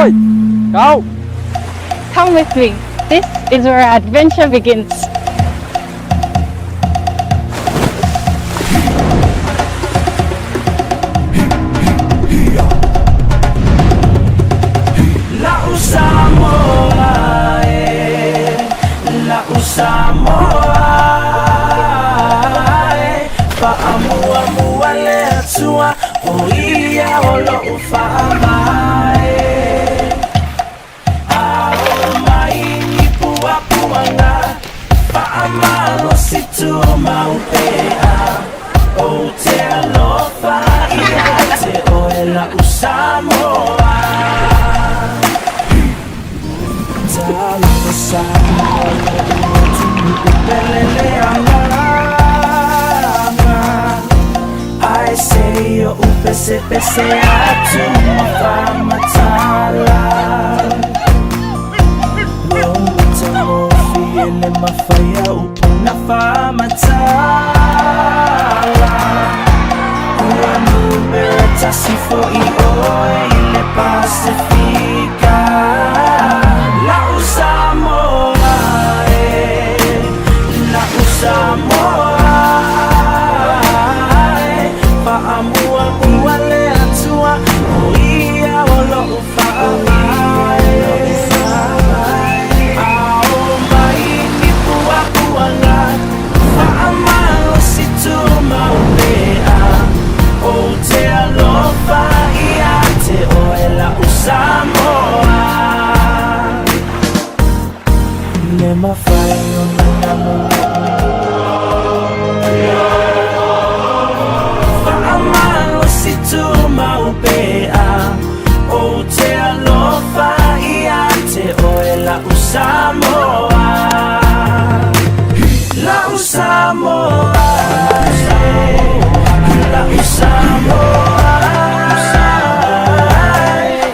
Oi, go! Come with me. This is where our adventure begins. La'u Samoa e, la'u Samoa e, fa'amuamua le Atua, o ia o lo'u fa'avae. Ao mai ni puapuaga, fa'amalosi tumau pea, ou te alofa ia te oe la'u Samoa. Talofa Samoa lo'u atunu'u pele le agaga. Ae se i oʻu pesepese atu ma faamatala. Lou matagofie le mafai a upu na faamatala. Ua numera tasi fo'i oe i le Pasefika. La'u Samoa e, la'u Samoa e, fa'amuamua le Atua, o ia o lo'u fa'avae. Ao mai ni puapuaga, fa'amalosi tumau pea, ou te alofa ia te oe la'u Samoa. Le mafai ona galo fa'amalosi tumau pea, ou te alofa ia te oe la'u Samoa. La'u Samoa, la'u Samoa,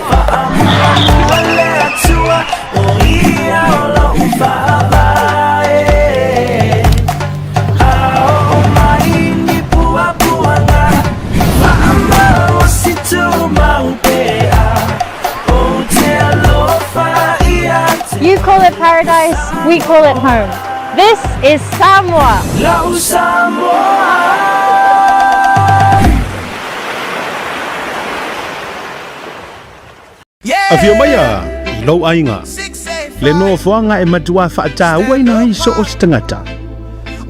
fa'amuamua le Atua, o ia o lo'u fa'avae. Ao mai ni puapuaga, fa'amalosi tumau pea, ou te alofa ia te You call it paradise, we call it home. This is Samoa. La'u Samoa. Afio maia i lou aiga, le nofoaga e matuā faatauaina ai so o se tagata.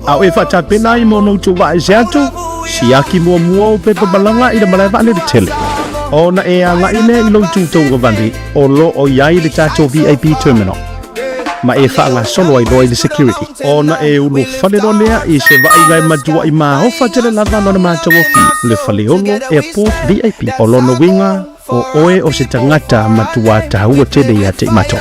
A o e faatapena ai mo ona utu vaa ese atu, siaki muamua ou pepa malaga i le malae vaalele tele. Ona e agaʻi lea i lou itu tauagavale o lo o i ai le tatou VIP terminal. Ma e faagasolo ai loa i le security. Ona e ulufale loa lea i se vaaiga e matuaʻi maofa tele lava lona matagofie, le Faleolo Airport VIP. O lona uiga, o oe o se tagata matuā taua tele ia te i matou.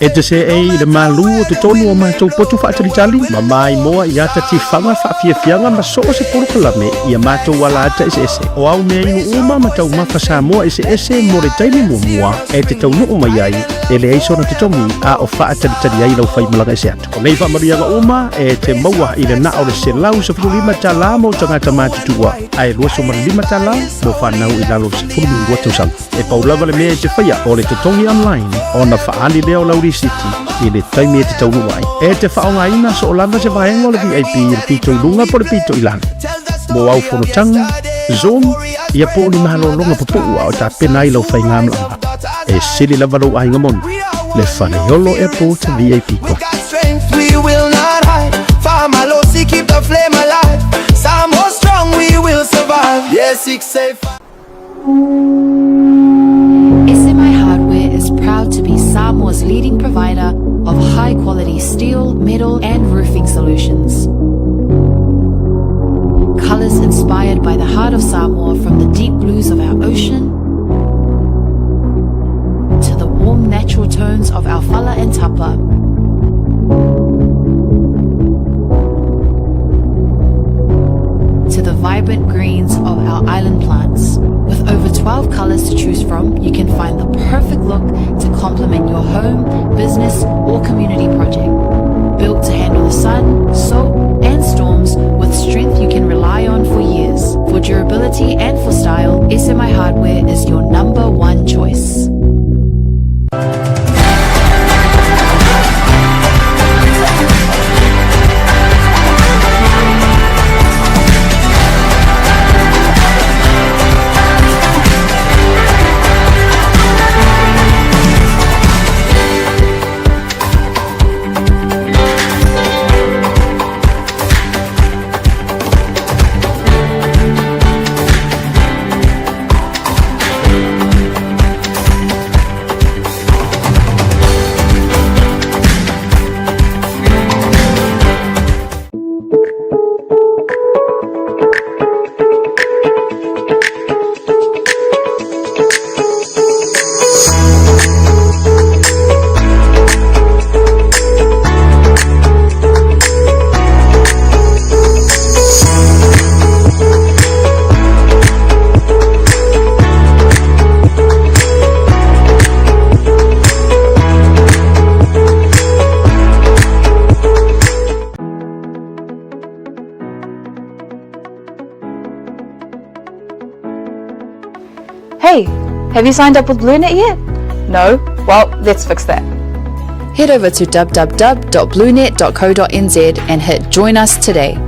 E te seʻei i le malū o totonu o matou potu faatalitali, ma maimoa i ata tifaga faafiafiaga ma so o se polokalame i a matou alaata eseese. O au mea inu uma ma taumafa Samoa eseese mo le taimi muamua e te taunuu mai ai, e leai sona totogi a o faatalitali ai lau faimalaga ese atu. O nei faamanuiaga uma e te maua i le na o le $115 mo tagata matutua, ae $25 mo fanau i lalo o le 12 tausaga. E pau lava le mea e te faia o le totogi online ona faaali lea o lau lisiti i le taimi e te taunuu ai. E te faaaogaina soo lava se vaega o le VIP i le pito i luga po o le pito i lalo. Mo au fonotaga, Zoom, ia po o ni malologa pupuu a o tapena ai lau faigamalaga. E sili lava lou aiga moni, le Faleolo Airport VIP We Club. got strength, we will not hide. Fa'amalosi, keep the flame alive. Samoa strong, we will survive. Yeah, 6 8 5. SMI Hardware is proud to be Samoa's leading provider of high quality steel, metal, and roofing solutions. Colors inspired by the heart of Samoa, from the deep blues of our ocean to the warm natural tones of our fala and tapa. To the vibrant greens of our island plants. With over 12 colors to choose from, you can find the perfect look to complement your home, business, or community project. Built to handle the sun, salt, and storms with strength you can rely on for years. For durability and for style, SMI Hardware is your number one choice. Hey, have you signed up with BlueNet yet? No? Well, let's fix that. Head over to www.bluenet.co.nz and hit Join Us today.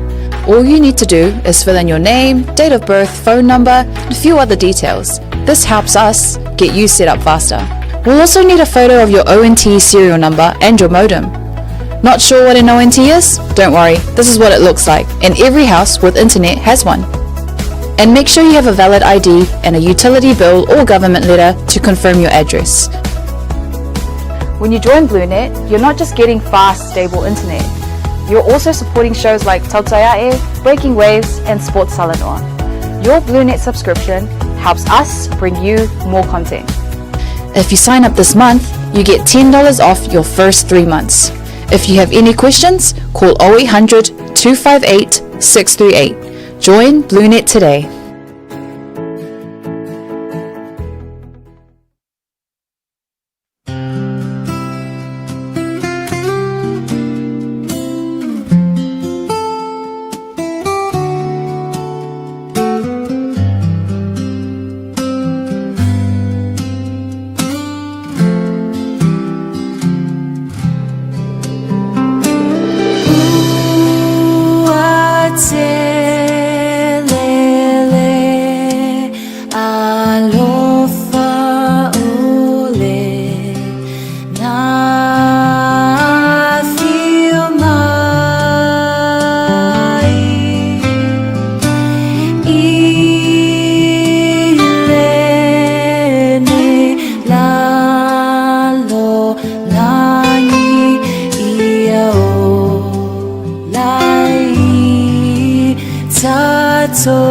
All you need to do is fill in your name, date of birth, phone number, and a few other details. This helps us get you set up faster. We'll also need a photo of your ONT serial number and your modem. Not sure what an ONT is? Don't worry, this is what it looks like, and every house with internet has one. And make sure you have a valid ID and a utility bill or government letter to confirm your address. When you join BlueNet, you're not just getting fast, stable internet. You're also supporting shows like Tautaiae, Breaking Waves, and Sports Salanoa. Your BlueNet subscription helps us bring you more content. If you sign up this month, you get $10 off your first three months. If you have any questions, call 0800 258 638. Join BlueNet today. Alofa ole na fio mai i lene lalo langi ia o lai tatou.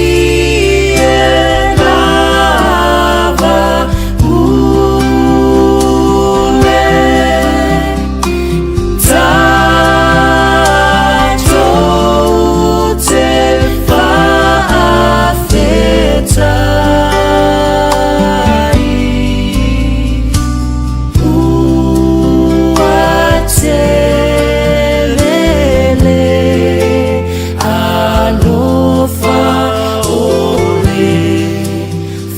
Malie lava ule tatou te fa'afetai ua telele alofa ole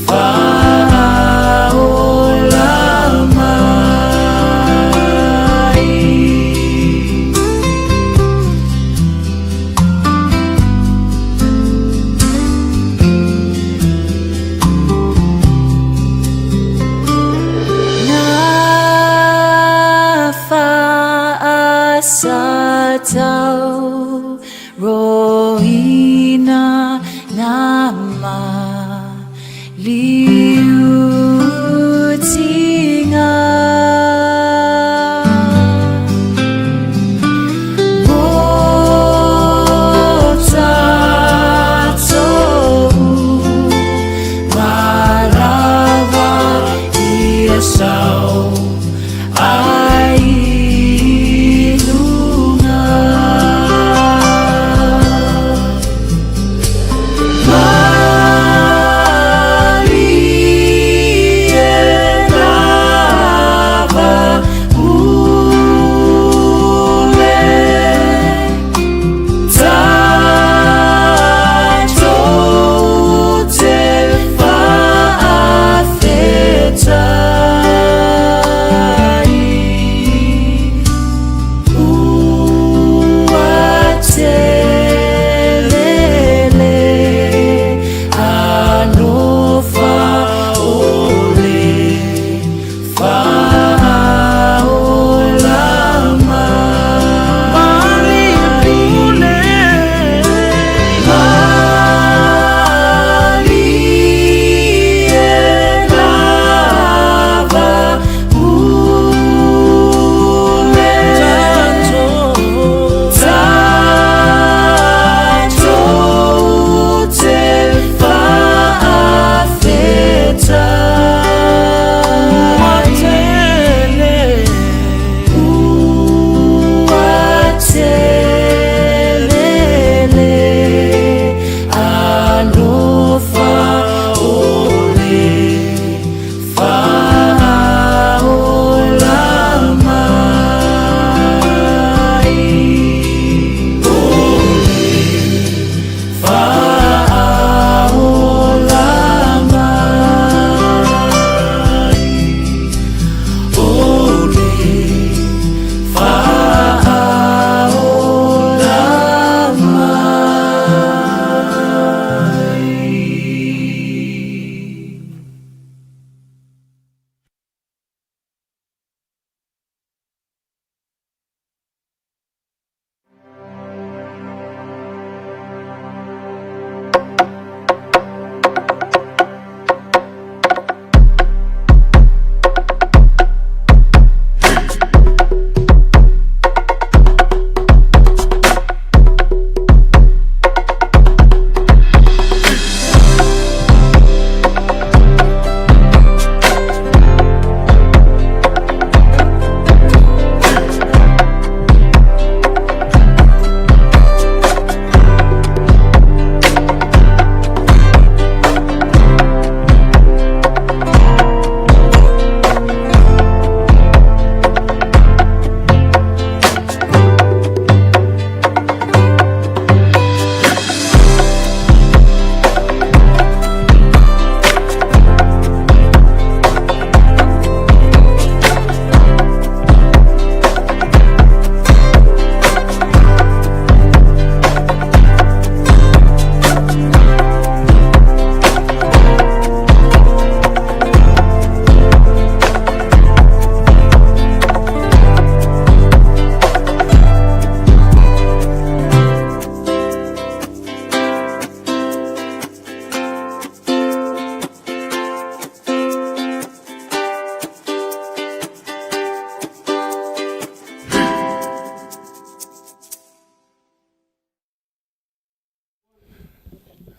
fa'aola mai. Na fa'asatau roina na ma liutinga. Mo tatou marava ia sau ai luga.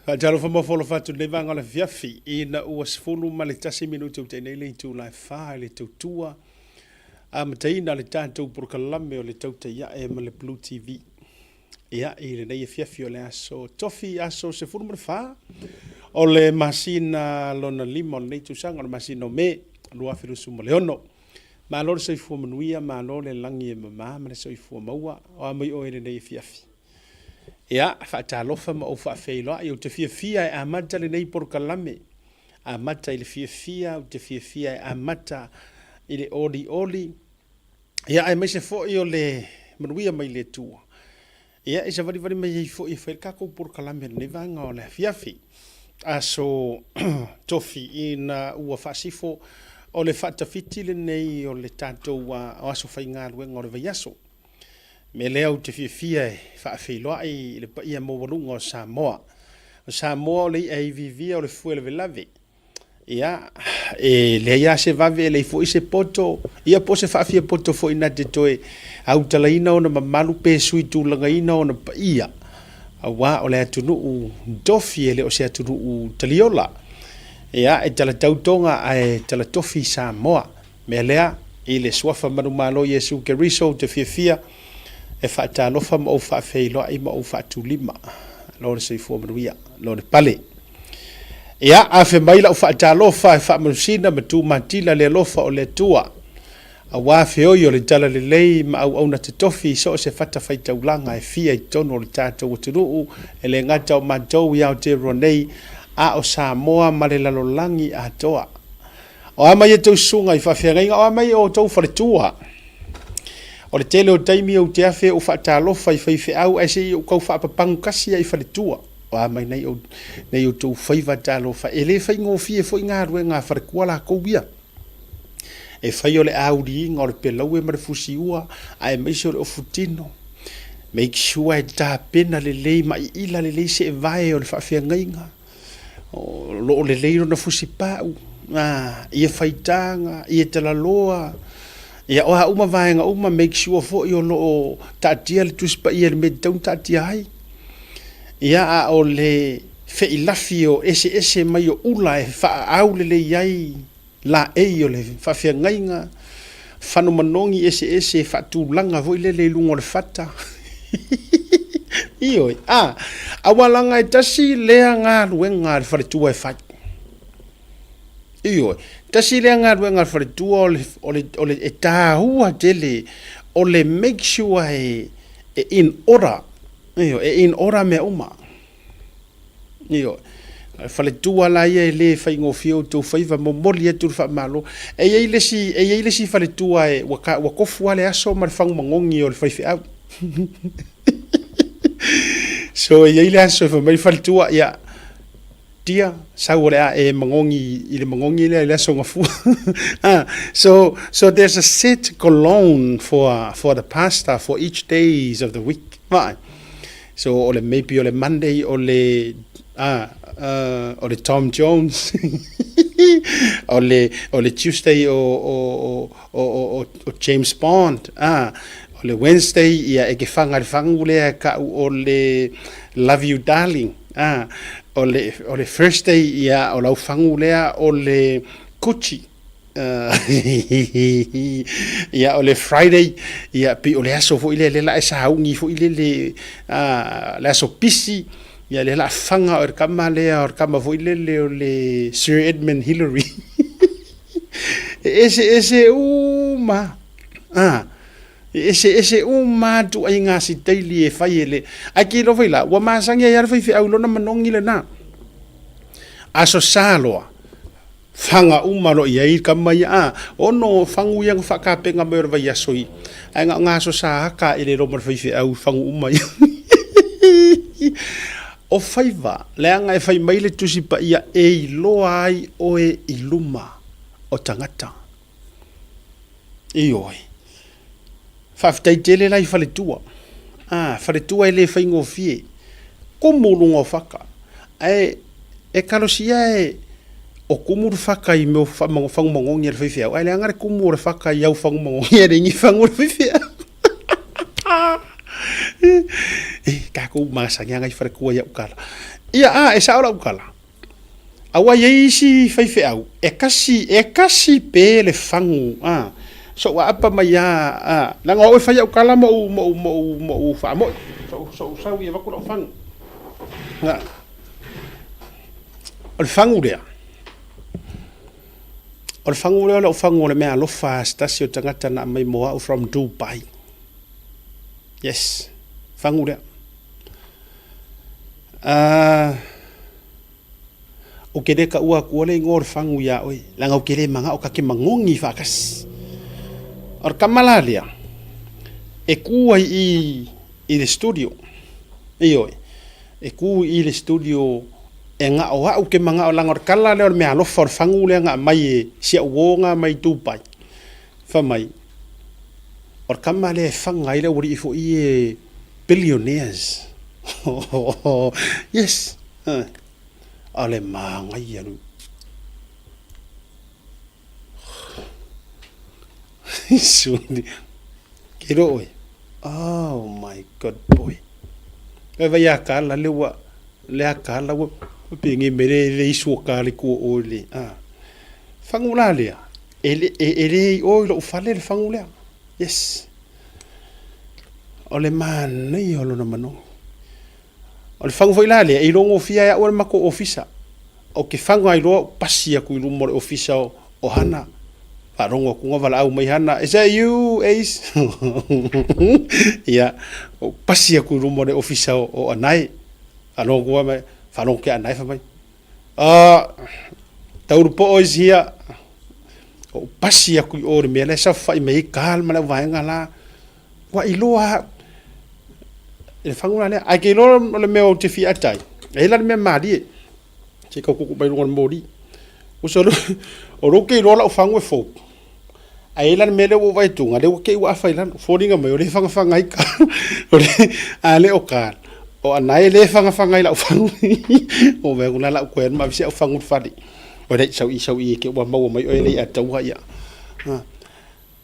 Faatalofa ma folofa atu lenei vaega o le afiafi ina ua 11 minute ua tea nei le itula e 4 i le tautua amataina le tatou polokalame o le Tautai Ae ma le Blue TV. Ia, i lenei afiafi o le aso Tofi, aso 14 o le masina lona lima o lenei tausaga, o le masina o Me 2026. Malo le soifua manuia, malo le lagi e mama ma le soifua maua. O a mai oe i lenei afiafi? Ia, faatalofa ma ou faafeiloai, ou te fiafia e amata lenei polokalame. Amata i le fiafia, ou te fiafia e amata i le olioli, ia, aemaise foi o le manuia mai le Atua. Ia, e savalivali mai ai foi e fai le tatou polokalame i lenei vaega o le afiafi. Aso Tofi ina ua faasifo o le faatafiti lenei o le tatou aso faigaluega o le vaiaso. Mea lea ou te fiafia e faafeiloai i le paia maualuga o Samoa. O Samoa o le i'a iviivia o le fue lavelave. Ia, e leai lava se vave, e leai foi se poto, ia po o se faafiapoto foi na te toe autalaina ona mamalu pe sui tulagaina ona paia, aua o le atunuu tofi e le o se atunuu taliola. Ia, e talatau Toga ae talatofi Samoa. Mea lea, i le Suafa manumalo Iesu Keriso ou te fiafia e faatalofa ma ou faafeiloai ma ou faatulima. Lo le soifua manuia, lo le pale. Ia, afe mai lau faatalofa e faamanusina ma tumatila le alofa o le Atua, aua feoi o le talalelei ma auauna totofi i so o se fatafaitaulaga e fia i totonu o le tatou atunuu, e le gata o matou i Aotearoa nei, a o Samoa ma le lalolagi atoa. O a mai e tou susuga i faafeagaiga, o a mai e outou faletua. O le tele o taimi ou te afe ou faatalofa i faifeau ae se i ou tau faapapagu kasi ai i faletua. O a mai nei, nei outou faiva talofa, e le faigofie foi galuega a faletua lakou ia. E fai o le auliiga o le pelaue ma le fusiua, aemaise o le ofutino. Make sure e tapena lelei ma iila lelei seevae o le faafeagaiga. O lo o lelei lona fusipau, ia faitaga, ia talaloa, ia o a uma vaega uma, make sure foi o lo o taatia le Tusi Paia i le mea e tatau ona taatia ai. Ia, a o le feilafi o eseese mai o ula e faaau lelei ai laei o le faafeagaiga, fano manogi eseese faatulaga foi lele i luga o le fata. Ioe, a, aua leaga e tasi lea galuega a le faletua e fai. Ioe, tasi lea galuega a le faletua o le, o le, o le, e taua tele o le make sure e, e in order, ioe, e in order mea uma. Ioe. Faletua la ia e le faigofie outou faiva, momoli atu le faamalo. E i ai le isi, e i ai le isi faletua e, ua, ka, ua tofu lava le aso ma le fagu magogi o le faifeau. So e i ai le aso e fai mai le faletua, ia, dear, sau o le a e magogi i le magogi lea i le aso Gafua. Ah, so, so there's a set cologne for the pastor for each days of the week. Vaai. So o le maybe o le Monday o le ah o le Tom Jones o le o le Tuesday o o o o o James Bond ah o le Wednesday ia e ke fanga le fangu lea ka'u o le Love You Darling ah o le o le Thursday ia o lau fangu lea o le Gucci. Ia, o le Friday, ia, pei o le aso foi lea, lea la e sauni foi lele, a, le aso pisi, ia, lea la fanga o le kama lea, o le kama foi lele o le Sir Edmund Hillary. E ese ese uma, a, e ese ese uma ituaiga sitaili e fai e le, ae kilo foi la, ua masani ai lava le faifeau i lona manogi lena. Aso Sa loa, Faga uma loa i ai kama ia, a, ono fagu ia na faakapena mai o le vaiaso i, ae na o na aso sa aka i le loma o le faifeau i fagu uma ia. O faiva, leaga e fai mai le Tusi Paia e iloa ai oe i luma o tagata. Ioe. Faafetai tele la i faletua. A, faletua e le faigofie. Kumu luga o faka. Ae e kalosia e o kumu le faka i mea o fagu magogi a le faifeau, ae leaga le kumu o le faka i au fagu magogi a le igi fagu o le faifeau. E, takou masani aga i faletua i au kala. Ia, a, e sao lau tala. Aua e i ai isi faifeau, e kasi, e kasi pe le fagu, a, so'u aapa mai a, a, leaga o au e fai au tala ma ou, ma ou, ma ou, ma ou faamo'i, so'u, so'u sau i avatu la'u fagu. A, o le fagu lea, o le fagu lea o la'u fagu o le meaalofa a se tasi o tagata na aumai mo a'u from Dubai. Yes, fagu lea. A, Ou te le taua atua le igoa o le fagu iā oe, leaga ou te le manao ta te magogi faatasi. O le tama la lea, e tu ai i i le studio, ioe, e tu i le studio e gao au ke manao leaga o le tala lea o le meaalofa o le fagu lea na aumai e si au uo na mai Dubai, fai mai, o le tama lea e faga ai le aualii foi e billionaires. Yes. A le manaia lu. Suni. Ke ro oe. Oh my god boy. E vai a kala le ua le a kala ua pe nge mere le isu o ka le kua o le. Ah. Fangu la lea. E le e le i o i lou fale le fangu lea. Yes. O le manaia o lona manogi. O le fagu foi la lea, e iloa gofie ai au e le matou ofisa. Ou te fagu ai loa ou pasi atu i luma o le ofisa o Hana. Faalogo atu na valaau mai Hana, is that you, Ace? Ia, ou pasi atu i luma o le ofisa o Anae. Faalogo atu mai, faalogo atu ia Anae fai mai, Ah, Taurupoo is here. Ou pasi atu i o i le mea la e saofafai mai ai Carl ma le auvaega la. Ua iloa au i le fagu la lea. Ae ke iloa o le mea ou te fia ata ai, e i ai la le mea malie, se i tau tuutuu mai luga o le moli. Uso o lou ke iloa lau fagu e fou, ae i ai la le mea lea ua ou vaai atu, lea ua te i ua afa i lalo, foliga mai o lea e fagafaga ai ka, o le, a le o ka, o anae lea e fagafaga ai lau fagu. O vaai atu la lau toe alu ma ave si au fagu i le fale. Oi lai, sau i, sau i, ke ua maua mai oe lei ataua ia.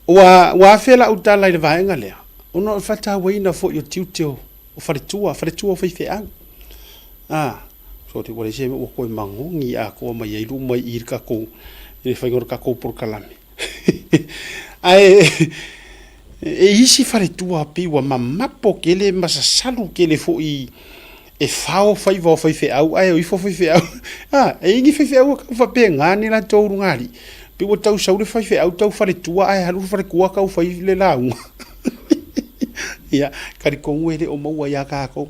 Ua, ua afe lau tala i le vaega lea, ona o le faatauaina foi o tiute o, o faletua, faletua o faifeau. A, sorry, ua leai se mea ua toe magogi atoa mai ai luma i i le tatou, i le faiga o le tatou polokalame. Ae, e isi faletua pei ua mamapo tele ma sasalu tele foi e fao faiva o faifeau ae o ifo faifeau. A, e i ai ni faifeau e tau faapena ni latou lugalii. Pei ua tau sau le faifeau tau faletua ae alu le faletua tau fai le lauga. Ia, talitonu e le o maua ia tatou.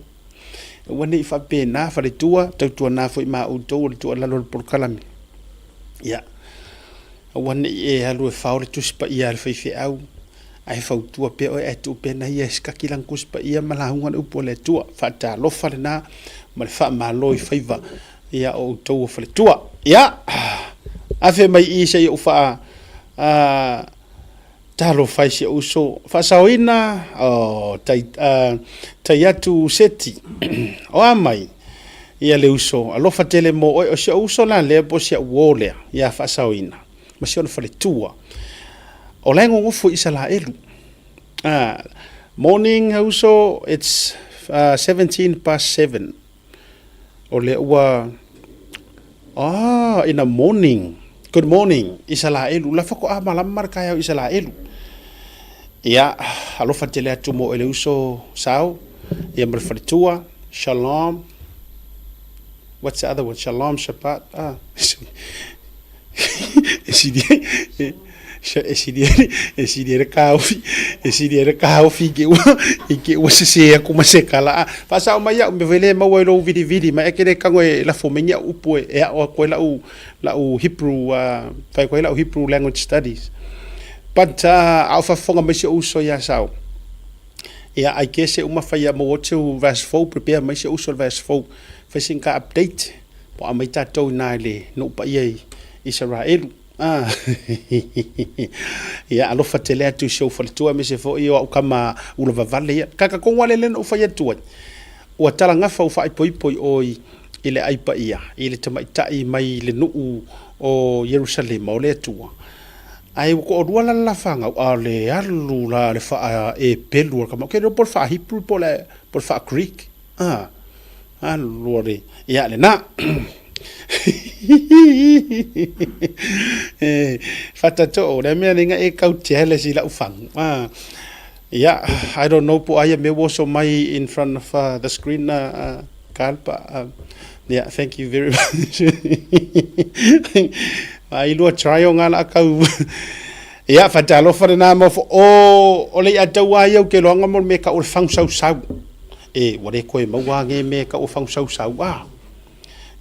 Aua ne i faapena faletua, tautuana foi ma outou o le tuualalo o le polokalame. Ia, aua ne i e alu e fao le Tusi Paia a le faifeau, ae fautua pea oe ae tuu pea nai e sikaki lana Tusi Paia ma lauga le upu a le Atua. Faatalofa lena ma le faamalo i faiva ia o outou o faletua. Ia, afe mai i se i ou faa talofa ai si ou uso. Faasaoina, oh, tai, tai atu Seti. O a mai? Ia le uso, alofa tele mo oe, o si ou uso la lea po o si au uo lea, ia faasaoina, ma si ona faletua. O la e gogofo i Isalaelu. Ah, morning uso, it's 17 past 7. O lea ua, ah, in the morning, good morning, Isalaelu, la faatoa malama le taeao i Isalaelu. Ia, alofa tele atu mo oe le uso, Sao, ia ma le faletua, Shalom, what's the other one, Shalom, Shabbat, ah, e sili e sili e sili ai le taofi e sili ai le taofi i te ua i te ua sese atu ma se tala a faasao mai au mea foi lea e maua i lou vilivili mai ae ke le tago e lafo mai ni au upu e aʻo atu ai lau lau Hebrew fai atu ai lau Hebrew language studies but a o faafofoga mai si ou uso ia Sao ia I guess e uma fai ia maua atu seu verse fou prepare mai si ou uso le verse fou fai sina ta update po o aumai tatou i ina i le nuu paia i Isaraelu. Ah, ia alofa tele atu i si ou faletua aemaise foi o au tama ula vavale ia. Kaka tonu lava le lea na ou fai atu ai, ua talagafa ua faaipoipo i o i le ai paia, i le tamaitai mai le nuu o Ierusalema o le Atua. Ae ua toalua la le la fanau, a o le alu la le faa-Epelu o le tama, ou te le iloa po o le faa-Hebrew po o le faa-Greek. Ah. Alu le, ia lena. E, fatatoo, le mea lenga e kau jealous i lau fagu. Ah. Yeah, I don't know po aia me woso mai in front of the screen Carl, but yeah, thank you very much. Ai lua try o ngā la kau. Ia, fatalofa lena mo fo o o le ia tau ai au ke loanga mo me ka o le fangu sau sau. E, ua le koe maua nge me ka o fangu sau sau a.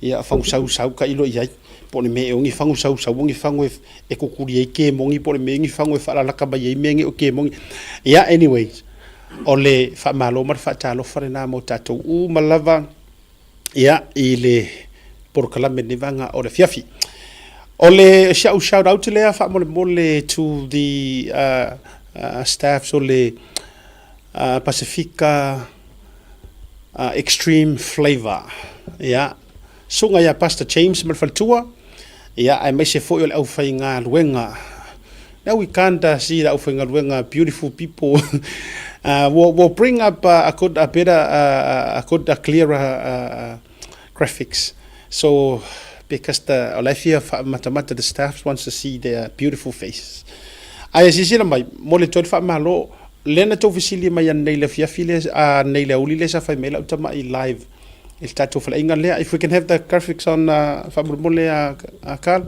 Ia, fangu sau sau ka ilo i ai. Po le me e ongi fangu sau sau ongi fangu e, e kukuri ai ke mongi po le me ongi fangu e whaalalaka mai ai me nge o ke mongi. Ia, anyways, o le whaamalo ma le whaatalofa lena mo tātou u malava ia, i le porokalame ni vanga o le fiafi. O le sia'u shout out lea faamolemole to the staffs o le Pasifika Extreme Flavour. Ia, susuga ia Pastor James ma le faletua, ia, aemaise foi o le aufaigaluega. Now we can't see the aufaigaluega, beautiful people. We'll bring up a good, a better, a good, a clearer graphics. So, because the, o la e fia matamata the staff wants to see their beautiful faces. Ae silasila mai, mo le toe faamalo, lea na tou fesili mai anei le afiafi lea, anei le aoauli lea sa fai mai ai lau tama'i live i le tatou faleaiga lea. If we can have the graphics on faamolemole a Carl.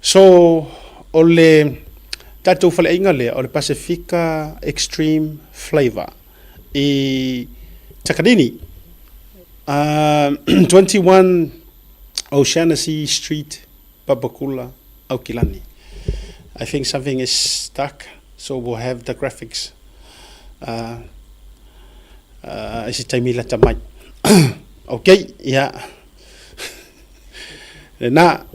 So, o le tatou faleaiga lea, o le Pasifika Extreme Flavour i Takanini, 21 O'Shaughnessy Street, Papakula, Aukilani. I think something is stuck, so we'll have the graphics i se taimi lata mai. Okay, ia. Lena,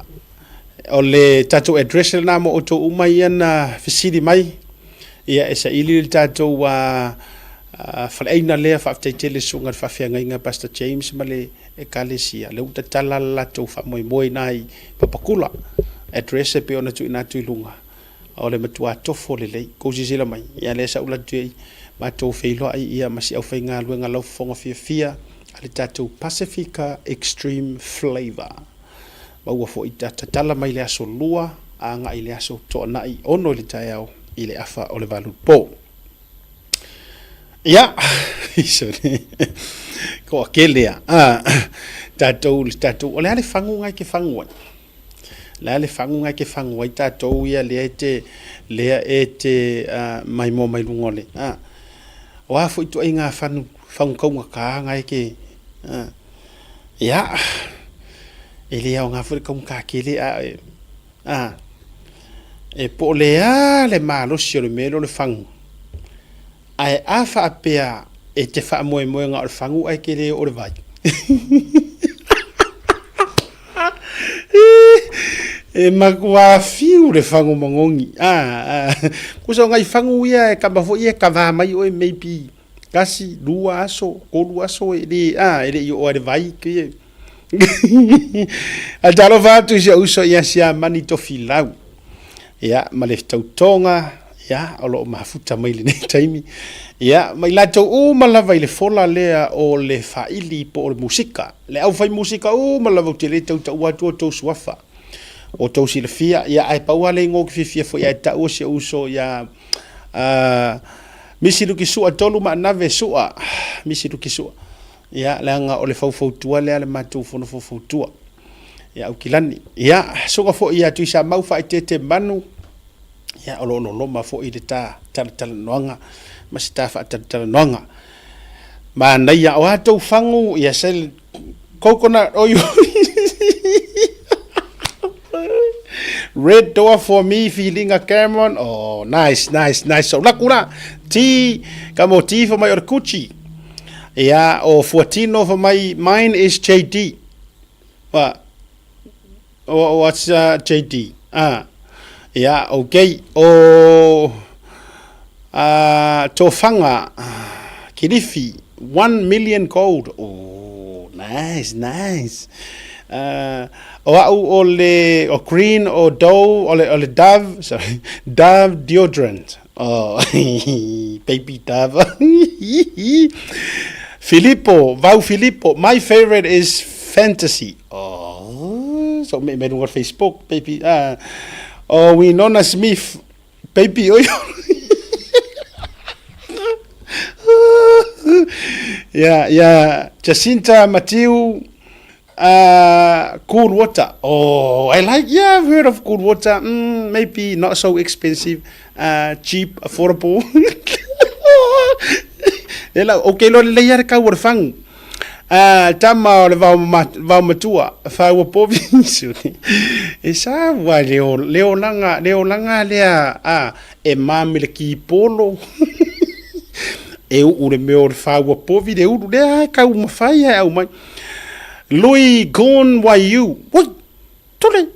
o le tatou address lena mo outou uma ia na fesili mai, ia e saili le tatou faleaiga lea. Faafetai tele susuga i le faafeagaiga Pastor James ma le Ekalesia, lea ua tatala le latou faamoemoe i ina i Papakula. Address e pei ona tuuina atu i luga, o le matua tofo lelei. Kou silasila mai, ia lea sa ou alu atu ai, matou feiloai ia ma si aufaigaluega laufofoga fiafia a le tatou Pasifika Extreme Flavour. Ma ua foi tatala mai le aso Lua agai i le aso Toanai 6 i le taeao i le afa o le 8 po. Ia, ko kele a tatou le tatou, o le a le fagu ngai ke fagu ai. Le a le fagu ngai ke fagu ai tatou ia lea e te lea e te mai moa mai luga o le a. O a foi ituaiga fanu fagu kaugata ngai ke a. Ia, e le aoga foi le kaugata tele a e a. E po o le a le malosi o le mea lea o le fagu. Ae a faapea e te faamoemoe na o le fagu ae te le oo i le vai. E matua fiu le fagu magogi. Tusa o nai fagu ia e kama foi ia e kava mai oe maybe tasi, lua aso, tolu aso e le, e le i oo lava i le vai. Ae talofa atu i si ou uso ia Siamani Tofilau. Ia, ma le tautoga, ia, o lo o mafuta mai lenei taimi. Ia, ma i latou uma lava i le fola lea o le faili po o le musika. Le aufai musika uma lava ou te le tau taua atu outou suafa. O outou silafia, ia, ae pau lava le igoa ou te fiafia foi ae taua si ou uso ia Misi Luki Sua Tolu Maanave Sua, Misi Luki Sua. Ia, leaga o le faufautua lea a le matou fono faufautua ia Aukilani. Ia, susuga foi ia Tuisamau Faaeteete Manu, ia, o lo o loloma foi le ta talatalanoaga ma se ta faatalatalanoaga. Manaia, o a tou fagu, ia se coconut oil. Red door for me, Filiga Cameron. Oh, nice, nice, nice. So, laku la, ti, ka mo ti for mai o le kuchi. Ia, o Fuatino for mai, mine is JD. What? What's JD? Ah. Ia, okay. O Tofanga, Kirifi, 1 million gold. Oh, nice, nice. O au o le o green o Dove, o le Dove, sorry, Dove deodorant. Oh, baby Dove. Filipo, Vau Filipo, my favorite is fantasy. Oh, so me me lunga Facebook, baby. Ah. Oh, Winona Smith, baby. Oi. yeah, yeah. Jacinta Matiu, cool water. Oh, I like, yeah, I've heard of cool water. Maybe not so expensive, cheap, affordable. E lau, okay, lo le ia le kau o le fangu. Tama o le vao, vao matua, whaua povi. E sa ua le o, le olanga, le olanga lea, a, e mami le ki polo. E uu le mea o le whaua povi le ulu lea e kau mawhai e au mai. Lui Gon Waiu. Oi, tole.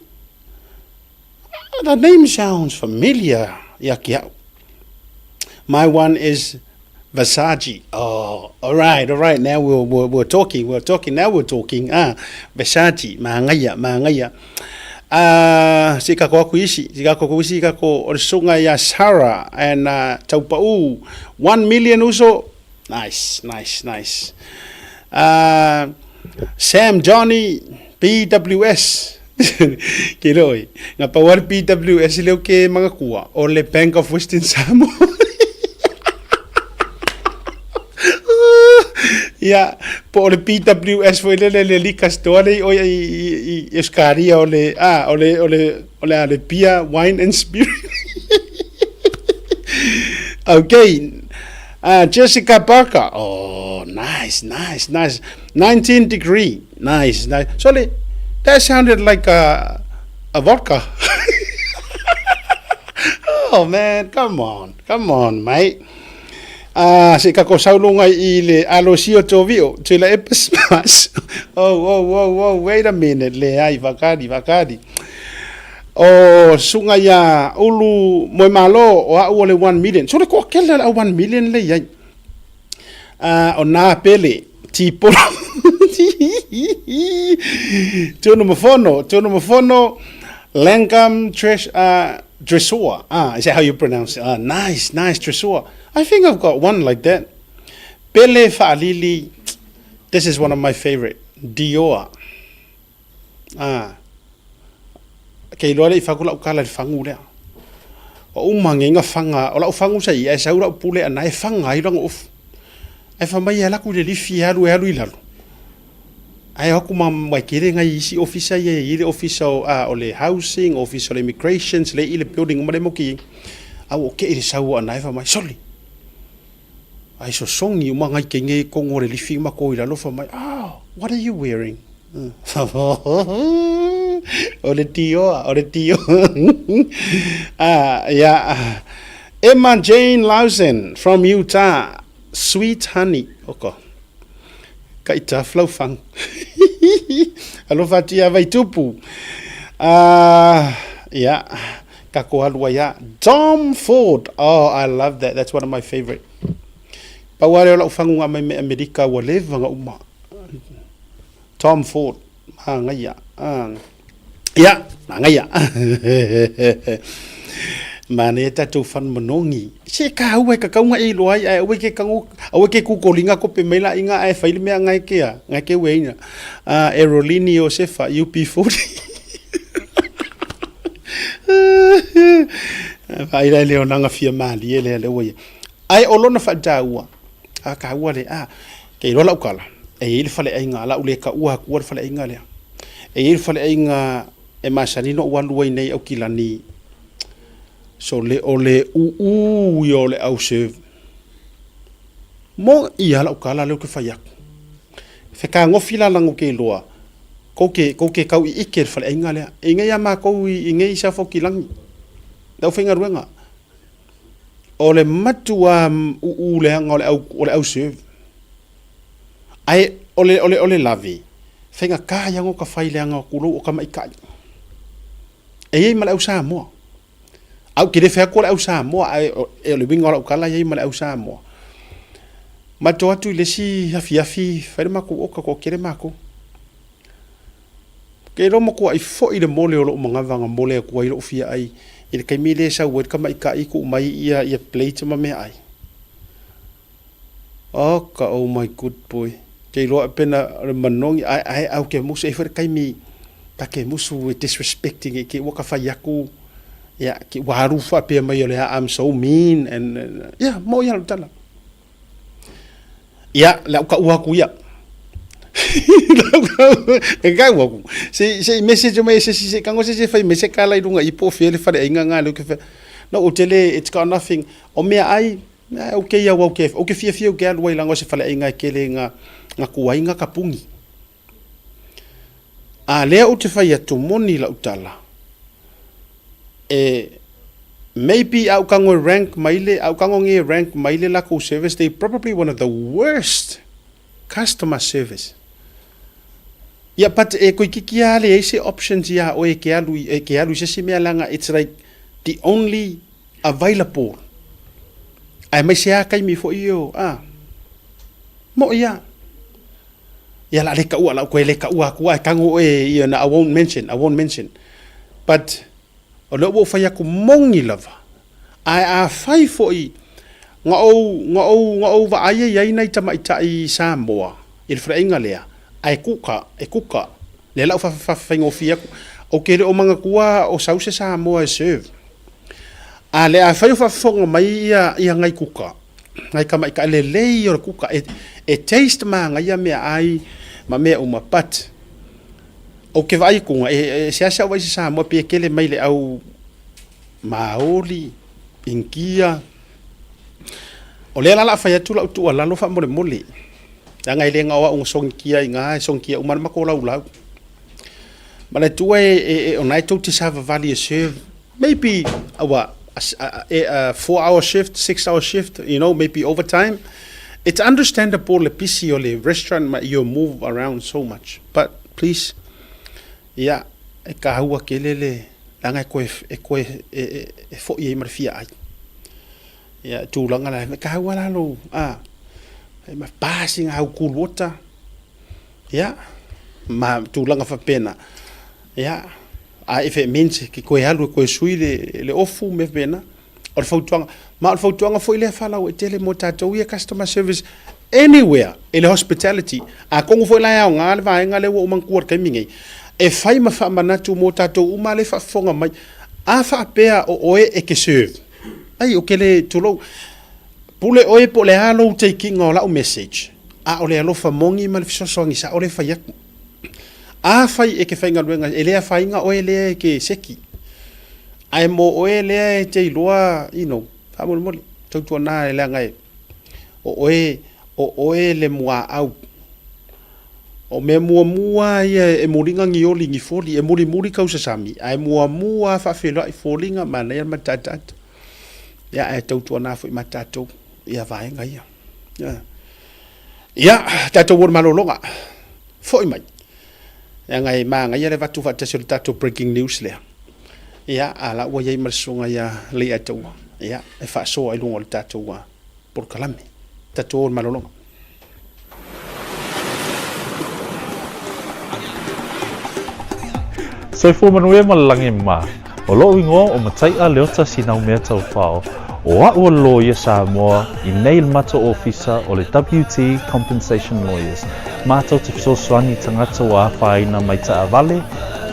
The name sounds familiar ia ki au. My one is Versace. Oh, all right, all right. Now we're, we're, we're talking, we're talking, now we're talking. Ah, Versace, maangaia, maangaia. Ah, si kako aku isi, si kako aku isi kako o le sunga ia Sarah and Taupa'u. 1 million uso. Nice, nice, nice. Sam Johnny BWS. Ke loi. Nga pawar BWS leo ke mga kua o le Bank of Western Samoa. Ia, po o le BWS foi le le le lika store le oi i i i Euskaria o le ah o le o le o le a le beer, wine and spirit. Okay. Jessica Barker. Oh, nice, nice, nice. 19 degree. Nice, nice. Sorry, that sounded like a, a vodka. Oh, man, come on. Come on, mate. Ah, se ka ko saulonga i le alosio tovio, te la epes mas. Oh, oh, oh, oh, wait a minute, le ai, vakari, vakari. O suga ia Ulu Moemalo o a'u o le one million. So le koakele le au one million le iai. A o nā pele, tīpolo. Tunu mafono, tunu mafono, Langam tres, Tresor. Ah, is that how you pronounce it? Ah, nice, nice, Tresor. I think I've got one like that. Pele Fa'alili, this is one of my favorite. Dior. Ah. Kei iloa le i fagu lau kala i le fagu lea. O uma ngeinga fanga, o lau fagu sa ia e sau lau pule ana e fanga ai langa ofu. Ai fa mai e laku le lifi e alu e alu i lalo. Ai o aku ma mai kere ngai isi ofisa ia i le ofisa o, a, o le housing, ofisa o le immigration, le i le building uma le moki. Au o ke i le sau ana e fa mai, soli. Ai sosongi uma ngai ke nge kongo le lifi ma ko i lalo fa mai, oh, what are you wearing? O le tio, o le tio. Ah, yeah. Emma Jane Lawson from Utah, Sweet Honey. Oko. Ka ita flau fang. Alofa tia vai tupu. Ah, yeah. Ka ko alua ia. Tom Ford. Oh, I love that. That's one of my favorite. Pau lea o lau faguga mai me Amerika ua leva nga uma. Tom Ford. Mangaia. Ah. Ia, mangaia. Mane e tatou fan manongi. Se ka aua e kakaunga e iloa ai, ae aua ke kango, aua ke kukolinga kope mai la inga ae fai le mea ngai kea, ngai ke ueina. Ah, Erolini Iosefa, UP40. Vaai la e le onaga fia malie lea le ua ia. Ae o lona faataua, a kaua le, a, ke iloa lau kala, e i ai le faleaiga, a lau le kaua akua le faleaiga lea. E i ai le faleaiga e masani ona ou alu ai nei Aukilani, so le o le uu ia o le au serve. Mo ia lau kala lea ou te fai atu. Fekagofi la lago ke iloa, kou ke, kou ke kau i ike le faleaiga lea. E inei a makou i inei i South Aukilani, le aufaigaluega. O le matua uu leaga o le au, o le au serve. Ae o le, o le, o le lave, faigata ia ka fai leaga o kulou o kamaikai. E iai ma le au Samoa. Au ke le fai atu o le au Samoa, ae o, e o le uiga o lau tala e iai ma le au Samoa. Matou atu i le isi afiafi, fai le matou oka, toatele matou. Ke iloa matuaʻi foʻi le mole o loʻu manava na mole atu ai loʻu fia ʻai i le taimi lea e sau ai le kamaʻikaʻi tuu mai ia ia plate ma meaʻai. Oka oh my good boy. Ke iloa pena o le manogi ae ae au ke musu e foi le taimi ta ke musu e disrespecting e ke ua ka fai aku ia ke ua alu faapea mai o le a I'm so mean and ia mo ia lau tala. Ia le au kaua aku ia. E kau aku. Se se message mai se se kango se se fai me se kala i lunga i po fia le fale ainga nga le ke no o tele it's got nothing o mea ai Ae ou ke ia au ke, ou ke fiafia ou ke alu ai leaga o se faleaiga e kele nga, nga kuai nga kapungi. A lea ou te fai atu moni lau tala, e maybe a ou kago e rank mai le, a ou kago nge rank mai le lakou service, they probably one of the worst customer service. Ia but e koikiki a leai se options ia oe e ke alu, e ke alu i se isi mea leaga it's like the only available aemaise a taimi foi ia o a moʻi a ia la le kaua la koe le kaua aku ae tago oe ia na I won't mention I won't mention but o lea ua ou fai atu moni lava ae afai foi na ou na ou na ou vaai e iai nai tamaitai Samoa i le faleaiga lea ae kuka e kuka lea la ou faafaigofie atu ou te le o manatua o sau se Samoa e serve A le afai o faafofoga mai ia ia ngai kuka, ngai tamaita lelei o le kuka e e taste manaia meaai ma mea uma but ou te vaai atu e e seasea ou vaai i se Samoa pei e tele mai le au Maori, Initia. O lea la o le a fai atu lau tuualalo faamolemole, leaga e le na o au na sogitia i ina, e sogitia uma lava le matou laulau. Manatua e o na e tou te savavali e serve maybe a, a, a 4 hour shift, 6 hour shift, maybe overtime. It's understandable le busy o le restaurant ma you move around so much. But please, ia, e kāua kele le, leaga e koe, e koe, e, e, e foi ai ma le fia ai. Ia, tulaga la, e kāua la lou, a, e ma pasi ngā au cool water, ia, ma tulaga faapena, ia, a if it means ke koe alu e koe sui le, le ofu mea faapena, o le fautuaga, ma o le fautuaga foi lea faalauaitele mo tatou ia customer service anywhere i le hospitality, atonu foi la e aoga le vaega lea ua ou manatua i le taimi nei, e fai ma faamanatu mo tatou uma lea e faafofoga mai, a faapea o oe e te serve, ai ou te le, tulou, pule oe po o le a lou take ina o lau message, a o le alofa moni ma le fesoasoani sao lea e fai atu. Afai e te faigaluega, e le afaina oe lea e te seki, ae mo oe lea e te iloa, faamolemole, tautuana e leaga e, o oe, o oe le muaau. O mea muamua ia e muliga ni oli ni foli, e mulimuli kausasami, ae muamua faafeiloai foliga manaia le mataataata. Ia, ae tautuana foi ma tatou ia vaega ia. Ia. Ia, tatou o le malologa, foi mai. Leaga e manaia le avatu faatasi o le tatou breaking news lea. Ia, a la ua i ai ma le susuga ia Leiataua, ia, e faasoa i luga o le tatou polokalame. Tatou o le malologa. Soifua manuia ma le lagi e mama. O loʻu igoa o Mataiʻa Leota Sinaumea Taufao, o aʻu o le loia Samoa i nei le matou ofisa o le WT Compensation Lawyers, matou te fesoasoani i tagata ua afaina mai taavale,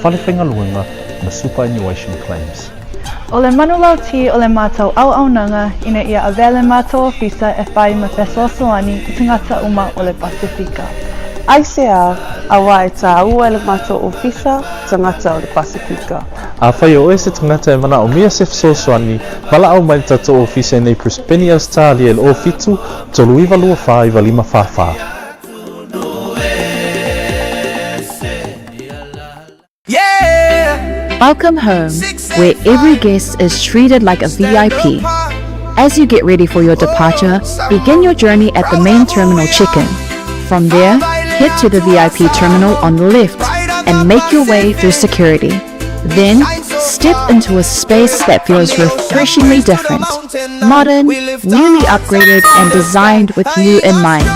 fale faigaluega ma superannuation claims. O le manulauti o le matou auaunaga ina ia avea le matou ofisa e whai ma fesoasoani i tagata uma o le Pasifika. Aisea, auā e tāua e le matou ofisa tagata o le Pasifika. Afai o oe se tagata e manaomia se fesoasoani, valaau mai le tatou ofisa i nei Brisbane, Ausetalia i le 07 39 24 95 44. Welcome home, where every guest is treated like a VIP. As you get ready for your departure, begin your journey at the main terminal check-in. From there, head to the VIP terminal on the left and make your way through security. Then, step into a space that feels refreshingly different. Modern, newly upgraded and designed with you in mind.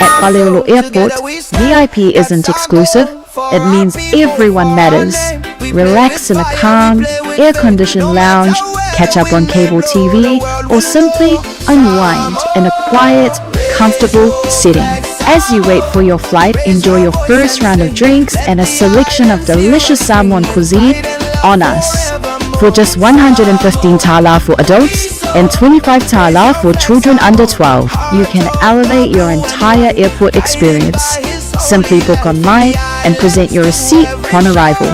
At Faleolo Airport, VIP isn't exclusive, it means everyone matters. Relax in a calm, air-conditioned lounge, catch up on cable TV, or simply unwind in a quiet, comfortable setting. As you wait for your flight, enjoy your first round of drinks and a selection of delicious Samoan cuisine on us. For just 115 tala for adults and 25 tala for children under 12, you can elevate your entire airport experience. Simply book online and present your receipt upon arrival.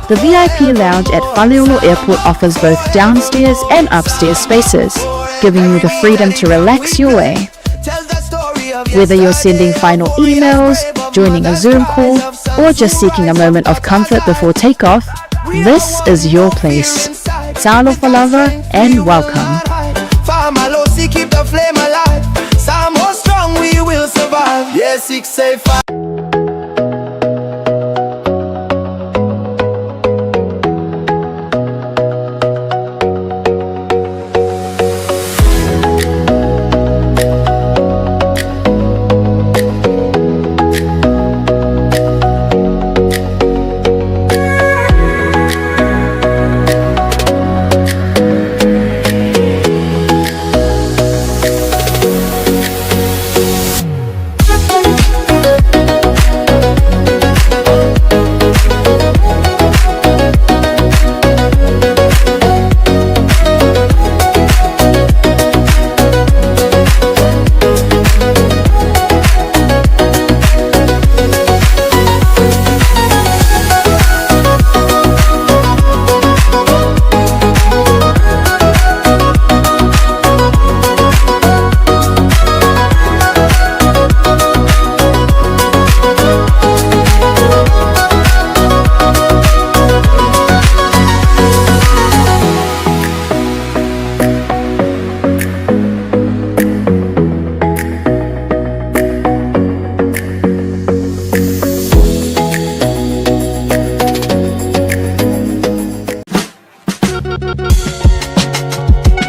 The VIP lounge at Faleolo Airport offers both downstairs and upstairs spaces, giving you the freedom to relax your way. Whether you're sending final emails, joining a Zoom call, or just seeking a moment of comfort before takeoff, this is your place. Talofa lava and welcome. Famalosi, keep the flame alive. Samoa strong, we will survive. Yeah, 685.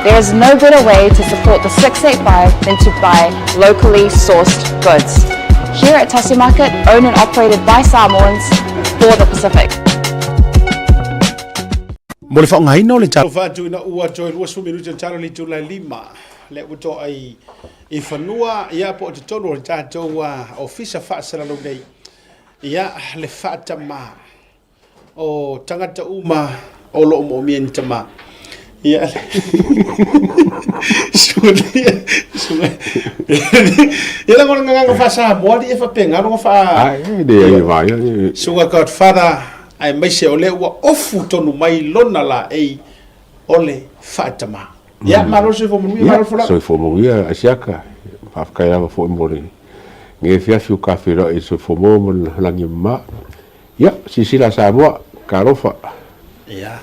There is no better way to support the 685 than to buy locally sourced goods. Here at Tasi Market, owned and operated by Samoans for the Pacific. Mo le faaaogaina o le Alofa atu ina ua toe 20 minute tatalo le itula e lima lea ua toa ai i fanua ia po o totonu o le tatou ofisa faasalalau nei ia le faatamā o tagata uma o lo o moomia ni tama. Ia, suga, ia la ngona nganga fa Samoa li e fa penga ronga fa. Ai, le ai vai. Suga Godfather ai mai se o le ua ofu tonu mai lona la ei o le faatama. Ia, malo le soifua manuia, malo le folau. Soifua manuia, Asiaka. Faafetai lava foi mo le nge fiafi o ka feiloai i le soifua maua ma le lagi mama. Ia, silasila Samoa, talofa. Ia.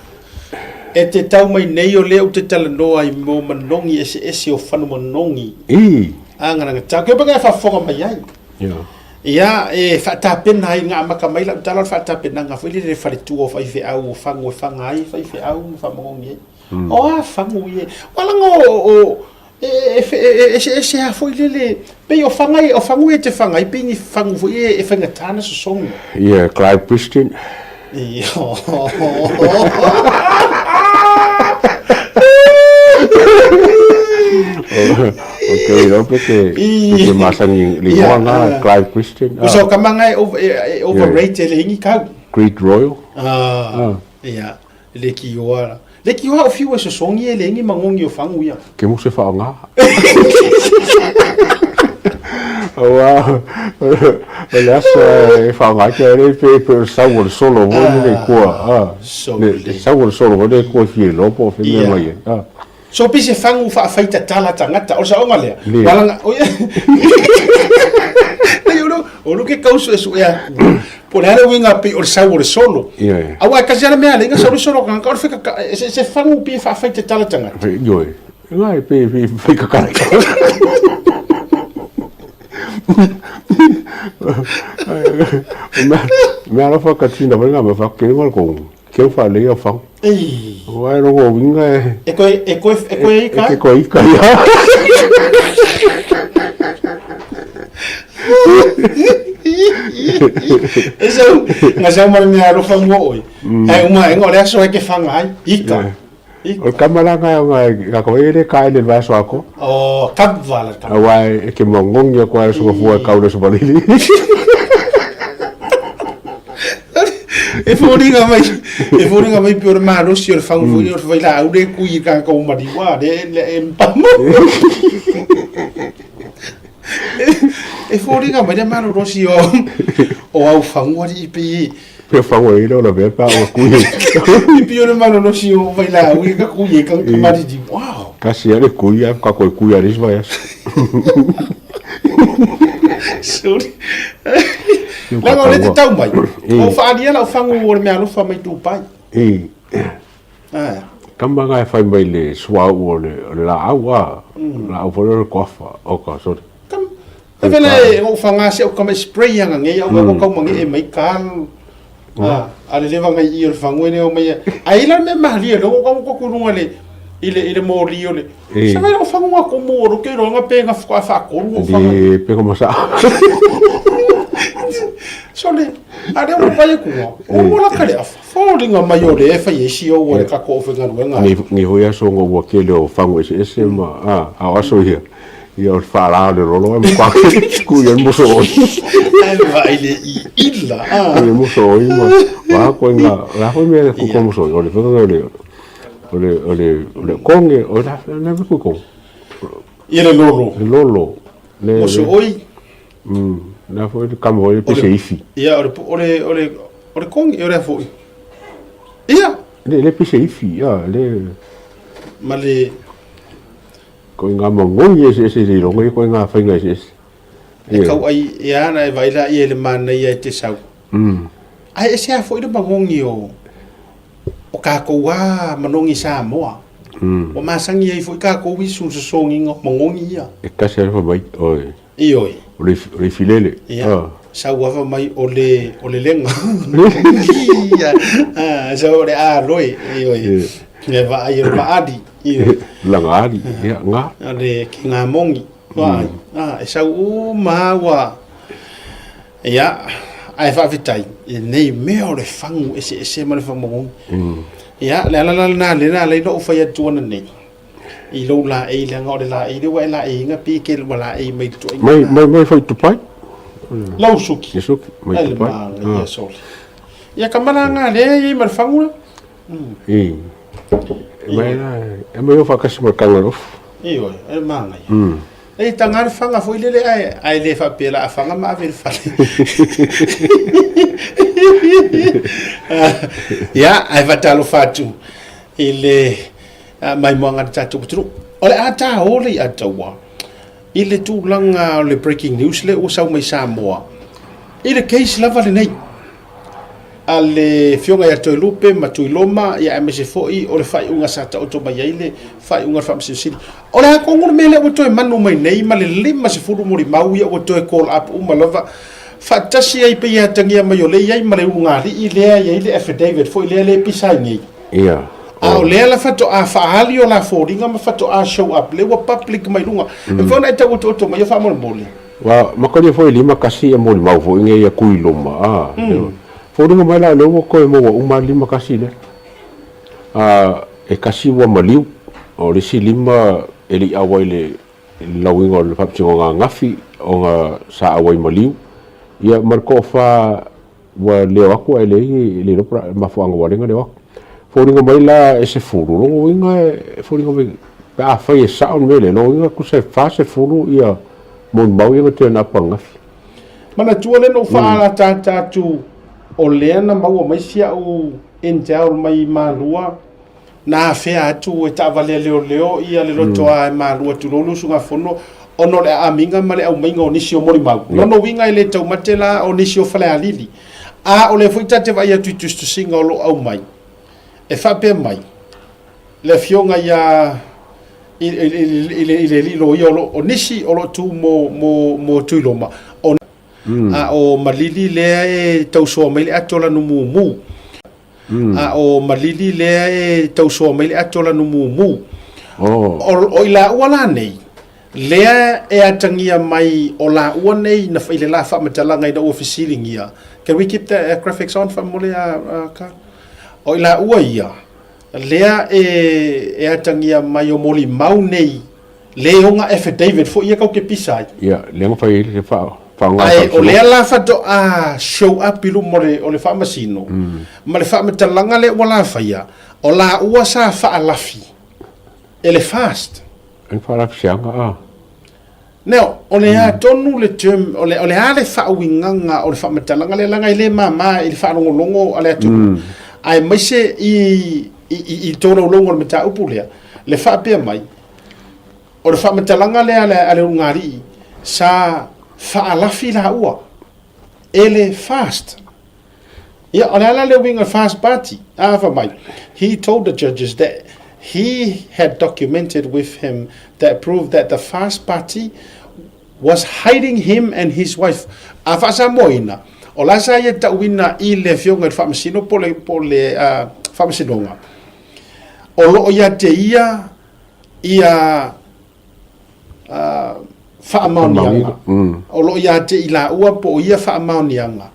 E te tau mai nei o lea ou te talanoa i mō manogi eseese o whanu manogi. I. Āngaranga tau. Kei panga e whaafofoga mai ai. Ia. Ia, e whaatapena ai ngā maka mai lau tala o le whaatapenaga foi lele le faletua o faifeau o fagu e faga ai faifeau ma faamagogi ai. O a fagu ia. Ua laga o, o, e, e, eseese lava foi lele, pei o faga ia, o fagu ia e te faga ai, pei ni fagu foi ia e faigata ona sosogi. Ia, Clive Christian. Ia. O ke iloa pe te, pe te masani le igoa na, Clive Christian. Uso ka manga e, e, e overrate e le ingi kau. Great Royal. Ah, ia. Le ki oa la. Le ki oa o fiu e sosogi e le ingi magogi o fagu ia. Ke mo se whaonga. Aua, o le aso e whaonga ke are pe pe o sau o le solo mo le kua. Le sau o le solo mo le kua fie lopo o whenua mai e. So pe se fagu faafaitatala tagata, o le saoga lea. Walanga, o ia. Nei, o o lo ke kau suesuea aku. Po o le a le uiga pei o le sau o le solo. Aua e kasi lava le mea a le iga sau le solo kanga, o le fai se, se fagu pei e faafaitatala tagata. Ioe. Ngai pe pe fai kakala. Mea alofa ka tina mai ngā mea whakakere ngā kongu. Kia whaalei a whangu. Ei. Wai rongo o winga e. E koe, e koe, e koe ika? E ke koe ika, ia. E sau, nga sau mara mea alofa mua oi. Hai uma, enga o le aso hai ke whanga ai, ika. O le kama la nga nga ko e le ka ele va so ako. O kava la kama. Awa e ke mongongi ko ala so fua ka ule so balili. E foliga mai, e foliga mai pe o le malosi o le fangu foi o le vailaau le kui i ka kau mariwa le le e mpamo. E foliga mai le malolosi o o au fangu ali i pi Pe fangu e le la pa o kui. I pi o le malolosi o vailaau i ka kui e ka maridi. Wow. Kasi ale kui a ka ko kui ali vai. Sorry. Leaga o lea e te tau mai, o faaalia lau fagu o le meaalofa mai Dubai. I. Kama nga e fai mai le suauu o le o le laau a. Laau foi o le koafa. Oka, sorry. Kama. E vele e ou faga se au kama e spray anga ngei au mm. kau mange e mai kal. A, a le leva ngai i o le fagu e o mai. A ila me mahalia lo kau ko kulunga le i le i le moli o le. Sa vai lau fagu a komu o lo ke ro nga pe nga fa fa kolu o faga. Le pe ko masa. Sole, a lea ua vai kua. O mo la kale afa. Foliga mai o le e fai e si o ua le kako o whengaluenga. Nei nei hoi aso ngo ua kele o fangu ese ese ma a a o aso ia. Ia o le whaala o le lolo e mo kwa ku ia moso oi. Ai vai le i ila. Ia moso oi ma wa ko nga la hoi me ku ko moso oi o le whanga o le o le o le o le konge o la la ku ko. Ia le lolo. Le lolo. Le moso oi. La foi le kama foi le pese ifi. Ia o le o le o le o le kongi o le foi. Ia. Le le pese ifi ia le ma le ko ngā mangongi ese ese le longa ko ngā whainga ese ese. E kau ai e ana e vai la ia le mana ia e te sau. Ai ese a foi le mangongi o o kākou a manongi Samoa. Ua masangi ai foi kākou i sosogiga o magogi ia. E kasi alofa mai oe. Ioe. O le, o le filele. Ia. Ah. Sau ava mai o le, o le lega. Ia. Ah, sau o le aloe. Ioe. E vaai o le maali. Ioe. Langa ali. Ia, ngā. O le ki ngā mongi. Vaai. Ah, e sau uma ua. Ia, ae faafetai, i nei mea o le fagu eseese ma le faamogogi. Ia, le ala la lena lea na ala ai ona ou fai atu ananei, i lou laei, leaga o le laei lea ua e laeiina pe ke ua laei mai le ituaiga. Mai, mai, mai foi Dubai. Lau suki. Le suki, mai Ai le Dubai. manaia sole. Ia, ka malaga lea e i ai ma le fagu la. I. E mai la, e mai o faakasi ma le Kangalofu. Ioe, ai le manaia. E taga le faga foi lele ae ae le faapea la a faga ma ave i le fale. Ia, ae faatalofa atu i le maimoaga a le tatou atunuu. O le a tāo le i'a taua i le tulaga o le breaking news lea ua sau mai Samoa i le case lava lenei. a le Afioga ia Toelupe ma Tuiloma, ia aemaise foi o le faaiuga sa taoto mai ai le faaiuga a le Faamasino Sili. O le a tonu le mea lea ua toe manu mai nei ma le 50 molimau ia ua toe call up uma lava faatasi ai pei e atagia mai o lea e i ai ma le ulugalii lea e i ai le affidavit foi lea lea e pisa ai nei. Ia. A o lea la faatoa faaali o la foliga ma faatoa show up lea ua public mai luga. E mafai ona e tau otooto mai ia faamolemole. Ua makalia foi lima kasi e molimau foi nge ia kui loma a. Foliga mai la lea ua koe maua uma lima kasi lea. A e kasi ua maliu, o le isi lima e le i auai le lauiga o le faamasinoga angafi ona sa auai maliu. Ia ma le toafa ua leo atu ae leai le iloa po o le a mafuaaga ua ala ai ona leo atu. Foliga mai la e sefulu, lona uiga e foliga mai pe afai e sao le mea lea, lona uiga tusa e 40 ia molimau ia na turn up ananafi. Manatua lea na ou faalatata atu o lea na maua mai si au intel mai Malua na afea atu e taavale a leoleo ia le lotoa e Malua tulou le usugafono ona o le aamiga ma le aumaiga o nisi o molimau. Lona uiga e le taumate la o nisi o Falealili. A o lea foi ta te vaai atu i tusitusiga o lo o aumai e faapea mai le afioga ia i, i, i, i, le, i le alii loia o, lo, o nisi o lo o tu mo, mo, mo Tuiloma o, a o Malili lea e tausoa mai le ato lanu mumu. A o Malili lea e tausoa mai le ato lanu mumu. Oh. O, o i laua la nei, lea e atagia mai o laua nei na i le la faamatalaga ina ua fesiligia. Can we keep the graphics on faamolemole a, a Carl? O i laua ia, Lea e e atagia mai o molimau nei le oga affidavit foi ia kau ke pisa ai. Ia, lea na fai ai le faaaoga Ae o lea la faatoa show up i luma o le o le faamasino ma le faamatalaga lea ua la faia, o laua sa faalafi e le FAST. E faalafi seaga a. Now, o le a tonu le term, o le, o le a le faauigaga o le faamatalaga lea, leaga e le mama i le faalogologo a le atunuu, aemaise i, i, i, i tolaulauga o le mataupu lea, le faapea mai, o le faamatalaga lea a le, a le ulugalii, sa faalafi laua e le FAST. Ia, o le a la le uiga o le FAST Party? A, fai mai, he told the judges that he had documented with him that proved that the FAST Party was hiding him and his wife. A faasamoaina, o la sa ia tauina i le afioga i le Faamasino po le, po le uh, Faamasinoga, o loo ia te ia ia faamaoniaga o lo o ia te i laua po o ia faamaoniaga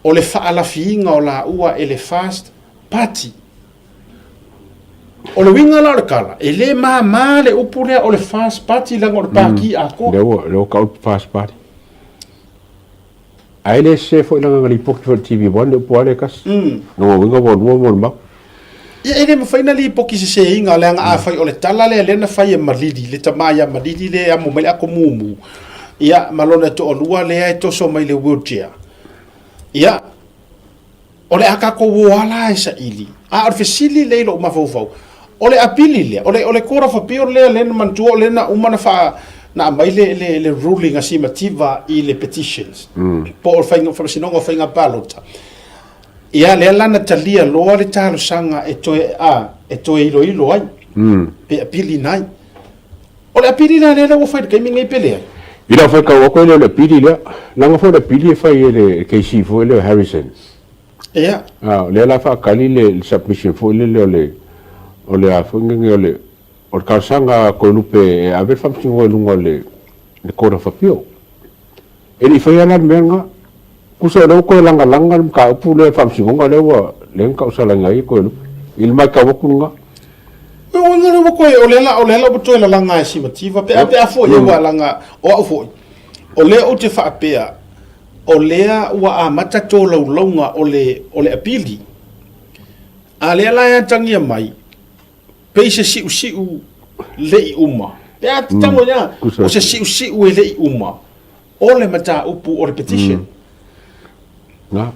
o le faalafiina o laua e le FAST Party. O le uiga la o le tala, e le māmā le upu lea o le FAST Party leaga o le Pākī atoa. Lea ua, lea ua tau le FAST Party. Ae le sese foi leaga na lipoti foi i le TV1 le upu lava lea e tasi. Lona uiga ua lua molimau. Ia e le mafai ona lipoti seseina leaga afai o le tala lea lea na fai e Malili, le tama ia Malili lea e amo mai le ato mumu, ia ma lona toalua lea e toso mai le wheelchair. Ia, o le a tatou o lava la e saili. A o le fesili lea i lou mafaufau, o le apili lea, o le, o le Court of Appeal lea lea na manatua o lea na uma na faa, na aumai le, le, le ruling a Simativa i le petitions, po o le faiga, Faamasinoga o Faiga Palota. Ia, lea la na talia loa le talosaga e toe, a, e toe iloilo ai, pe apiliina ai. O le apili la lea ua fai i le taimi lenei pe leai? I lau faitau atu e le o le apili lea, leaga foi o le apili e fai e le KC foi lea o Harrison. Ia. A, o lea la e faatali le submission foi lele o le, o le a foi nei o le, o le talosaga a Toelupe e ave le faamasinoga i luga o le Court of Appeal. E le i faia la le mea lena. Tusa o lea ua toe lagalaga le mataupu lea i le faamasinoga lea ua lea na tausalaina ai e Toelupe i le matau atu lena. O uiga lea ua toe, o lea la, o lea la ua toe lalaga e Simativa pe a, pe a foi ua laga, o au foi, o lea ou te faapea, o lea ua amata tolaulauga o le, o le apili. A lea la e atagia mai, pei se siusiu le i uma. Pe a te tago ia, o se siusiu e le i uma, o le mataupu o le petition. Na.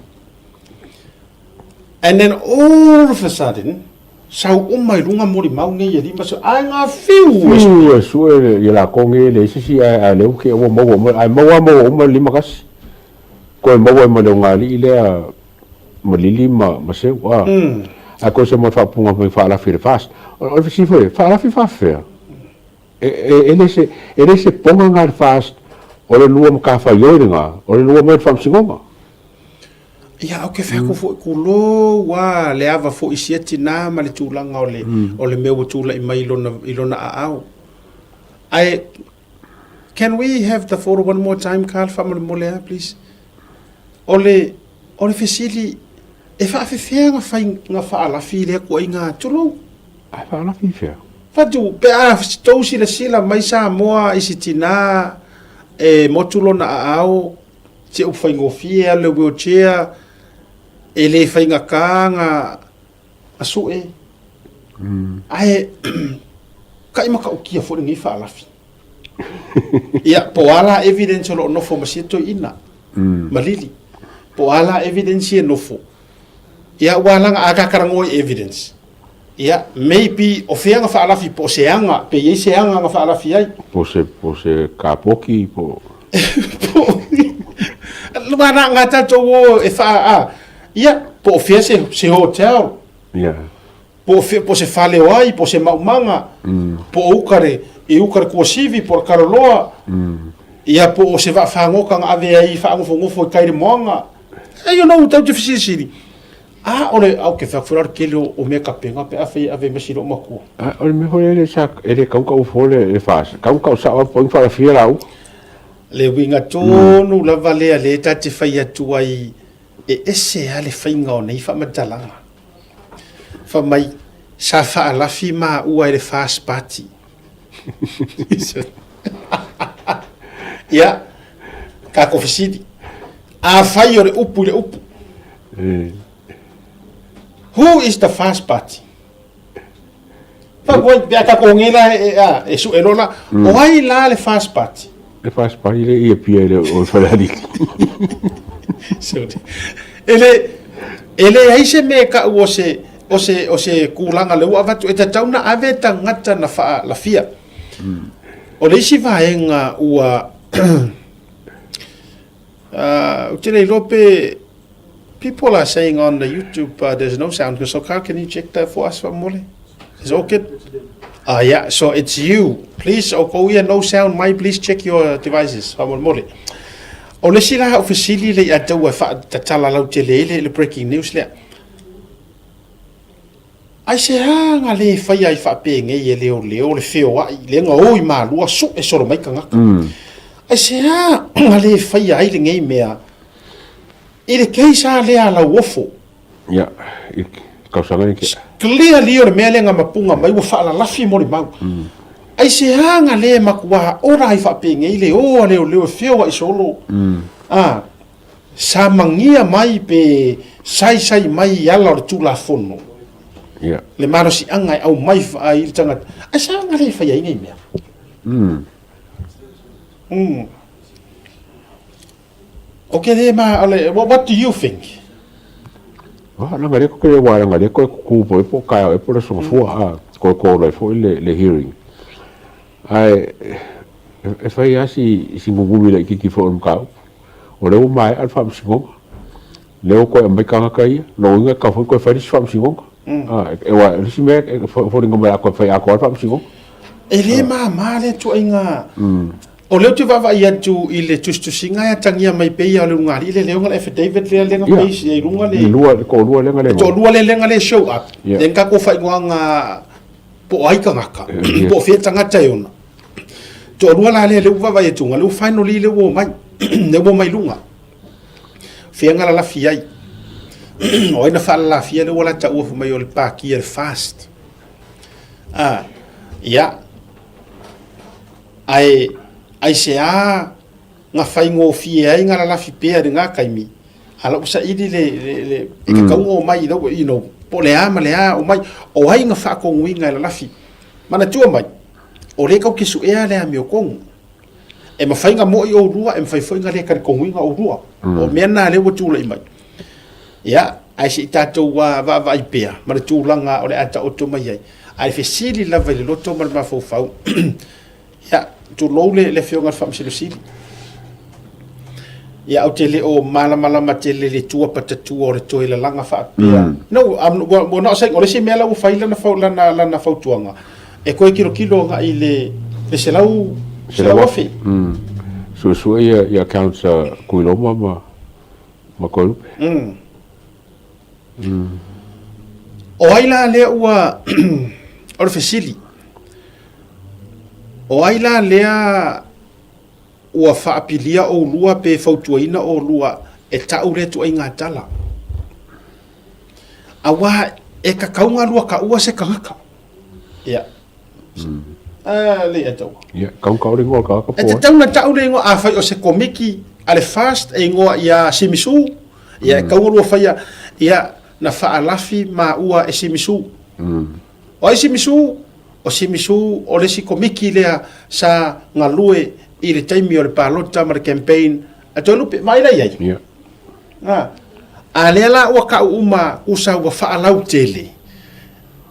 And then all of a sudden, sau uma i luga molimau nei e 50, ae ga fiu e Fiu e sue ia latou nei e leai se isi ae lea ua ua maua uma, ae maua maua uma le 51. Koe maua ai ma le ogalii lea Malili ma ma Seu a. Ae koe se mo le faapuga mai faalafi i le FAST. O le fesili foi, faalafi faafefea? E, e, e le se, e le se poga na le FAST o le lua matafaioi lena, o le lua mai le faamasinoga. Ia, ou te fai atu foi, tulou a le ava foi i sia tinā ma le tulaga o le, o le mea ua tulai mai i lona, i lona aao. Ae, can we have the photo one more time, Carl, faamolemole a, please? O le, o le fesili, e faafefea na fai, na faalafi lea tuuaiga, tulou? Ae faalafi i fea? Fatu, pe a tou silasila mai Samoa i si tinā e motu lona aao, te upu faigofie alu i le wheelchair, e le faigata na sue. Ae kai matautia foi lenei faalafi. Ia, po o a la evidence o lo o nofo ma sia toeaina, ma Lili. Po o a la evidence ia e nofo. Ia, ua ala a ta talanoa i evidence, ia, maybe o fea na faalafi, po o se aga, pe i ai se aga na faalafi ai. Po se, po se kapoki, po... Aua na, na tatou o e faa, a, ia, po o fea se, se hotel. Ia. Po o fea, po o se fale o ai, po o se maumaga, po o uka le, i uka le Tuasivi, po o le Kaloloa, ia, po o se vaafagota na ave ai i faanofonofo i tai le moana. You know, tatou te fesilisili, a o le, a ou te fai atu foi la o le tele o mea tapena pe a fai e ave ai ma si lou matua. A o le mea foi lea sa, e le tatau ona tau fua le FAST, tatau ona tau sao lava po o ai na faalafia laua. Le uiga tonu lava lea lea ta te fai atu ai, e ese lava le faiga o nei faamatalaga. Fai mai, Sa faalafi maua e le Fast Party. Ia, tatou fesili. Afai o le upu i le upu. Who is the Fast Party? Fa pe a tatou ngela e a e su e lola. O ai la le Fast Party? Le Fast Party le ia pia le o Falealili. Sorry. E le ai se me ka o se o se o se kulaga le ua avatu e tatau na ave tagata na faalafia. O le isi vaega ua ou te le iloa pe people are saying on the YouTube there's no sound so Carl can you check that for us faamole? Is it okay? Ah yeah, so it's you. Please, o kou ia no sound mai, please check your devices. Faamolemole. O le isi la au fesili le ia tau e faatatala lautele ai le breaking news lea. Aisea ga lē faia ai faapenei e leoleo le feoaʻi lea na o i Malua suʻe solo mai tagata? Aisea ga lē faia ai lenei mea i le case lava lea a Lauofo? Ia, i le tausaga lea tea. Clearly o le mea lea na mapuga mai ua faalalafi molimau. Aisea ga lē matuā ola ai faapenei le o a leoleo e feoaʻi solo? A Sa magia mai pe saisai mai i ala o le Tulafono le malosiaga e aumai ai le tagata, ae sa ga le faia ai nei mea. O ke le ma, o le, what do you think? Ah, langa le ko ke wa langa le ko ku po po ka e po le so fua a ko ko le fo le le hearing. Ai e fai asi si ngungumi le kiki fo o kau. O lea ua maea le faamasinoga, lea ua toe aumai tagata ia, lona uiga e tatau foi ona toe fai le isi faamasinoga. Aua o le isi mea e foliga mai o le a toe fai atoa le faamasinoga. E le mama lea ituaiga. O lea ou te vaavaai atu i le tusitusiga e atagia mai pei lava o le ulugalii le leo na le affidavit lea lea na base i ai luga le. Le toalua lea na le. Le toalua lea na le show up. Lea na tatou faaigoaga po o ai tagata, po o fea tagata e ona. Toalua la lea, lea ua vaavaai atu, lea ua finally lea ua omai, lea ua omai i luga. Fea na lalafi ai. O ai na faalalafia lea ua la taua fai mai o le pākia le fast. Ah, ia. Ae, aisea na faigofie ai na lalafi pea i lena taimi, a la ua saili le, le, le e tatau ona omai i lau, you know, po o le a ma le a omai, o ai na faatonuina e lalafi. Manatua mai, o lea tatou te suea le amiotonu. E mafai ona moi oulua, e mafai foi ona le talitonuina oulua. O mea na lea ua tulai mai. Ia, ae se i tatou vaavaai pea ma le tulaga o le a taoto mai ai. Ae fesili lava i le loto ma le mafaufau. Ia, tulou le, le Afioga i le Faamasino Sili. Ia, ou te le o malamalama tele i le tua patatua o le toe lalaga faapea. No, I'm, well, not saying, o le isi mea la ua fai lana, lana, lana fautuaga, e toe tilotilo agai i le, le 100,000. Suesue ia, ia accounts a Kuiloma ma, ma Toelupe. O ai la lea ua, o le fesili, o ai la lea ua faapilia oulua pe fautuaina oulua e ta'u lea ituaiga tala? Auā e tatau ona lua taua se tagata. Ia. A, le ia taua. Ia, kau kau le ingoa ka ka E tatau ona ta'u le ingoa, afai o se komiki a le FAST e ingoa ia Simisu, ia e tatau ona lua faia, ia, na faalafi maua e Simisu. O ai Simisu? O Simisu o le isi komiki lea sa galue i le taimi o le palota ma le campaign a Toelupe, vaai la i ai. Ia. A, a lea la ua kau uma usa ua faalautele,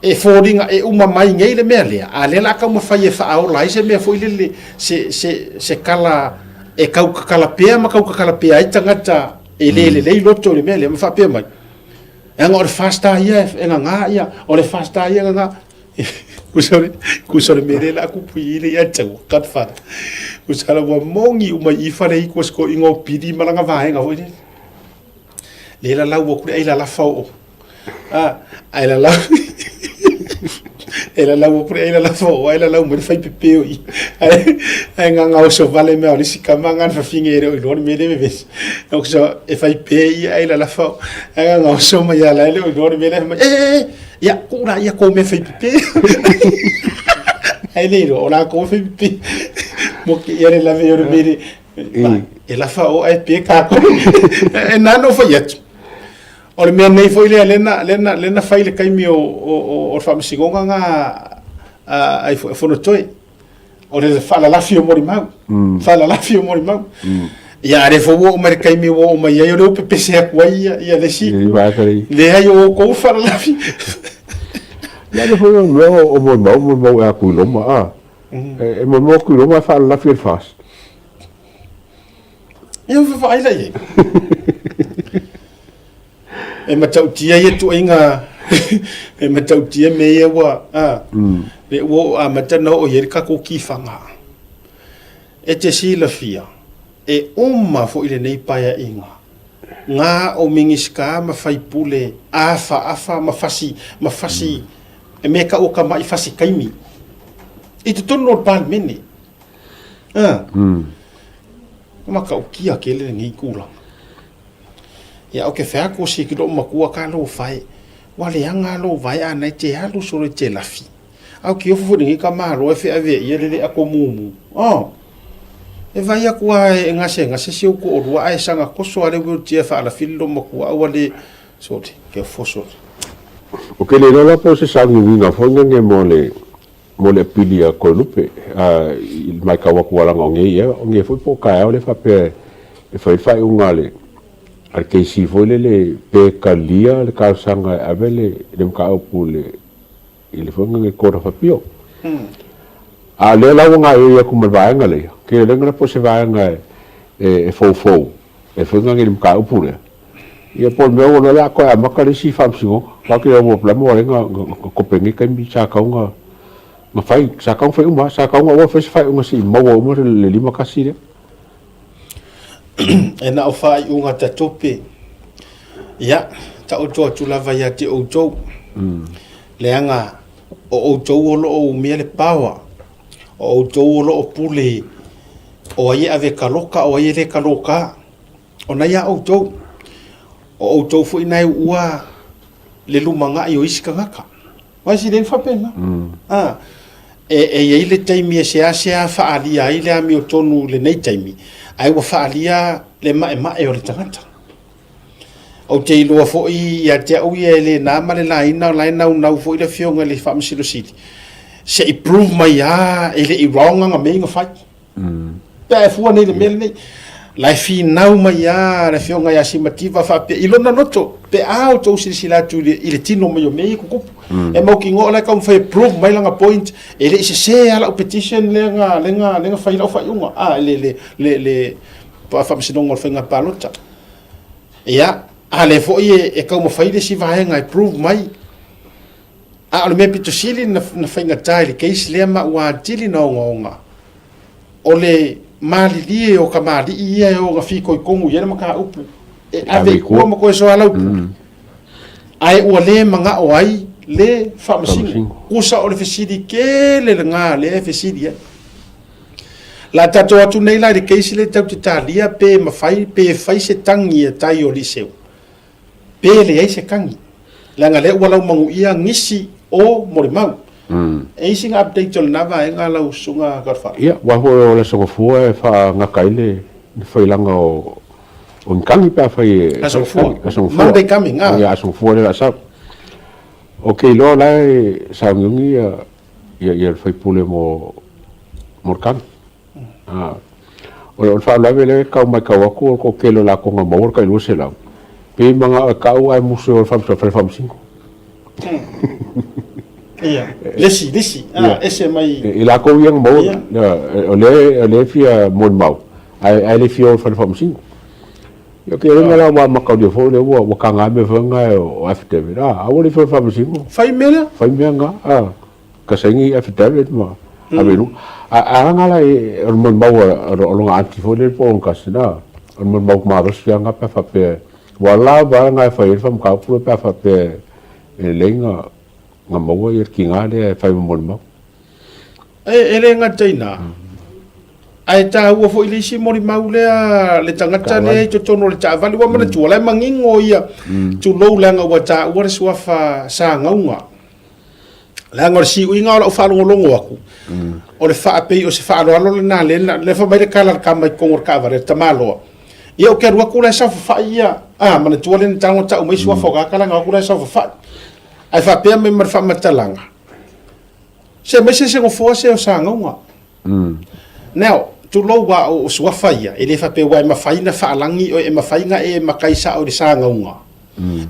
e foliga e uma mai nei le mea lea, a lea la a taumafai e faaola ai se mea foi lele, se, se, se kala e tau kakala pea ma tau kakala pea ai tagata e le lelei loto i le mea lea, ma faapea mai, leaga o le FAST ia e gagā ia, o le FAST ia e gagā. Kusa o le mea lea la kupu i le ia tau, Godfather. Kusa la ua mongi uma i fale i kua sko ingo pili malanga vaenga foi lele. Le la lau aku le ai la lafa o. Ah, ai la lau. E la lau aku le ai la lafa o, ai la lau mai le fai pepe o i. Ai ai nganga o so vale mea o le si kama ngana fafinge e le o i loa le mea le vevesi. So e fai pe ia ai la lafa o. Ai nganga o so mai ala le o i loa le mea le mai. E e e. Ia, tuu laia kou mea faipepe. Ae le iloa, o lakou e faipepe. Mo ke ia le lave o le mele. E lafa o ae pe kākou. E nā na ou fai atu. O le mea nei foi lea, lea na, lea na, lea na fai i le taimi o, o, o, o le faamasinoga nga a, a, a Fonotoe. O le faalalafi o molimau. Faalalafi o molimau. Ia, a lea foi ua oo mai le taimi ua oo mai ai, o lea ua pepese atu ai ia, ia le isi itu. Leai, o outou faalalafi. Ia, lea foi o le mea o molimau, molimau e atu i loma, a. E molimau atu i loma ae faalalafi e le FAST. Ia, vaavaai la i ai. E matautia ia tuaiga e matautia mea ia ua a le ua oo amata ona oo i ai le tatou tifaga. E te silafia e uma foi lenei paeaiga na o Minisita ma faipule afaafa ma fasi ma fasi e mea tau o tamai fasi taimi i totonu o le Palemene. A matautia tele lenei tulaga. Ia ou te fai atu si ki lou matua ka lou fae, ua leaga lou vae a na e te alu solo e te lafi. A ou te ofo foi lenei tamaloa e feavea ia le le ato mumu. Oh. E vai atu a e gasegase si ou toalua ae saga toso a le wheelchair faalafi le lou matua a ua le sole, ke ofo sole. Ou te le iloa la po o se sauniuniga foi nge mo le mo le apili a Toelupe i le matau atu aua leaga o nei ea, o nei foi po o taeao lea faapea e fai le faaiuga a le a le KC foi lele pe talia le talosaga e ave le le mataupu i le i le foi lele Court of Appeal. A o lea la ua gaoioi atu ma le vaega lea, ke le la po o se vaega e foufou e foi lea i le mataupu lea. Ia po o le mea ua loa toe amata le isi faamasinoga. Aua te iloa ua lama ua leai na kope nei taimi sa tatau na na fai, sa tatau na fai uma lava. Sa tatau na aua fai se faaiuga se i maua uma le 51 lea. E na o faaiuga tatope. Ia, taoto atu lava ia te outou. Leaga o outou o lo o umia le power, o outou o lo o pule o ai e ave kaloka o ai e le kaloka. O na ia outou, o outou foi na e uua le lumanai o isi tagata. Vai si le faapena. Ah, e i ai le taimi e seasea faaalia ai le amiotonu i lenei taimi, ae ua faaalia le maemae o le tagata. Ou te iloa foi ia te au ia e le na ma le laina o la e naunau foi le afioga i le Faamasino Sili, se i prove mai lava e le i wrong ana mea ia na fai. Pe a e fua nei i le mea lenei. La e finau mai lava le afioga ia Simativa faapea i lona loto, pe a outou silasila atu i le, i le tino mai o mea ia tutupu. E mautinoa o la e taumafai e prove mai lana point, e le i sese lava lau petition lea na, lea na, lea na fai ai lau faaiuga, a, le, le, le, le faamasinoga o le faiga palota. Ia, a lea foi e, e taumafai le isi vaega e prove mai. A o le mea pito sili na, na faigata i le case lea ma ua atili na ogaoga, o le malilie o kamali'i ia e o na fitoitonu i ai le mataupu e ave i tua ma toe soalaupule. Ae ua le mana'o ai le Faamasino. Tusa o le fesili tele lena lea e fesili ai. La tatou atu nei la i le case lea tatou te talia pe mafai pe fai se tagi a tai o Liseu. Pe leai se tagi. Leaga lea ua laumanuia nisi o molimau. E i sina update o lena vaega lau Susuga Godfather? Ia, aua foi o le Aso Gafua e faagata ai le failaga o ni tagi pe afai e Aso Gafua. Aso Gafua. Monday coming, ah. Ia, Aso Gafua lea o le a sau. Ou te iloa o la e sauniuni ia le faipule mo le tagi. O le faalavelave lea e tau matau atu o le toatele o latou na maua le tai 200, pei e manao e tau ae musu e o i le fale faamasino. Ia, le isi, le isi, ese mai. I latou ia na maua, o lea e fia molimau, ae le fia o i le fale faamasino. Ia, ou te iloa la ua amatalia foi lea ua taga mea foi na o affidavit, a ua le fia o i le faamasino. Fai mea lea. Fai mea na. Ka saini affidavit ma ave i luga. A laga la o le molimau a lona aunty foi lele po o lona cousin, a, o le molimau malosi lava lena pe a faapea, ua lava lena e fai ai le faamataupu pe a faapea e lelei na maua le tiga lea e fai ma molimau. E le gata i ina. Ae taua foi le isi molimau lea le tagata lea i totonu o le taavale ua manatua la e manino ia tulou leaga ua taua le suafa Sagauga leaga o le siuiga o lau faalogologo atu o le faapei o se faaaloalo lena lea lea fai mai le tala a le tama i totonu o le taavale le tamaloa ia ou te alu atu la e saofafai ia a manatua lea na tago tau mai suafa o tagata la na o atu la e saofafai ae faapea mai ma le faamatalaga se mai se se nofoa se o Sagauga. Now, tulou a o suafa ia, e le faapea ua e mafai na faalagi oe, e mafai na e matai sao i le sagauga.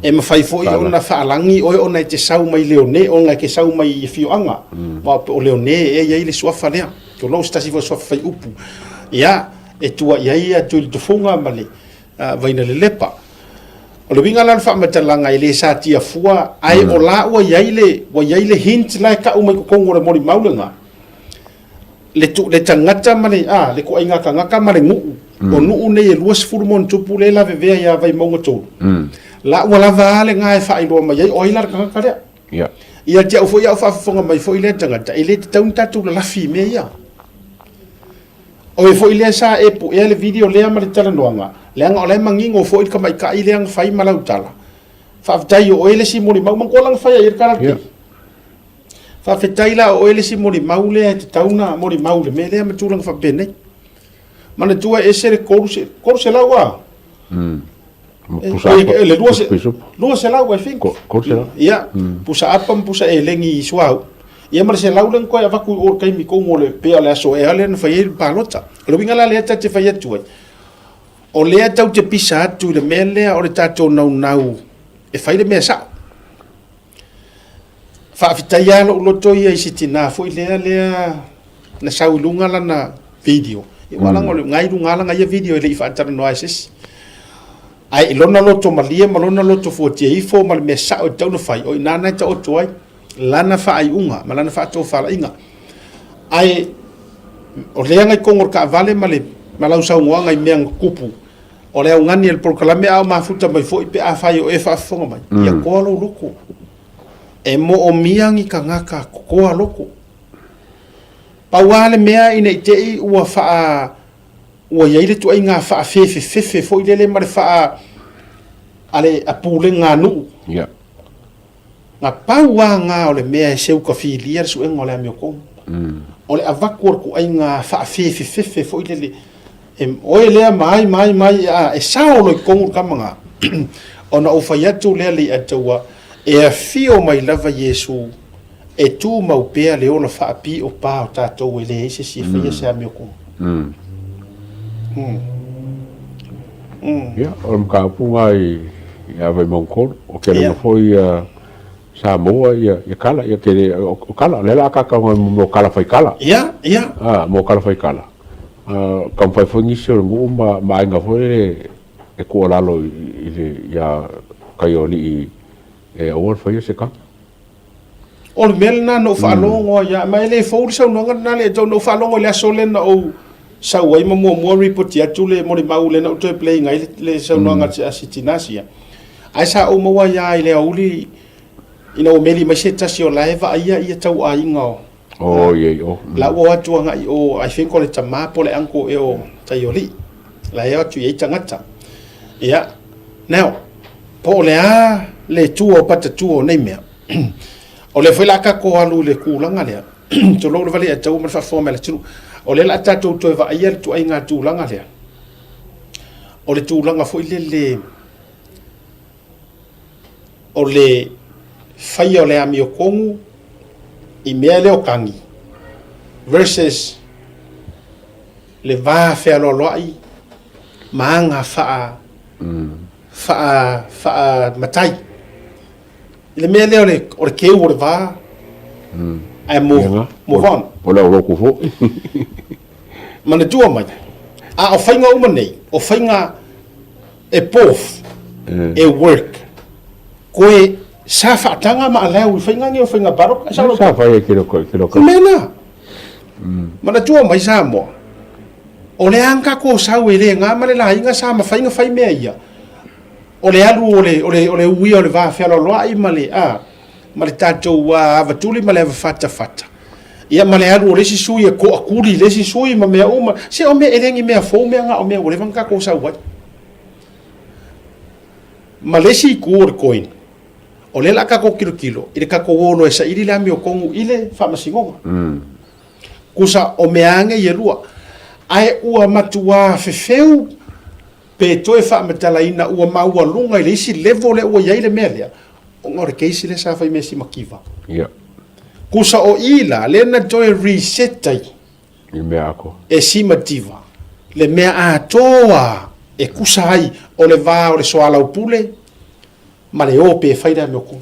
E mafai foi ona faalagi oe ona e te sau mai Leone, ona e te sau mai i afioaga. Aua o Leone ea e i ai le suafa lea. Tulou se tasi foi o suafa faiupu. Ia, e tua i ai Tuilitufuga ma le Vainalelepa. O le uiga la o le faamatalaga e le satia fua, ae o la ua i ai le, ua i ai le hint la e tau mai totonu o le molimau lena, le, tu, le tagata ma le, a, le toaiga tagata ma le nuu, o nuu nei e 20 ma ona tupu lea e lavevea ia Vaimauga 3, la ua lava a lena e faailoa mai ai o ai la le tagata lea. Yeah. Ia te au foi a o faafofoga mai foi lea tagata, e le tatau ona tatou lalafi i mea ia. O e foi lea sa e puea le video lea ma le talanoaga, leaga o la e manino foi le tamaitai lea na fai ma lau tala. Faafetai o oe le isi molimau, manatua la na fai ai le tala yeah. Faafetai la o oe le isi molimau lea e tatau na molimau le mea lea ma tulaga faapenei. Manatua e ese le 300 a? Le 200 I think. Ia, pusa apa ma pusa elegi i suauu. Ia ma le 100 lea na toe avatu i o i le taimi tonu o le pea o le aso ea lea na fai ai le palota. O le uiga la lea ta te fai atu ai, o lea tau te pisa atu i le mea lea o le tatou naunau e fai le mea sao. Faafetai lava lou loto ia i si tina foi lea lea na sau i luga lana video. Ia ua laga o le na i luga lana ia video e le i faatalanoa e se isi. Ae i lona loto malie ma lona loto fuatia ifo ma le mea sao e tatau ona fai, o i ina na e taoto ai lana faaiuga ma lana faatofalaiga. Ae o lea na i totonu o le taavale ma le ma lau saunoaga i mea na tutupu, o le augani a le polokalame a o mafuta mai foi pe afai o e faafofoga mai, ia toa lou loto. E moomia ni tagata toa loto. Pau lava le mea ina i te i ua faa ua i ai le tuaiga faafefefefe foi lele ma le faa a le a pulega a nuu. Yeah. Na pau lava na o le mea e seukafilia le suega o le amiotonu. O le avatu o le tuaiga faafefefefe foi lele e oe lea ma ai ma ai ma ai a e sao loa i totonu le tama na. Ona ou fai atu lea Leiataua e afio mai lava Iesu e tumau pea le ola faapio pa o tatou e leai se isi e faia se amiotonu. Ia, o le mataupu lena ia Vaimauga 3, o ke alu foi ia Samoa ia ia kala, ia ke le, o kala, o lea o le a kākau mai mo kala fai kala. Ia, ia. A, mo kala fai kala. A, taumafai foi nisi o le nuu ma, ma aiga foi lele e tuualalo i, i le, ia Kaiolii e aua le faia se kala. O le mea lena na ou faalogo ai lava, ma e le fou le saunoaga lena le na ou faalogo i le aso lea na ou sau ai ma muamua ripoti atu le molimau lea na ou toe play ina ai le saunoaga a si tina sia. Ae sa ou maua ai lava i le aoauli ina ua meli mai se tasi o la e vaaia ia tauaiga o Oh, ia i o. La ua o atu agai i o, I think o le tama po o le uncle ea o Taiolii. La e o atu i ai tagata. Ia, now, po o le a le tua o patatua o nei mea. O lea foi o le a tatou alu i le tulaga lea, tulou le valeataua ma le faafofoga mai a le atunuu, o lea o le a tatou toe vaaia le ituaiga tulaga lea, o le tulaga foi lele o le faia o le amiotonu i mea lea o tagi versus le va fealoaloai ma aga faa, faa, faa matai. I le mea lea o le, o le keu o le va, ae move, move on. O le aulotu foi. Manatua mai, a o faiga uma nei, o faiga e both, e work. Koe sa faataga ma allow i faiga nei o faiga palota. Sa sa fai e ke loko, ke loko. Mea na. Manatua mai Samoa, o le a tatou sau e le gā ma le laina sa mafai ona fai mea ia, o le alu o le, o le, o le uia o le va fealoaloai ma le, a, ma le tatou avatuli ma le avafatafata. Ia ma le alu o le isi sui e toakuli i le isi sui ma mea uma. Se o mea e le ni mea fou mea na, o mea ua leva ona tatou sau ai. Ma le isi itu o le coin, o lea o le a tatou tilotilo i le tatou o loa e saili le amiotonu i le faamasinoga. Tusa o mea lava nei e lua. Ae ua matuā fefeu pe toe faamatalaina ua maualuga i le isi level lea ua i ai le mea lea, ona o le case lea sa fai mai e Simakiva. Ia. Tusa o i la, lea na toe reset ai I mea atoa. e Simativa le mea atoa e tusa ai o le va o le soalaupule ma le o pe fai le amiotonu.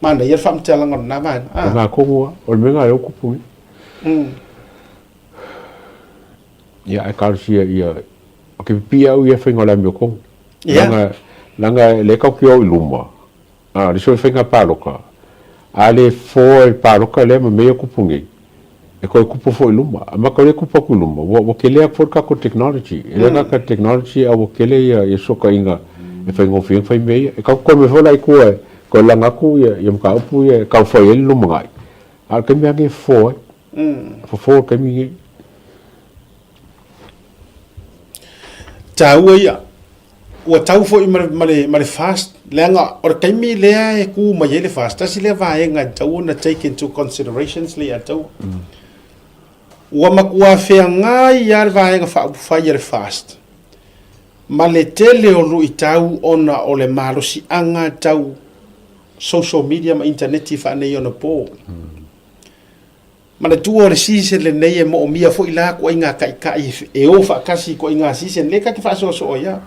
Manaia le faamatalaga o lena vaega. O lena tonu lava, o le mea lena o lea ua tupu nei. Ia, ae talosia ia, ou te pipii au ia faiga o le amiotonu. Leaga, leaga o lea tatou te o i luma, a o le isi o faiga palota, a le fofo e le palota lea ma mea ia e tupu nei, e toe tupu foi i luma. A matou le tupu atu i luma, ua, ua tele atu foi le tatou technology. E le gata i le technology a ua tele ia, ia fesootaiga e faigofie ai ona fai mea ia. E tatou te toe omai foi la i tua e toe laga atu ia, ia mataupu ia e tau fai ai le lumanai, a o le taimi lava lenei e fofo ai. Fofo le taimi lenei. Taua ia. Ua tau foi ma le, ma le, ma le fast, leaga o le taimi lea e ku mai ai le fast, tasi lea vaega e tatau ona take into considerations le ia taua. Ua matua feagai lava le vaega faaupufai a le fast ma le tele o luitau ona o le malosiaga tau social media ma initaneti faaneionapo. Manatua o le season lenei e moomia foi la ituaiga taitai e o faatasi i ituaiga season lea ta te faasoasoa ai lava.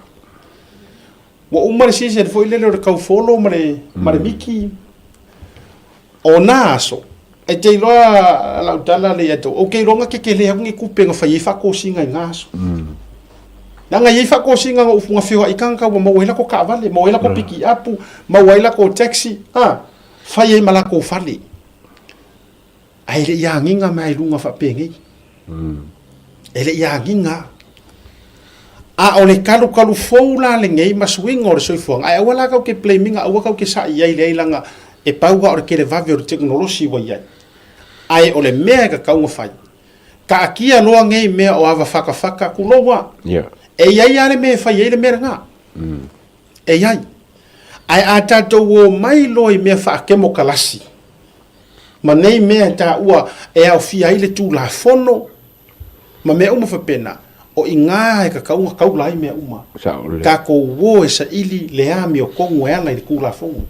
Ua uma le season foi lele o le taufolo ma le, ma le miki. O na aso, e te iloa lau tala lea ia te au, ou te iloa na tetele atu ni tupe na fai ai faatosina i na aso. Leaga e i ai faatosina na ou na feoai tagata ua maua ai latou taavale, maua ai latou pikiapu, maua ai latou taxi, a, fai ai ma latou fale. Ae le i agiga mai i luga faapenei. E le i agiga. A o le kalukalu fou la lenei ma suiga o le soifuaga, ae aua la kau ke blame ina, aua kau ke sa'i i ai leai leaga e pau lava o le televave o le tekonolosi ua i ai. Ae o le mea e tatau ona fai, taatia loa nei mea o ava fakafaka, tulou lava. E i ai lava le mea e fai ai le mea lena. E i ai. Ae a tatou omai loa i mea faakemokalasi, ma nei mea e taua e aofia ai le Tulafono ma mea uma faapena, o i ina e tatau ona taula ai mea uma. Tatou o e saili le amiotonu e ala i le Tulafono.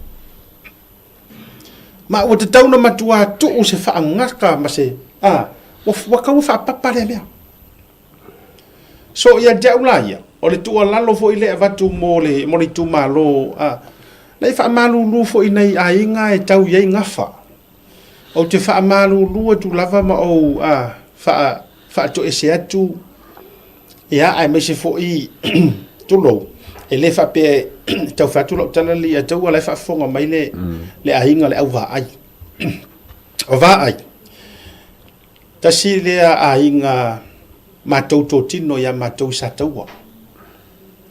Ma ua tatau ona matuā tuu se faagata ma se, a, ua tatau ona faapapa lea mea. So ia te au la ia, o le tuualalo foi lea e avatu mo le, mo le itumalo, a, na i faamalulu foi i nai aiga e tau i ai gafa. Ou te faamalulu atu lava ma ou a, faa, faatoese atu, ia, aemaise foi, tulou, e le faapea e tau fai atu lau tala lea ia te au, o la e faafofoga mai le, le aiga o le auvaai. O vaai, Tasi lea aiga matou totino ia matou i Sataua.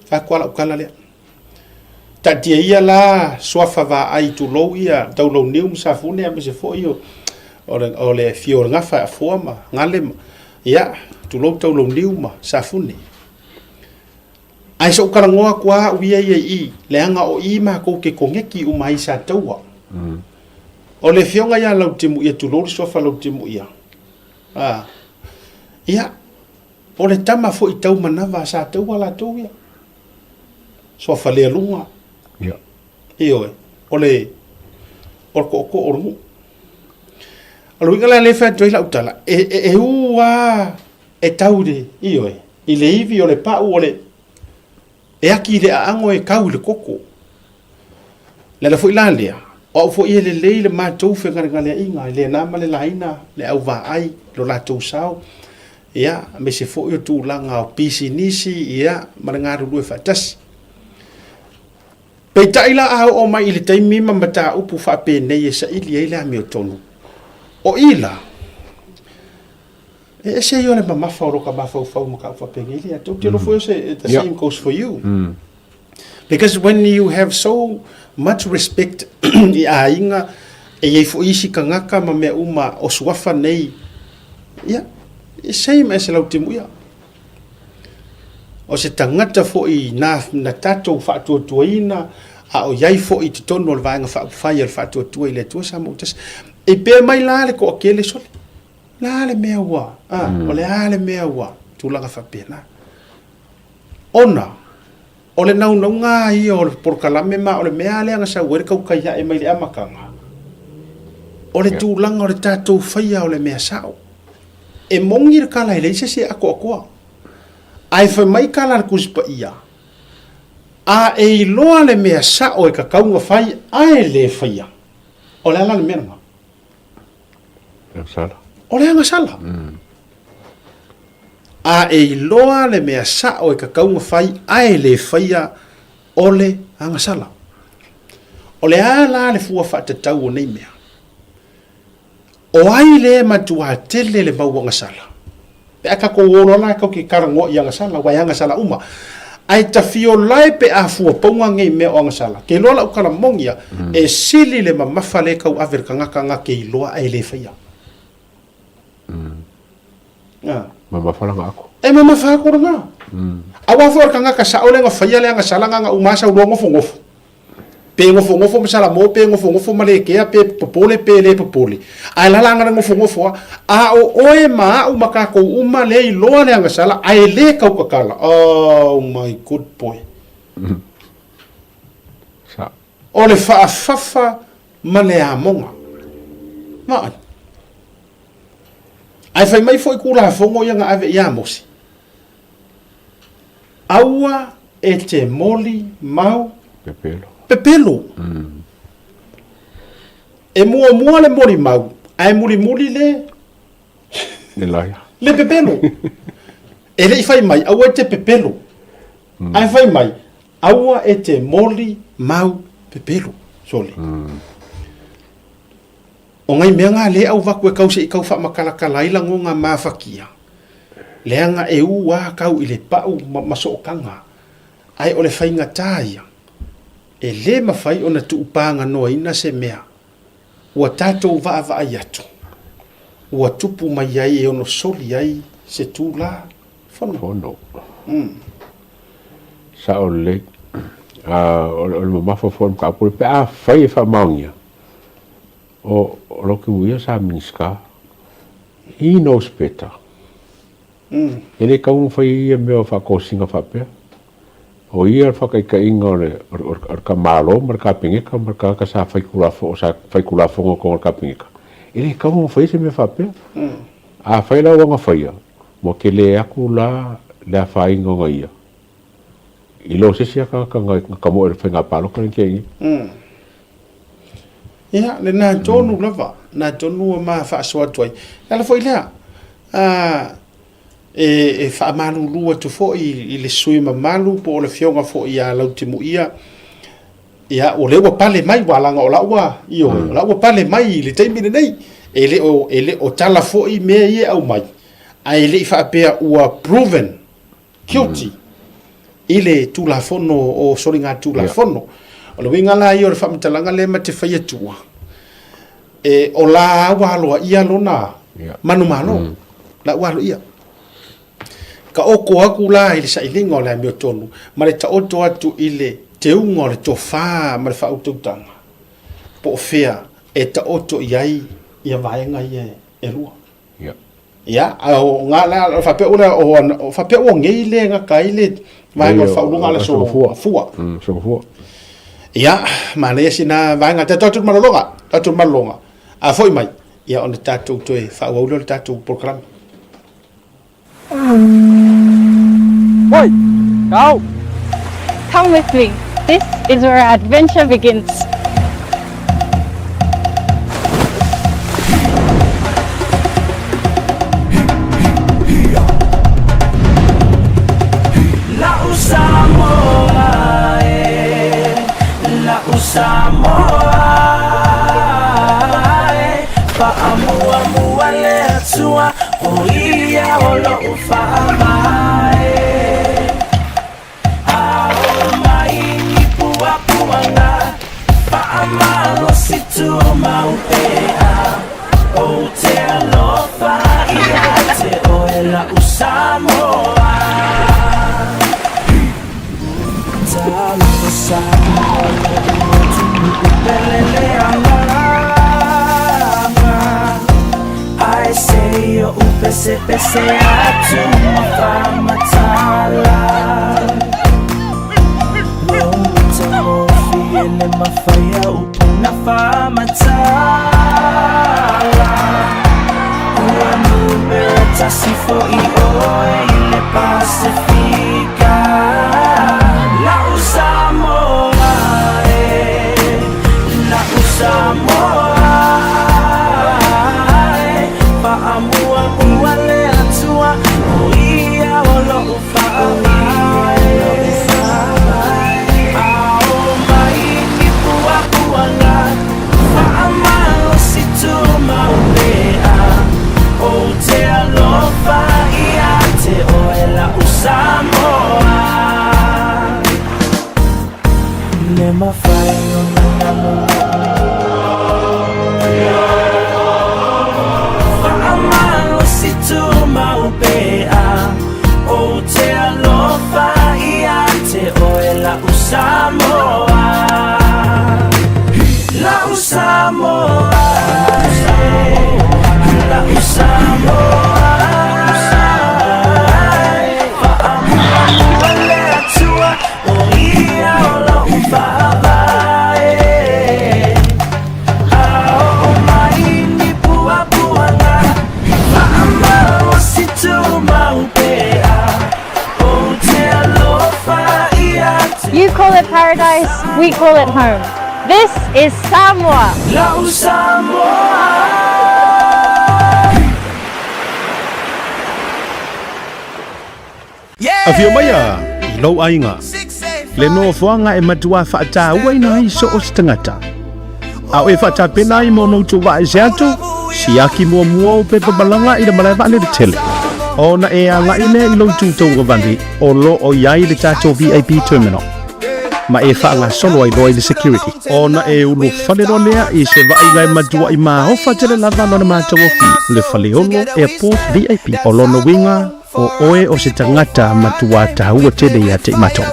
Fai atu lava lau tala lea. Taatia ia la suafa vaai tulou ia Taulauniu ma Safune aemaise foi o, o, le, o le afio o le Gafa e Afoa ma Gale ma, ia, tulou Taulauniu ma Safune. Ae sa ou talanoa atu lava au ia ia i i, leaga o i matou te koneti uma ai i Sataua. O le afioga ia Lautimuia, tulou le suafa Lautimuia, a, ia, o le tama foi tau manava a Sataua latou ia. Suafa Lealuga. Ia. Ioe, o le, o le tootoo o le nuu. O le uiga la lea e fai atu ai lau tala, e, e, e u lava e tau i le, ioe, i le ivi o le pau o le, e aki i le aago e kau i le koko. O le ala foi la lea, o au foi e lelei le matou fegalegaleaiga, e le na ma le laina le au vaai, lo latou sao, ia, aemaise foi o tulaga o pisinisi, ia, ma le galulue faatasi. Peitai la a oo mai i le taimi ma mataupu faapenei e saili ai le amiotonu, o i la, E ese ia o le mamafa o lota mafaufau ma kau faapenei lea. Tou te iloa foi o se, the same goes for you. Because when you have so much respect i aiga E i ai foi isi tagata ma mea uma o suafa nei, ia, same as Lautimuia. O se tagata foi na, na tatou faatuatuaina, a o i ai foi i totonu o le Vaega Faaupufai a le Faatuatua i le Atua Samoa Tasi. E pea mai la le toatele sole, le a le mea ua, a, o le a le mea ua, tulaga faapena. Ona, o le naunauga ia o le polokalame ma o le mea lea na sau ai le tautai ae mai le amataga, o le tulaga o le tatou faia o le mea sao. E moni le tala e leai se isi e atoatoa. Ae fai mai tala a le Tusi Paia, A e iloa le mea sao e tatau ona fai ae le faia, o le a la le mea lena? O le agasala. A e iloa le mea sao e tatau ona fai ae le faia, o le agasala. O le a la le fua faatatau o nei mea? O ai le matuā tele le mau agasala? Pe a tatou o loa la tatou te talanoa i agasala, aua e agasala uma. Ae tafiolae pe a fua pauga nei mea o agasala. Ke iloa lau tala moni ia, e sili le mamafa le tau ave le tagata na te iloa ae le faia. Mamafa lana ako. E mamafa ako lana. Aua foi o le tagata sao lea na faia le agasala na na uma sau loa nofonofo. Pe nofonofo ma Salamo, pe nofonofo ma Lekea, pe popole pe le popole. Ae la la na nofonofo a, a o oe ma a'u ma kakou uma le iloa le agasala ae le kaukakala. Oh my good boy. Sa. O le faafafa ma le amoga. Vaai. Ae fai mai foi Tulafono ia na ave ia Mose. Aua e te moli mau pepelo. Pepelo. E muamua le moli mau, ae mulimuli le Le laia. Le pepelo. E le i fai mai, aua e te pepelo. Ae fai mai, aua e te moli mau pepelo. Sole. O ngai mea ngā le au vaku e kau se i kau whaamakarakara ai lago ngā māwhakia. Leaga e ū ā kau i le pau ma, ma sookanga, ae o le faigata ia, e lē mafai ona tuupāganoaina se mea ua tatou vaavaai atu, ua tupu mai ai e ono soli ai se tūlā fono. Fono. Sao lelei. O le mamafa foi o le mataupu lea, pe afai e faamaonia, o Lokimuia sa Minisita, he knows better. E le tatau ona fai ia mea o faatosina faapea. O ia le faataitaiga o le Malo ma le Kapeneta ma le tagata sa faitulafono i totonu o le Kapeneta, e le tatau ona faia se mea faapea. Afai la ua na faia, ua tele atu la le afaina ona ia i lo se isi lava tagata na tamoe i le faiga palota lea na tea nei. Ia, lena tonu lava, na tonu ua ma faasoa atu ai. Le ala foi lea, e faamalulu atu foi i le sui usufono mamalu po o le afioga foi ia Lautimuia, ia, o lea ua pale mai, ua leaga o la ua, ioe, o la ua pale mai i le taimi lenei. E le o, e le o tala foi mea ia e aumai, ae le i faapea ua proven guilty i le Tulafono o Soligatulafono. O le uiga la ia o le faamatalaga lea ma te fai atua, e, o la ua aloaia lona manumalo, la ua aloaia. Taoto atu la i le sailiga o le amiotonu ma le taoto atu i le teuga o le tofa ma le faautautaga, po o fea e taoto i ai ia vaega ia e lua. Ia, a o ngā la, o faapea ua o, o faapea ua ngei le gata ai le vaega o le faauluga a le aso Gafua. Aso Gafua. Ia, manaia sina vaega, tatou atu i le malologa, tatou atu i le malologa. A foi mai, ia ona tatou toe faaauau lea o le tatou polokalame. Oi! Kau! Come with me. This is where our adventure begins. La'u Samoa e, la'u Samoa e, Faamuamua le Atua, o ia o lo'u faavae. Ao mai ni puapuaga, faamalosi. tumau pea Ou te alofa ia te oe la'u Samoa Talofa Samoa lo'u atunuu pele le agaga Ae se i o'u pesepese atu ma faamatala Lou matagofie le mafai a upu na faamatala Ua numera tasi fo'i oe i le Pasefika La'u Samoa e La'u Samoa e Faamuamua le Atua O ia o lo'u faavae A oo mai i puapuaga Faamalosi tumau pea Ou te alofa ia te oe la'u Samoa Le mafai ona galo Faamalosi tumau pea Ou te alofa ia te oe la'u Samoa La'u Samoa La'u Samoa Faamuamua le Atua O ia o lo'u faavae A oo mai ni puapuaga Faamalosi tumau pea Ou te alofa ia te You call it paradise, we call it home. This is Samoa. La'u Samoa. Afio maia i lou aiga, le nofoaga e matuā faatauaina ai so o se tagata. A o e faatapena ai mo ona utu vaa ese atu, siaki muamua ou pepa malaga i le malae vaalele tele. Ona e agai lea i lou itu tauagavale o lo o i ai le tatou VIP Terminal, ma e faagasolo ai loa i le security. Ona e ulufale loa lea i se vaaiga e matuaʻi maofa tele lava lona matagofie, le Faleolo Airport VIP. O lona uiga, o oe o se tagata matuā taua tele ia te i matou.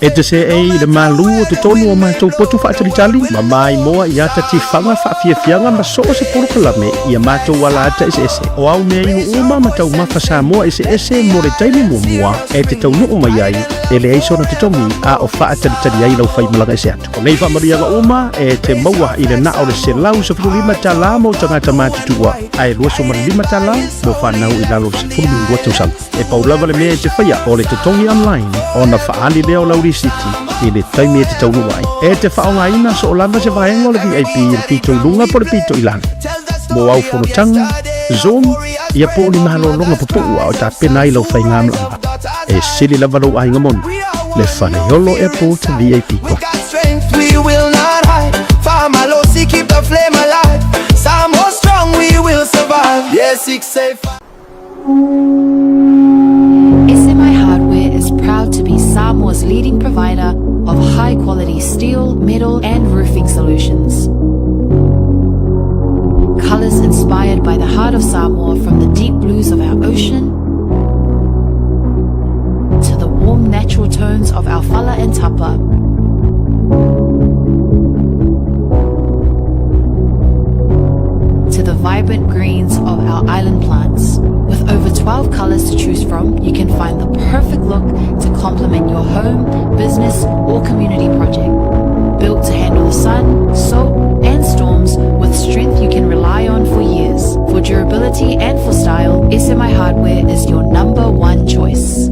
E te seei i le malū o totonu o matou potu faatalitali, ma maimoa i ata tifaga faafiafiaga ma so o se polokalame i a matou ala ata eseese. O au mea inu uma ma taumafa Samoa eseese mo le taimi muamua e te taunuu mai ai, e leai sona totogi a o faatalitali ai lau faimalaga ese atu. O nei faamanuiaga uma e te maua i le na o le $115 mo tagata matutua, ae $25 mo fanau i lalo o le 12 tausaga. E pau lava le mea e te faia o le totogi online ona faaali lea o lau lisiti i le taimi e te taunuu ai. E te faaaogaina soo lava se vaega o le VIP i le pito i luga po o le pito i lalo. Mo au fonotaga, Zoom, ia po o ni malologa pupuu a o tapena ai lau faigamalaga. E sili lava lou aiga moni, le Faleolo Airport VIP We Club. got strength, we will not hide. Faamalosi, keep the flame alive. Samoa strong, we will survive. Yeah, 685. SMI Hardware is proud to be Samoa's leading provider of high quality steel, metal, and roofing solutions. Colors inspired by the heart of Samoa from the deep blues of our ocean to the warm natural tones of our fala and tapa. To the vibrant greens of our island plants. With over 12 colors to choose from, you can find the perfect look to complement your home, business, or community project. Built to handle the sun, salt, and storms with strength you can rely on for years. For durability and for style, SMI Hardware is your number one choice.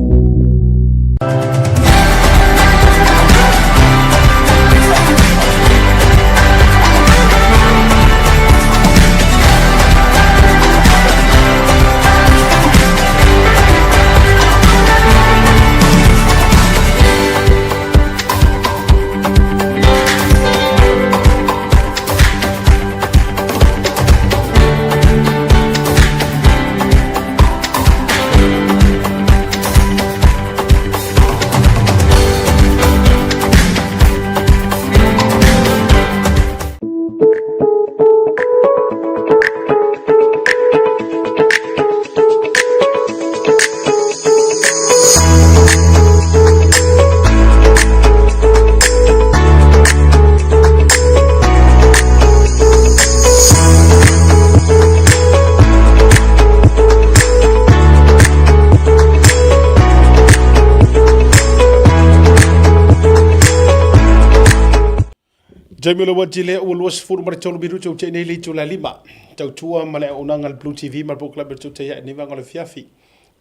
Taimi o le uati lea ua 23 minute ua tea nei le itula e 5. Tautua ma le auaunaga a le Blue TV ma le polokalame o le Tautai Ae i lenei vaega o le afiafi.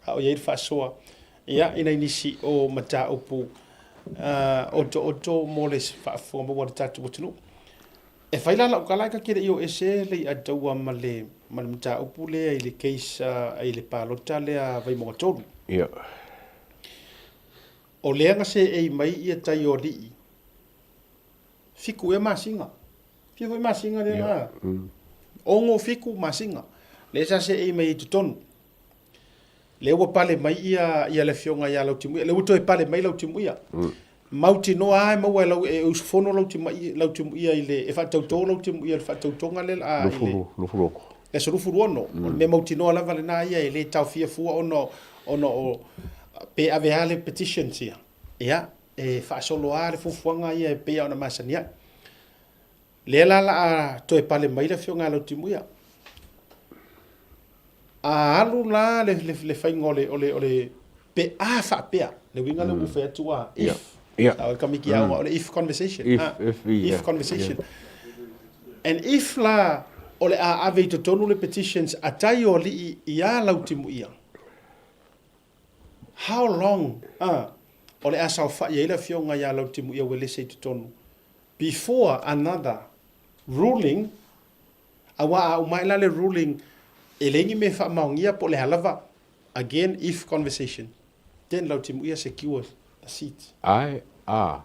A o i ai le faasoa ia i nai nisi o mataupu otooto mo le faafofoga maua a le tatou atunuu. E fai la lau tala ae ta te le i o ese le i'a taua ma le ma le mataupu lea i le case i le palota lea a Vaimauga 3. Ia. O lea na seei mai ia tai o alii fitu ea masina. Fia foi masina lea na? Ono fitu masina. Lea sa seei mai ai i totonu. Lea ua pale mai ia ia le afioga ia Lautimuia. Lea ua toe pale mai Lautimuia. Mautinoa lava e maua e lau e usufono Lautimuia i le e faatauto Lautimuia i le faatautoga lea a i le 26. Le aso 26. O le mea mautinoa lava lena ia e le taofia fua ona ona o pe ave lava le petitions ia. Ia, e faasolo lava le fuafuaga ia e pei ona masani ai. Lea la la a toe pale mai le afioga ia Lautimuia. A alu la le, le, le faiga o le, o le, o le pe a faapea, le uiga lea ua fai atu a, if. Yeah. Sao e kamiki mm. o le if conversation. If, ah, if, yeah. if conversation. Yeah. And if la o le a ave i totonu le petitions a tai o alii ia Lautimuia, How long a o le a saofai ai le afioga ia Lautimuia Uelese i totonu before another ruling aua a uma ae la le ruling e leai ni mea e faamaonia po o le a lava again if conversation then Lautimuia secures the seat. Ae a.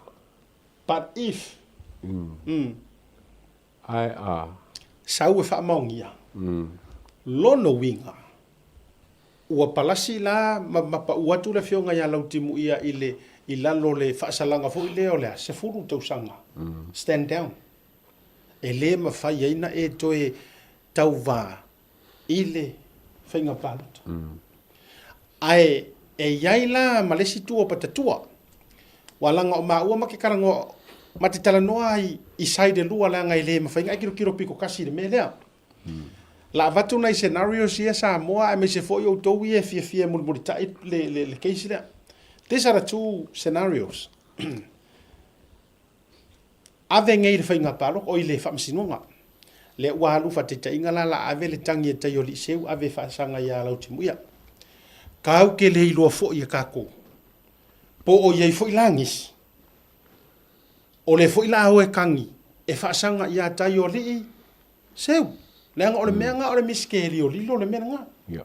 But if mm. Ae a. Sau e faamaonia. Lona uiga, ua palasi la ma ma pau atu le afioga ia Lautimuia i le i lalo o le faasalaga foi lea o le a, 10 tausaga, stand down. E le mafai ai na e toe tauva i le faiga palota. Ae e i ai la ma le isi tu o Patatua, ua laga o maua ma ke talanoa, ma te talanoa ai i side e lua leaga e le mafai ona e kilokilo pito kasi i le mea lea. La avatu nai scenarios ia Samoa aemaise foi outou ia e fiafia e mulimulitai le, le, le case lea. These are the two scenarios. Ave nei i le faiga palota, oi le faamasinoga. Lea ua alu faataitaiga la, la ave le tagi e tai o Liiseu ave e faasaga ia Lautimuia. Kau ke le iloa foi e kakou. Po o i ai foi la nisi. O le foi la o e kagi e faasaga ia tai o Alii Seu. Leaga o le mea nga o le misikeliolilo le mea nga. Yeah.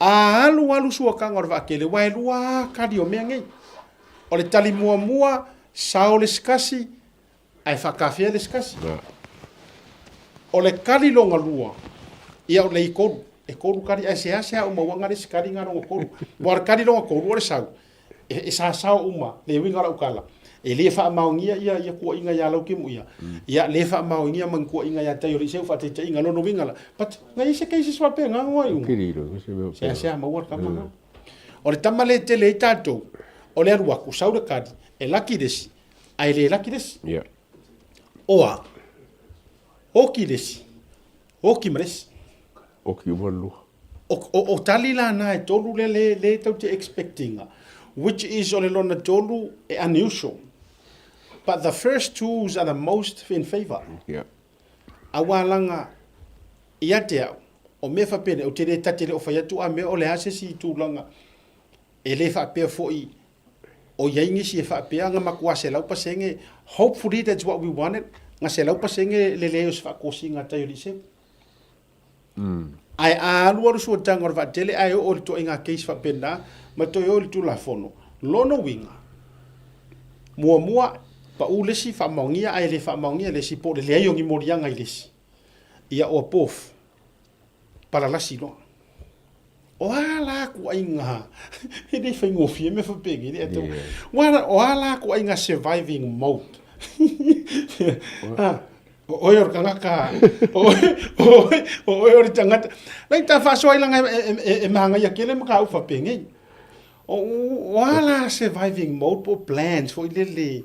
A alu alu suakaga o le vaatele, ua e lua a kali o mea nei. O le tali muamua, sao le isi kasi, ae faakafea le isi kasi. O le kali longa lua, ia o lei kolu. E kolu kali, ae seasea o maua nga le isi kali nga longa kolu. Ua o le kali longa kolu o le sau, e, e sasao uma, le uiga o lau tala. E le faamaonia ia, ia kuaiga ia Laukimu ia. Ia le faamaonia ma ni kuaiga ia tai o le iseu faataitaiga lona uiga la. But na i se cases faapena ngoa i uma. Seasea maua le tama na. O le tama le tele ai tatou, o le alu atu, sau le kali, e laki le isi, ae le laki le isi. Yeah. Oa, oki le isi, oki ma le isi. Oki uma le lua. O, o, o tali la na e tolu lea le, le tau te expectinga, which is o le lona tolu e unusual. But the first twos are the most in favour. Yeah. Aua laga, ia te au, o mea faapena, ou te le ta te le o fai atu a mea o le a se isi tulaga e le faapea foi o i ai nisi e faapea na matua 100%, hopefully that's what we wanted, na 100% le leai o se faatosina a tai o le Liceu. Ae a alualu suataga o le vaatele ae oo i le toaiga case faapena ma toe o i le Tulafono, lona uiga, muamua, pau le isi, faamaonia ae le faamaonia le isi po o le leai o ni moliaga i le isi. Ia oa pof, palalasi loa. O a la kuaiga, e le faigofie mea faapenei le atau. O a la kuaiga surviving mode. O oe o le tagata, o oe o le tagata. Lai ta faasoa ai laga e magaia tele mataupu faapenei. O a la surviving mode po o plans foi lele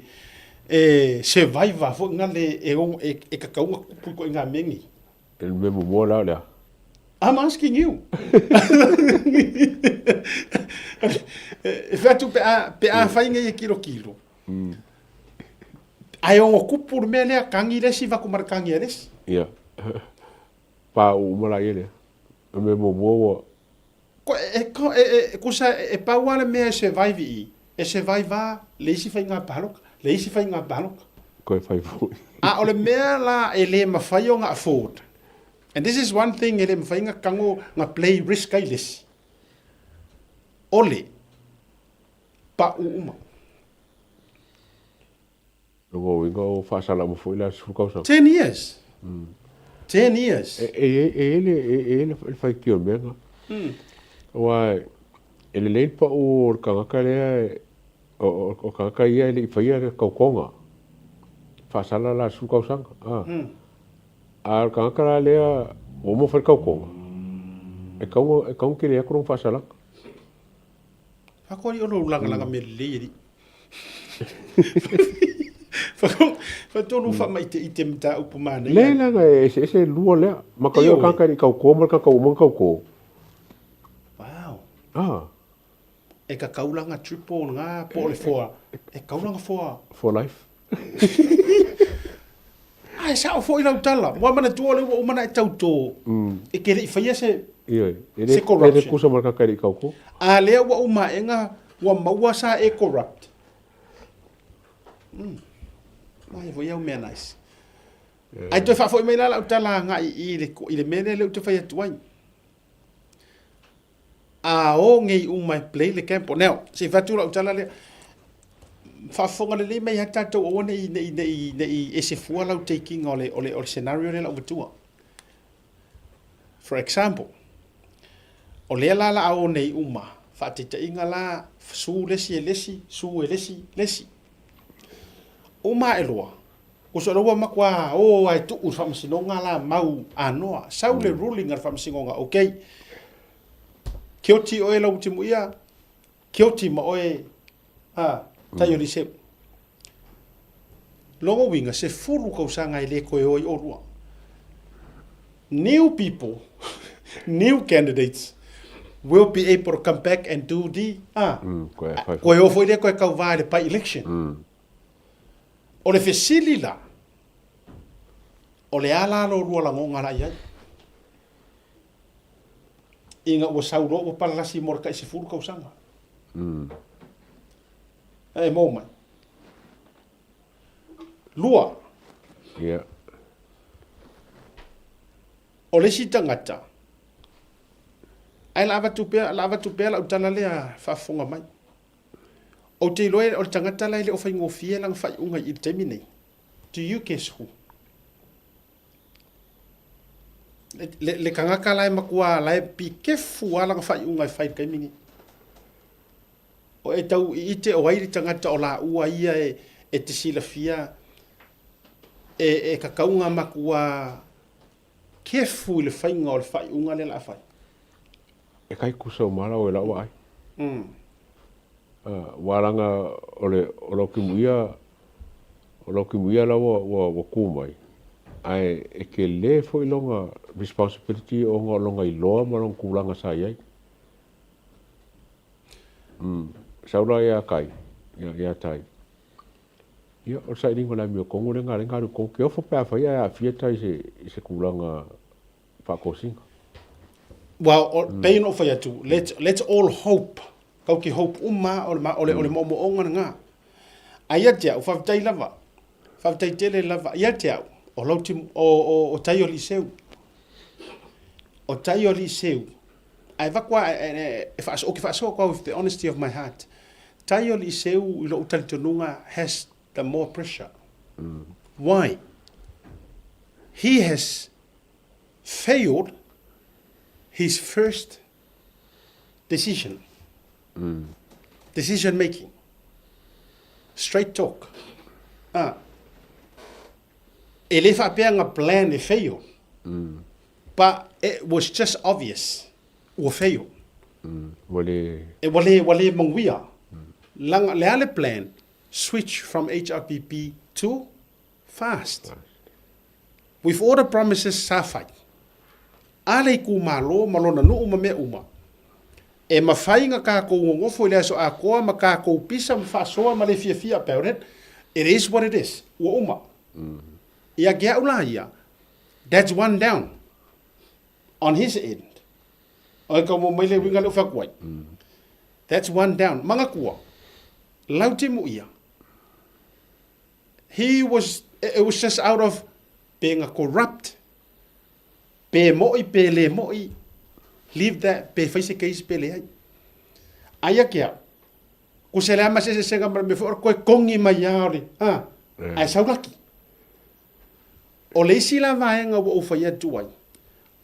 e survivor foi na le e tatau ona tupu i ituaiga mea nei. E le mea muamua la o le a? I'm asking you. E fai atu pe a, pe a fai nei e kilokilo. Ae ono kupu le mea lea, kagi le isi vaku ma le kagi a le isi. Ia. Pauu uma laia lea. O le mea muamua ua. Ko, e, ko, e, e, kusa e pau lava le mea e survive i i, e survive lava le isi faiga palota, le isi faiga palota. Koe fai foi. A o le mea la e le mafai ona afford, and this is one thing e le mafai ona tago na play risk ai le isi, o le pau uma. Lona uiga o faasala uma foi la 10 tausaga. 10 years. 10 years. E e e le e e le faitio o le mea lena. Aua e lelei le pau o le tagata lea o o tagata ia e le i faia le tautoga. Faasala la 10 tausaga. A. A o le tagata la lea ua uma ona fai le tautoga, e tatau e tatau ona tele atu lona faasalaga. Fakoa o lou lagalaga mea lelei alii. Faatolu faamaiteite mataupu manaia. Leai leaga e eseese le lua lea. Ma ka ia tagata e le i tauto ma le tagata ua uma ona tauto. Wow. Ah. E kakau la triple nga po o le four. E kau la four. For life. Ae sao foi lau tala. Ua manatua lea ua uma ona e tauto. E te le i faia se Ioe. E se le, e le corruption. kusa ma le tagata e le i tauto. A lea ua uma aega ua maua sa e corrupt. Mm. Mai foi au mea nice. Ai toe faafoi mai la lau tala agai i le, i le mea lea lea ou te fai atu ai. A o nei uma e play le gamble. Now, se i fai atu lau tala lea, faafofoga lelei mai lava tatou aua ne i, ne i, ne i, ne i ese fua lau taking o le, o le, o le scenario lea la ua avatua. For example, o lea la la a o nei uma, faataitaiga la, su le isi e le isi, su e le isi, le isi. Uma ae loa, Uso la ua matua o ae tuu i le faamasinoga la mau anoa. Sau le ruling a le faamasinoga, okay, guilty oe lau timuia, guilty ma oe a tai o Liseu. Lona uiga, 10 tausaga e le toe o ai oulua. New people, new candidates will be able to come back and do the, a, koe o foi lea koe tauva i le by election. O le fesili la, o le a la lo lua lagoga la i ai? Ina ua sau loa ua palalasi mo le tai 10 tausaga. E maua mai. Lua. Yeah. O le isi tagata, ae la avatu pea, la avatu pea lau tala lea faafofoga mai. Ou te iloa o le tagata la e le o faigofie lana faaiuga i le taimi nei. Do you guess who? Le, le, le tagata la e matua la e pikefu lava lana faaiuga e fai i le taimi nei. O e tau iite o ai le tagata o laua ia e, e te silafia e, e kakauga matua kefu i le faiga o le faaiuga lea o le a fai. E kai kusa uma la oe lau vaai. Ua laga o le o lau kimuia o lau kimuia la ua ua ua ku mai ae e tele foi lona responsibility ona o lona iloa ma lona tulaga sa iai. Sau la ia kai ia ia tai. Ia o le sailiga o le amiotonu lena lena alu i totonu ke ofo pe afai ae aafia tai i se i se tulaga faatosina. Well, o, mm. pei ona ou fai atu, let's, let's all hope. Kau ki hope uma o le, o le, o le moomooga lena. Ae ia te au, faafetai lava. Faafetai tele lava. Ia te au, o lau tim, o, o, o tai o Liseu. O tai o Liseu. Ae vaku a, e, e, e faaso, o ke faasoa koa with the honesty of my heart. Tai o Liseu i lou talitonuga has the more pressure. Why? He has failed his first decision. Decision making. Straight talk. Ah. E le faapea nga plan e fail. But it was just obvious ua fail. Ua le... E ua le, ua le manuia. Langa, le a le plan? Switch from HRPP to Fast. With all the promises sa fai. A le itumalo ma lona nuu ma mea uma. E mafai na tatou nonofo i le aso atoa ma tatou pisa ma faasoa ma le fiafia about it. It is what it is. Ua uma. Ia ke a'u la ia, that's one down on his end. O e kau mo mai le uiga lea ua fai atu ai. That's one down. Manatua, lautimu ia. He was, it was just out of being a corrupt, pe mo'i pe le mo'i, leave that, pe fai se case pe leai. Aia ke a'u, Ko se lea ma se sesega ma le mea foi o le toe kogi mai lava o le, a, ae sau laki. O le isi la vaega ua ou fai atu ai,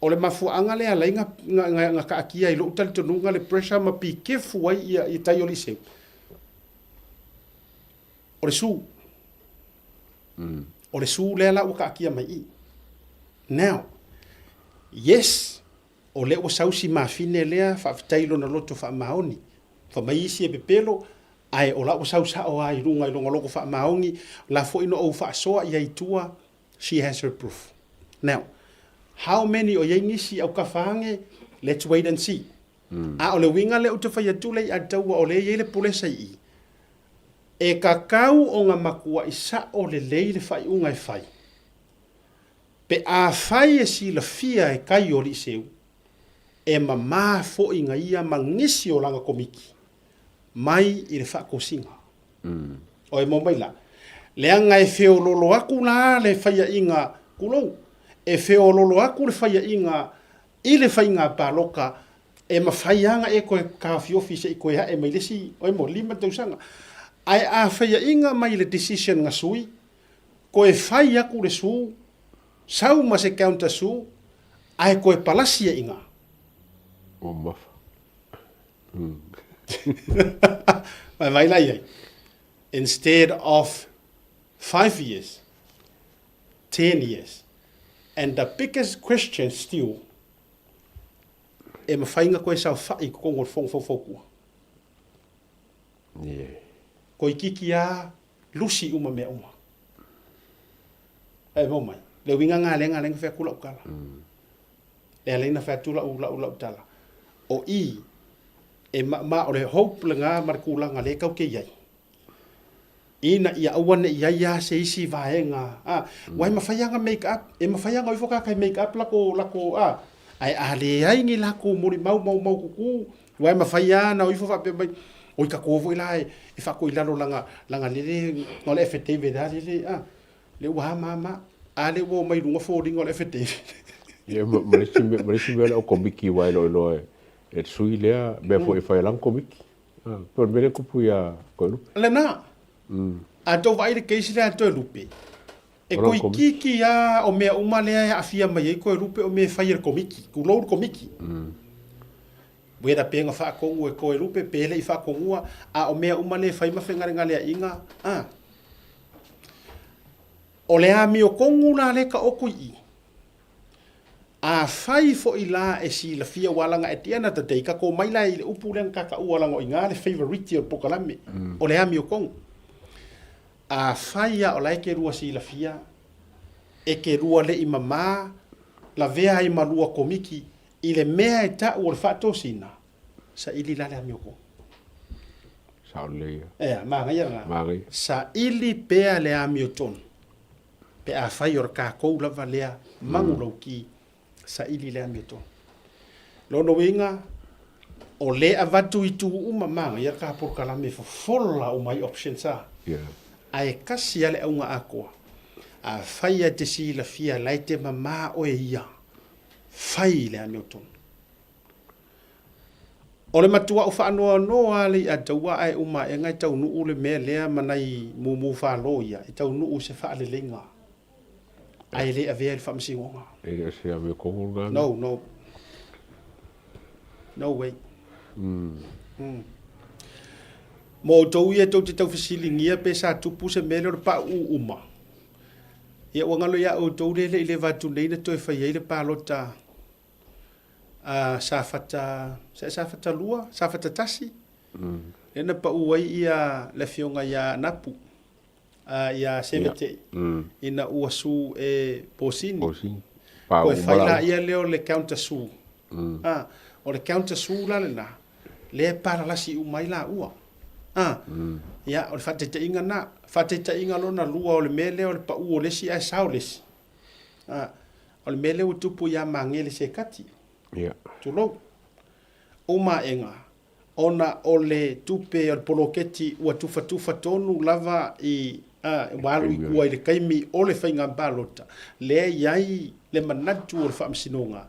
o le mafuaaga lea e ala ai na taatia ai i lou talitonuga le pressure ma pikefu ai ia tai o Liceu, o le su. O le su lea la ua taatia mai i i. Now, yes, O lea ua sau si mafine lea, faafetai i lona loto faamaoni. Fa mai isi e pepelo, ae o la ua sau sao lava i luga i lona loto faamaoni, la foi na ou faasoa i ai i tua, she has her proof. Now, how many o i ai nisi autafa ane, let's wait and see. A o le uiga lea ou te fai atu lea i Ataua o lea e i ai le pulesa i i, e tatau ona matuai sao lelei le faaiuga e fai. Pe afai e silafia e kai o Liiseu, e mamā foʻiga ia ma nisi o lana komiti mai i le faatosina. O e mau mai la, leaga e feololo aku la le faiaʻiga, tulou, e feololo aku le faiaʻiga i le faiga paloka e mafai lava ona e toe taofiofi se i toe ae mai le isi, oi mo, 5 tausaga. Ae a faiaʻiga mai le decision na sui, Koe fai aku le su, sau ma se counter su, ae koe palasi e inga. Ua mafa. Vai vai la iai. Instead of 5 years, 10 years. And the biggest question still, e mawhai nga koe saofai i totonu o le fono faufautua. Yeah. Koikiki a lusi uma mea uma. E mau mai. Le uiga nga lea nga lea na fai atu lau tala. Lea lea na fai atu lau, lau, lau tala. O i, e ma, ma o le hope lena ma le tulaga lea tatou te i ai. Ina ia aua ne i ai lava se isi vaega, a, aua e mafai lava ona make up, e mafai lava ona o ifo tagata e make up lako, lako, a, ae a leai ni latou molimau maumaututu, Aua e mafai lava ona o ifo faapea mai, oi ka ko foi la e faatoa i lalo lana, lana lele, na o le affidavit lava lele, a, lea ua hama hama, a lea ua omai i luga foliga o le affidavit. Ia, ma, ma le isi mea, ma le isi mea o le au komiki aua e iloiloa e, e le sui lea mea foi e fai e lana komiki. A, pei o le mea lea e tupu iā Toelupe. Lena. A tou vaai i le case lea a Toelupe, e toeitiiti lava o mea uma lea e aafia mai ai Toelupe o mea e fai e le komiti, tulou le komiti. Whether pe na faatonu e Toelupe pe le i faatonua, a o mea uma lea e fai ma fegalegaleaiga, a. O le amiotonu la lea e taoto i i, afai foi la e silafia aua leaga at the end of the day, tatou omai la i le upu lea na ta taua leaga o i ina le favourite o le polokalame, o le amiotonu. Afai lava o la e te lua silafia, e te lua le i mamā, lavea ai ma lua komiti i le mea e ta'u o le faatosina, saili la le amiotonu. Sao lelei ia. Ea, manaia lena. Manaia. Saili pea le amiotonu, pe afai o le tatou lava lea manulauki, saili le amiotonu. Lona uiga, o le avatu i itu uma, manaia le ta polokalame e fofola uma ai options a. Yeah. Ae kasi lava le auga atoa. Afai lava e te silafia la e te mamā oe ia, fai le amiotonu. O le matua'u faanoanoa lava le i'a taua ae uma aʻega e taunuu le mea lea ma nai mumu falo ia e taunuu i se faaleleiga ae le avea i le faamasinoga. E le o se amiotonu lena mea. No, no. No way. Mo outou ia tou te taufesiligia pe sa tupu se mea lea o le pauu uma, ia ua galo ia outou le le i leva atu nei na toe fai ai le palota a Safata, Safata 2, Safata 1, lea na pau ai ia le afioga ia Napu, ia Semetei, ina ua su e Posini. Posini. Toe fai laia lea o le counter su. O le counter su la lena, lea e palalasi uma ai laua. A, ia, o le faataitaiga lena. Faataitaiga lona lua o le mea lea o le pau o le isi ae sao le isi. A, o le mea lea ua tupu ia Magele Sekati. Ia. Tulou. O maega, ona o le tupe o le poloketi ua tufatufa tonu lava i, a, ua alu i tua i le taimi o le faiga palota, lea e i ai le manatu o le Faamasinoga,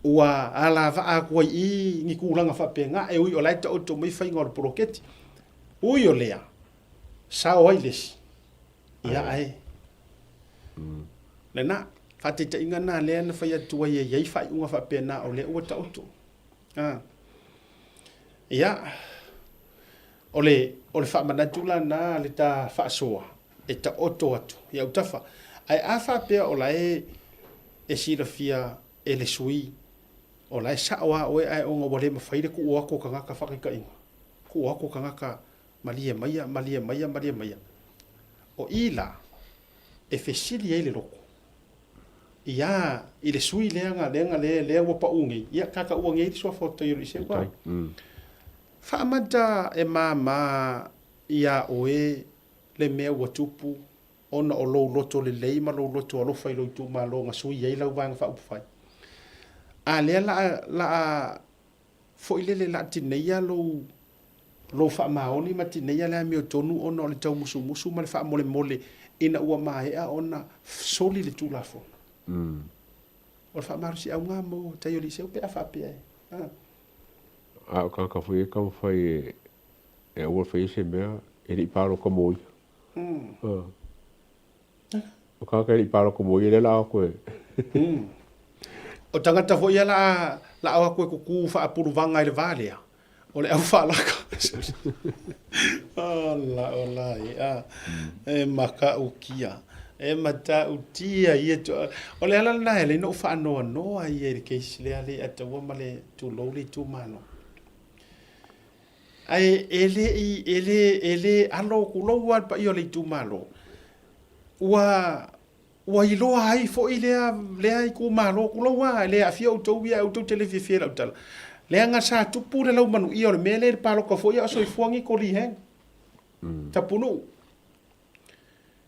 ua alavaa atu ai i i ni tulaga faapena, e ui o la e taoto mai faiga o le poloketi. Ui o lea, sao ai le isi, ia ae lena, faataitaiga lena lea na fai atu ai e i ai faaiuga faapena o lea ua taoto. A. Ia, o le, o le faamanatu la lena le ta faasoa e taoto atu i autafa. Ae a faapea o la e e silafia e le sui o la e sao lava oe ae ona ua le mafai le tuu atu o tagata faataitaiga, tuu atu o tagata malie maia, malie maia, malie maia. O i la e fesili ai le loto ia i le sui lea na lea na lea lea ua pau nei, ia tataua nei le suafa o Taioliseua. Faamata e māmā iā oe le mea ua tupu ona o lou loto lelei ma lou loto alofa i lou itumalo na sui ai lau Vaega Faaupufai. A lea la a, la a foi lele la a tineia lou, lou faamaoni ma tineia le amiotonu ona o le taumusumusu ma le faamolemole ina ua maea ona soli le Tulafono. O le faamalosiauga mo Taioliiseu pe a faapea e, a. A o tagata foi e taumafai e, e aua le faia se mea e le i palota mo ia. O tagata e le i palota mo ia lea la o atu e. O tagata foi ia la la o atu e kuku faapuluvaga i le va lea, o le au faalaka. Ola ola e a. E matautia. E matautia ia to. O le ala lena e ala ai ona ou faanoanoa ia i le case lea le ataua ma le tulou le itumalo. Ae e le i, e le, e le alo, tulou lava le paia o le itumalo, ua, ua iloa ai foi lea, lea itumalo, tulou lava, e le aafia outou ia, outou te le fiafia i lau tala, leaga sa tupu le laumanuia o le mea lea i le palota foi a o soifua Niko Lee Hang, Tapunuu.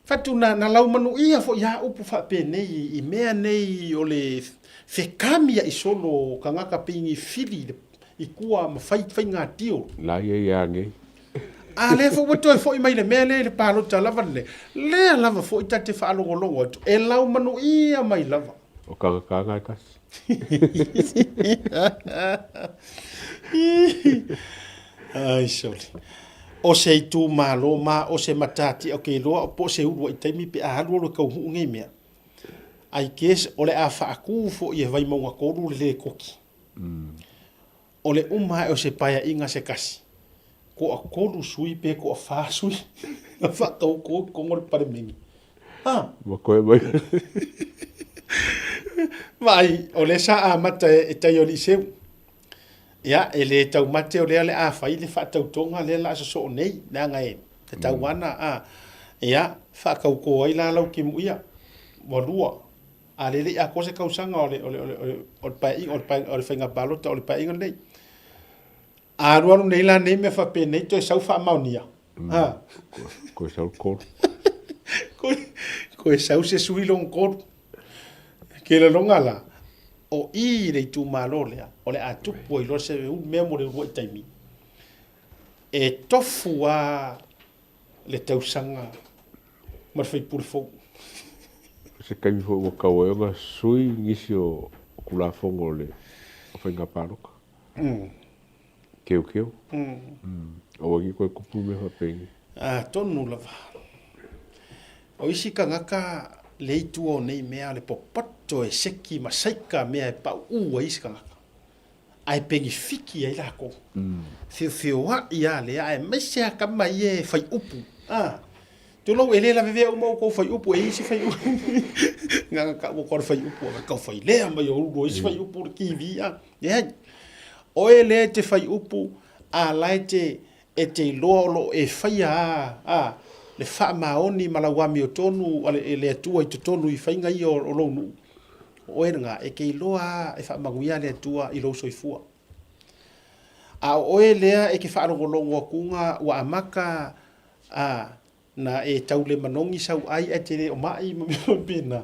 Fatu na, na laumanuia foi a upu faapenei i mea nei o le fekamia'i solo o tagata pei ni fili i le, i tua ma fai faiga deal. La ia ia nei. A lea foi ua toe foi mai le mea lea i le palota lava lenei, lea lava foi ta te faalogologo atu, e laumanuia mai lava. O tagata na e tasi. Ai sole. O se itumalo ma o se matatia o ke iloa po o se uluai taimi pe a alualu e kauhuu nei mea. I guess o le a faatu foi e Vaimauga 3 le lekoti. O le uma ae o se paeaiga se kasi, toatolu sui pe toafa sui na faatauto i totonu o le Palemene. Ha! Ua koe mai. Vaai, o lea sa amata e Taioliiseu. Ia, e le taumate o lea o le a fai le faatautoga lea o le a sosoo nei, leaga e tatau lava ona, a, ia, faatauto ai la lau timu ia, ua lua. A lea e le i atoa se tausaga o le, o le, o le, o le paeaiga, o le pae, o le faiga palota o le paeaiga lenei. A alualu nei la nei mea faapenei toe sau faamaonia. A. Koe sau le kolu. Koe, koe sau se sui lona kolu. Ke laloga la, o i i le itumalo lea, o le a tupu ai loa se mea mo le uluai taimi, e tofu lava le tausaga ma le faipule fou. O se taimi foi ua tau ai ona sui nisi o Tulafono o le Faiga Palota. Keokeo. Aua nei toe tupu mea faapenei. Atonu lava. O isi tagata le i tua o nei mea o le popoto e seki ma saika mea e pauu ai isi tagata. Ae penifiki ai lakou. Feofeoai lava lea aemaise lava tama ia e fai upu. Tulou e le lavevea uma outou fai upu e isi fai upu. Nganga ka ua kore fai upu a kau fai lea mai o ulu o isi fai upu le TV a. Leai. Oe lea e te fai upu a la e te e te iloa o lo o e faia a a le faamaoni ma lau amiotonu a le, le Atua i totonu i faiga ia o, o lou nuu. O oe lena, e te iloa a e faamanuia le Atua i lou soifua. A o oe lea e ke faalogologo akuga ua amata a na e tau le manogi sau ai ae te le o mai ma mea faapena.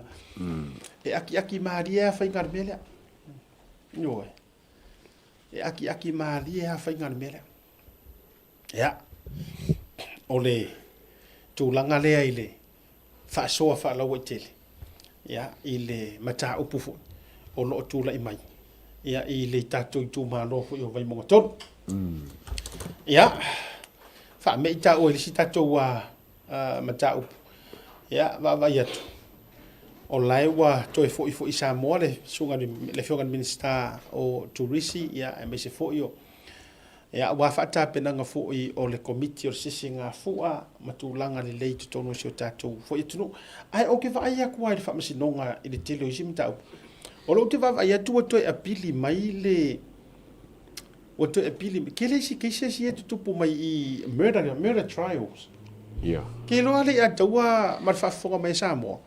E akiaki malie a faiga le mea lea. Ioe. E akiaki malie a faiga le mea lea. Ia, o le tulaga lea i le faasoa faalauaitele, ia, i le mataupu foi o lo o tulai mai, ia, i le tatou itumalo foi o Vaimauga 3. Ia, faame'i taua i le isi tatou mataupu, ia, vaavaai atu, o la e ua toe foi foi i Samoa le susuga i le Afioga i le Minisita o Turisi, ia, aemaise foi o Ia, aua faatapenaga foi o le Komiti o le Sisigafua ma tulaga lelei i totonu o si o tatou foi atunuu. Ae ou te vaai atu lava i le Faamasinoga i le tele o isi mataupu, o lea ou te vaavaai atu ua toe apili mai le, ua toe apili mai, tele isi cases ia e tutupu mai i murder, murder trials. Ia. Ke iloa le Ataua ma le faafofoga mai a Samoa,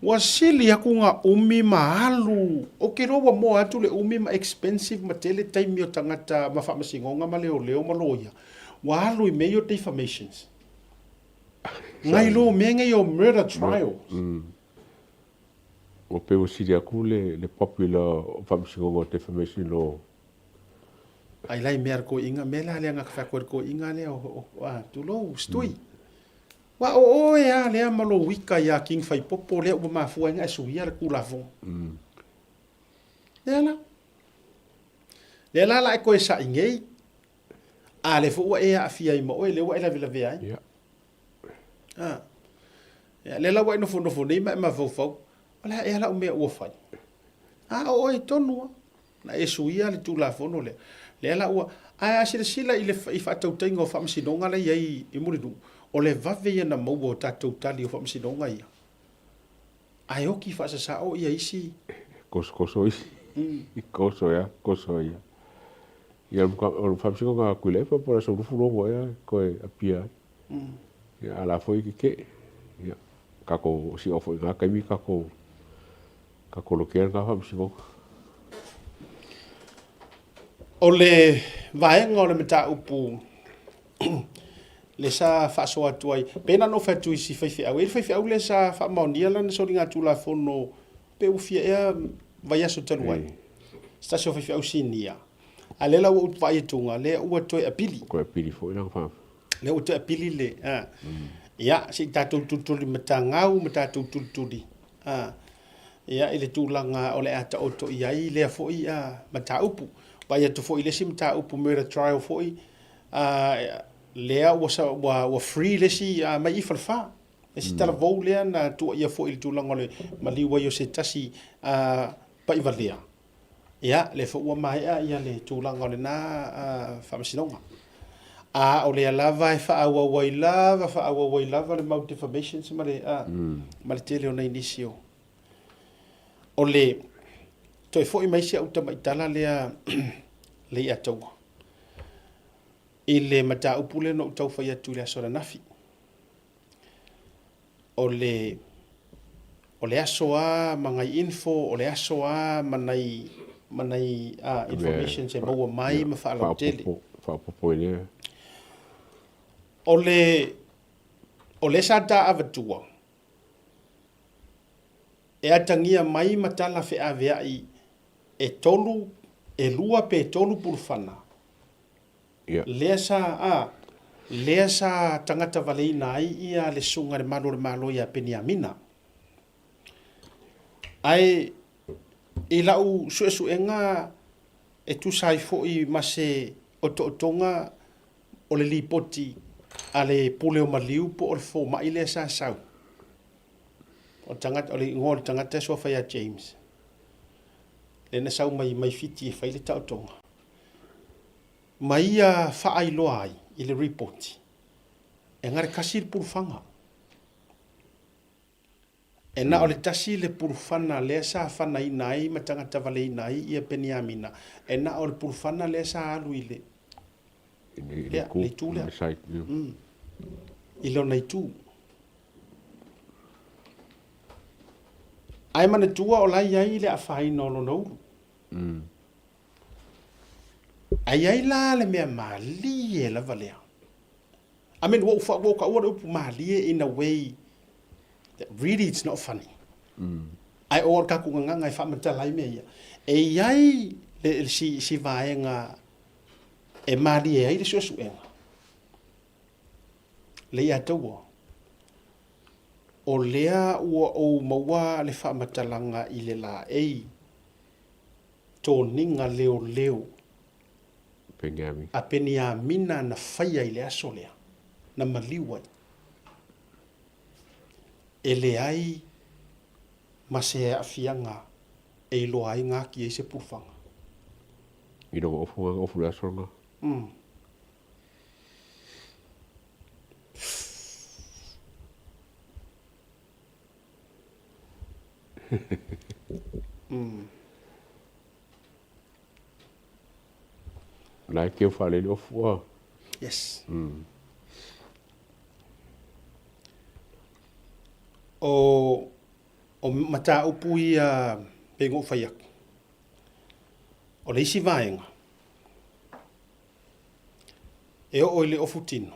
Ua sili aku ga umi ma alu. Ou te iloa ua moa atu le umi ma expensive ma tele taimi o tagata ma faamasinoga ma leoleo ma loia. Ua alu i mea ia o defamations. Ngai lo mea nei o murder trials. Ua pei ua sili atu le popular o faamasinoga o defamation i lo. Ai la i mea a le toeaina, mea la lea na fai atu ai le toeaina lea o, tulou, Stui. Ua o oe a lea ma lou ika iā King Faipopo lea ua mafua ai na e suia le Tulafono. Lea la. Lea la la e toe sa'i nei, a lea foi ua e aafia ai ma oe, lea ua e lavelavea ai. Yeah. A. Ia, lea la ua e nofonofo nei ma e mafaufau, o le a ea lau mea ua fai? A o oe tonu a. Na e suia le Tulafono lea. Lea la ua, ae a silasila i le i faatautaiga o faamasinoga la e i ai i Mulinuu, o le vave ia na maua o tatou tali o faamasinoga ia. Ae oki faasasao ia isi. Kosokoso isi. Koso ea, koso ia. Ia o le faamasinoga a Tuilaepa po o le Aso Lufu logo ea toe apia ai. Ia a la foi keke'e. Ia tatou sio foi i na taimi tatou Tatou lokea lena faamasinoga. O le vaega o le mataupu le sa faasoa atu ai, pei na ona ou fai atu i si faifeau, e i ai le faifeau lea sa faamaonia lana soligatulafono pe ua fia ea vaiaso talu ai, se tasi o faifeau sinia, a lea la ua ou vaai atuga, lea ua toe apili. Toe apili foi lana faa. Lea ua toe apili le, a. Ia, se i tatou tulituli matagau ma tatou tulituli a, ia, i le tulaga o le a taoto i ai lea foi a, mataupu. Vaai atu foi i le isi mataupu murder trial foi, a, lea ua, ua, ua free le isi a, mai i Falefa. Le isi talavou lea na tuuaia foi i le tulaga o le maliu ai o se tasi a, paivalea. Ia, lea foi ua maea ia le tulaga o lena faamasinoga. A o lea lava e faaauau ai lava, faaauau ai lava le mau defamations ma le, a, ma le tele o nai nisi o. O le toe foi mai si au tamaitala lea Leiataua i le mataupu lea na ou tau fai atu i le aso ananafi. O le, o le aso a ma nai info, o le aso a ma nai, ma nai a, informations e maua mai ma faalautele. Faaopoopo i lea. O le, o lea sa ta avatua, e atagia mai ma tala feaveai e tolu, e lua pe tolu pulufana Lea sa, a, lea sa tagata valeina ai ia le susuga i le Malu o le Malo ia Peniamina. Ae i lau suesuega e tusa ai foi ma se otootoga o le lipoti a le Pule o Maliu po o le fomai lea sa sau, o le tagata, o le igoa o le tagata e suafa ia James, lea na sau mai, mai Fiti e fai le taotoga. Ma ia faailoa ai i le ripoti, e galetasi le pulufaga. E na o le tasi le pulufana lea sa fanaina ai ma tagatavaleina ai ia Peniamina, e na o le pulufana lea sa alu i le, lea, le itu lea. I lona itu. Ae manatua o la e i ai le afaina o lona ulu. Ae i ai la le mea malie lava lea. I mean, ua ou ua ou taua le upu malie in a way that really it's not funny. Ae o le tatou gagana e faamatala ai mea ia. E i ai le, si, si vaega e malie ai le suesuega, le ia te ua, o lea ua ou maua le faamatalaga i le laei toniga leoleo a Peniamina na faia i le aso lea, na maliu ai. E leai ma se aafiaga e iloa ai gaki ai se pulufaga. Ina ua ofu nga ofu le aso lena. La e keu faalele ofu a. Yes. O, o mataupu ia pei ona ou fai atu, o le isi vaega, e oo i le ofu tino,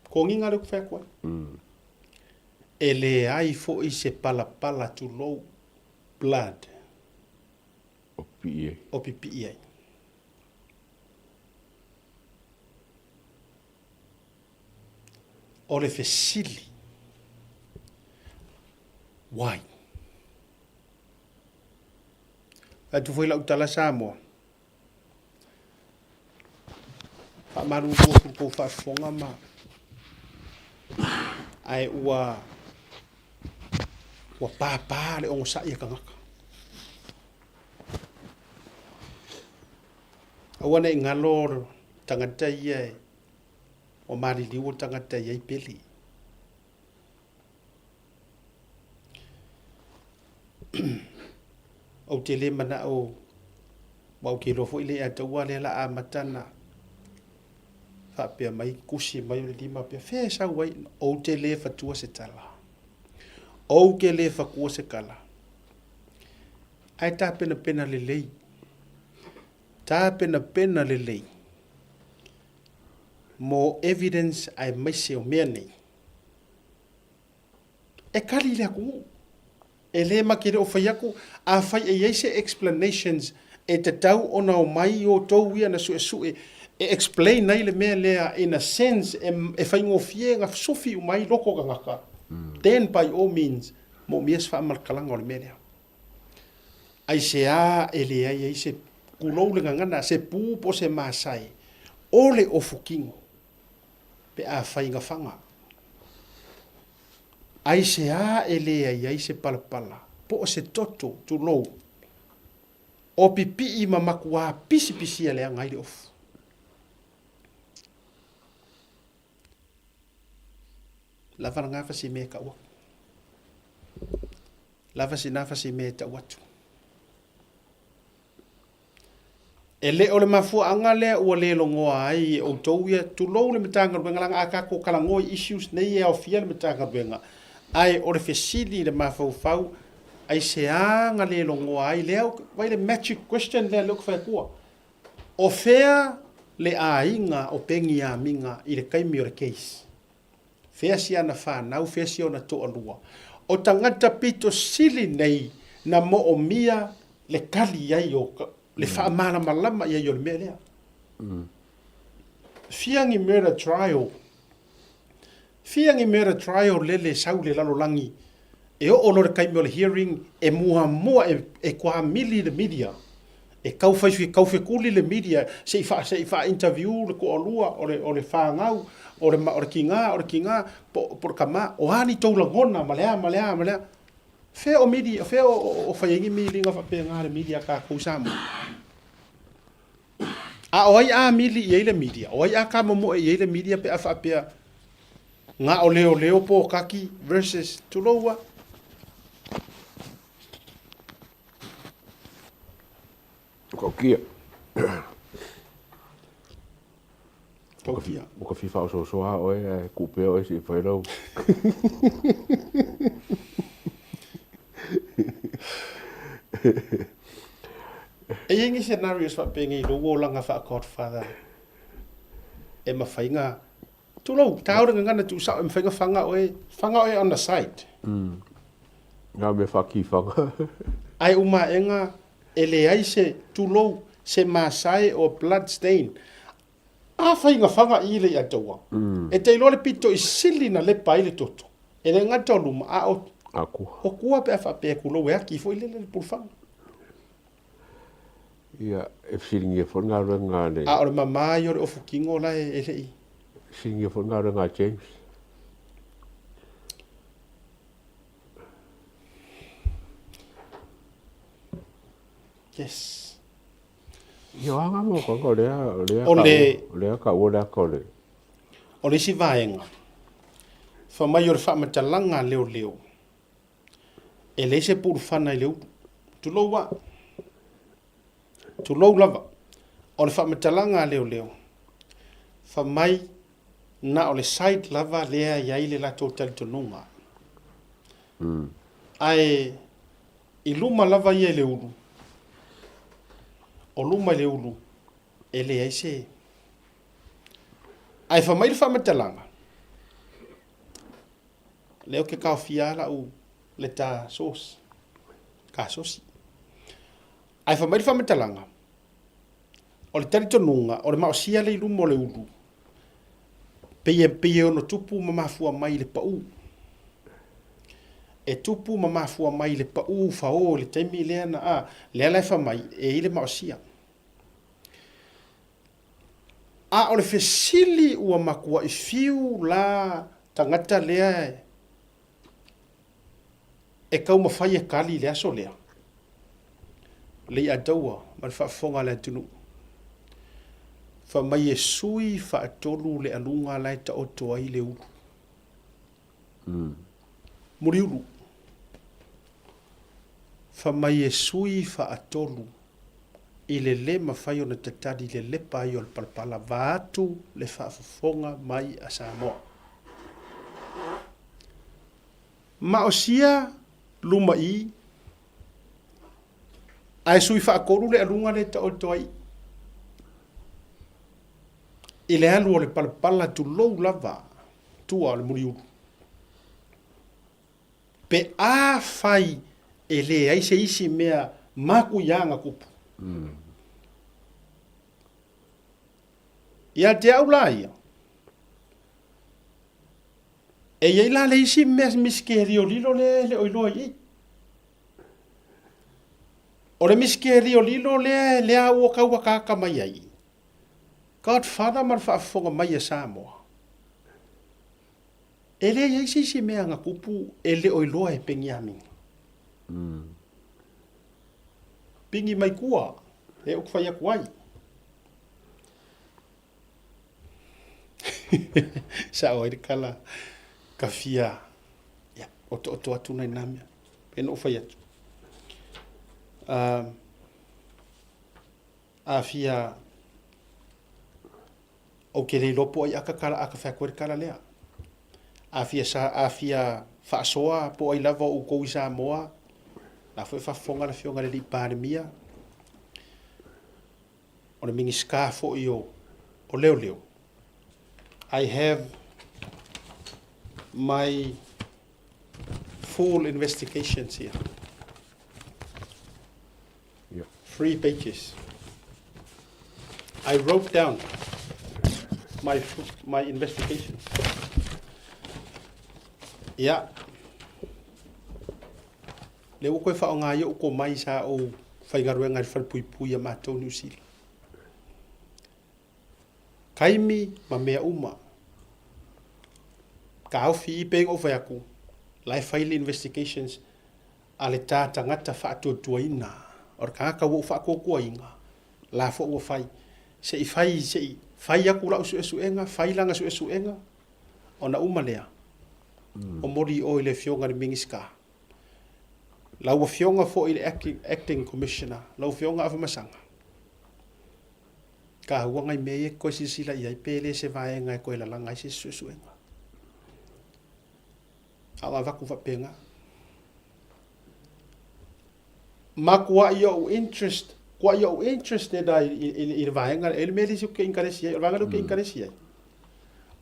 Kogiga lea ou te fai atu ai. E leai foi se palapala tulou blood O pipii ai. O pipii ai. O le fesili, why? Fai atu foi lau tala Samoa, Faamalulu atu i le tou faafofoga ma ae ua ua pāpā le onosai a tagata. Aua ne i galo tagata ia e ua maliliu o tagata e i ai pele. Ou te le manao, aua ou te iloa foi le ia te au lea la amata na faapea mai, tusi mai o le lima pea, fea e sau ai, ou te le fatua se tala. Ou te le fatua se tala. Ae tapenapena lelei. Tapenapena lelei. Mo evidence aemaise o mea nei. E kali le atunuu. E le make le o fai atu, afai e i ai se explanations e tatau ona omai i outou ia na suesue e explain ai le mea lea in a sense e faigofie ona fesofi uma ai loko tagata, then by all means moomia se faamalakalaga o le mea lea. Aisea e leai ai se, tulou le gagana, se pu po o se masae o le ofu kino pe afai gafaga. Aisea e leai ai se palapala po o se toto, tulou, o pipii ma makuā pisipisia leaga ai le ofu? Lava lena fasi mea e tau atu. Lava sina fasi mea e tau atu. E le o le mafuaaga lea ua le logoa ai e outou ia, tulou le Matagaluega, leaga a tatou talanoa i issues nei e aofia le Matagaluega, ae o le fesili i le mafaufau, aisea na le logoa ai lea, vaai le magic question lea lea ou te fai atua, o fea le aiga o Peniamina i le taimi o le case? Fea si ana fanau, fea si ona toalua? O tagata pito sili nei na moomia le tali i ai o le faamalamalama i ai o le mea lea. Fia ni murder trial, fia ni murder trial lele sau le lalolagi e oo loa le taimi o le hearing e muamua e toamili le media e tau fai tau fekuli le media se i faa se i faa interview le toalua o le o le fanau o le o le tiga o le tiga po po le tama o a ni tou lagona ma le a ma le a ma le a fea o media fea o o fai ai ni miliga faapena le media a tatou i Samoa a o ai a mili i ai le media o ai a kamomoe i ai le media pe a faapea na o leoleo po o kaki versus tulou a Taukia. Taukia. Ua ka fia faaosoosoa oe ae tuu pea oe se i fai lau. E i ai ni scenarios faapenei i lou olaga faa-Godfather e mafai na, tulou, tao le gagana tuusao e mafai na faga oe, faga oe on the side. Mm. Na mea faakifaga. Ae uma aega e leai se, tulou, se masae or blood stain. Afai na faga i le iataua, e te iloa le pito i sili na lepa ai le toto. E le gata o luma, a o, o kua pe a faapea tulou e aki foi lele le pulufaga. Ia, e fesiligia foi le galuega a le. A o le mama ia o le ofu kino la e le i. Fesiligia foi le galuega a James. Yes. Ia, o a ngā mau kanga o lea, o lea, O le, o lea ka ua lea ka o le. O le isi vaega, fa mai o le faamatalaga a leoleo, e leai se pulufana i le ulu. Tulou a. Tulou lava. O le faamatalaga a leoleo, fa mai na o le side lava lea e i ai le latou talitonuga. Ae i luma lava ia i le ulu, o luma i le ulu, e leai se. Ae fai mai le faamatalaga, lea ou te taofia lava lau leta source, kasosi. Ae fai mai le faamatalaga, o le talitonuga, o le maosia lea i luma o le ulu, pei e, pei e ono tupu ma mafua mai i le pau. E tupu ma mafua mai i le pau fao i le taimi lea na, a, lea la e fai mai, e i le maosia. A o le fesili ua matuai fiu la tagata lea e taumafai e tali i le aso lea, Leiataua ma le faafofoga a le atunuu. Fai mai e sui faatolu le aluga la e taoto ai le ulu. Muliulu. Fai mai e sui faatolu i le le mafai ona tatali i le lepa ai o le palapala vaeatu le faafofoga mai a Samoa. Maosia luma i, ae sui faatolu le aluga lea e taoto ai i le alu o le palapala tulou lava tua o le muliulu. Pe afai e leai se isi mea makuia na tupu. Ia te au la ia, e i ai la le isi mea miskelio lilo lea e le o iloa i i. O le miskelio lilo lea lea ua tau ataata mai ai. Godfather ma le faafofoga mai a Samoa. E leai ai se isi mea na tupu e le o iloa e Peniamina. Pigi mai tua, e ou te fai atu ai. Sao ai le tala, ka fia, ia, otooto atu nai nā mea. Pei ona ou fai atu. A fia, ou te le iloa po o ai aka kala aka fai atu ai le tala lea. A fia sa, a fia faasoa po o ai lava o outou i Samoa, la foi e faafofoga le Afioga i le Alii Palemia, o le Minisita foi o, o Leoleo. I have my full investigations here. 3 pages. I wrote down my, my investigations. Ia. Lea ua toe faaaoga ai ou komai sa ou faigaluega i le falepuipui a matou Niu Sila. Taimi ma mea uma. Taofi i pei ona ou fai atu, la e fai le investigations a le ta tagata faatuatuaina, o le tagata ua ou faatuatuaina, la foi ua fai. Se i fai, se i fai atu lau suesuega, fai lana suesuega, ona uma lea, momoli i o i le Afioga i le Minisita. Lau Afioga foi i le Acting Commissioner, lau Afioga Afamasaga, taua nai mea ia e toe silasila i ai pe le se vaega e toe lalaga ai se isi suesuega. A o avatu faapena. Matuai ou interest Kua ia ou interested lava i le vaega lea. E le mea le isi ou te inkalesi ai, o le vaega lea ou te inkalesi ai,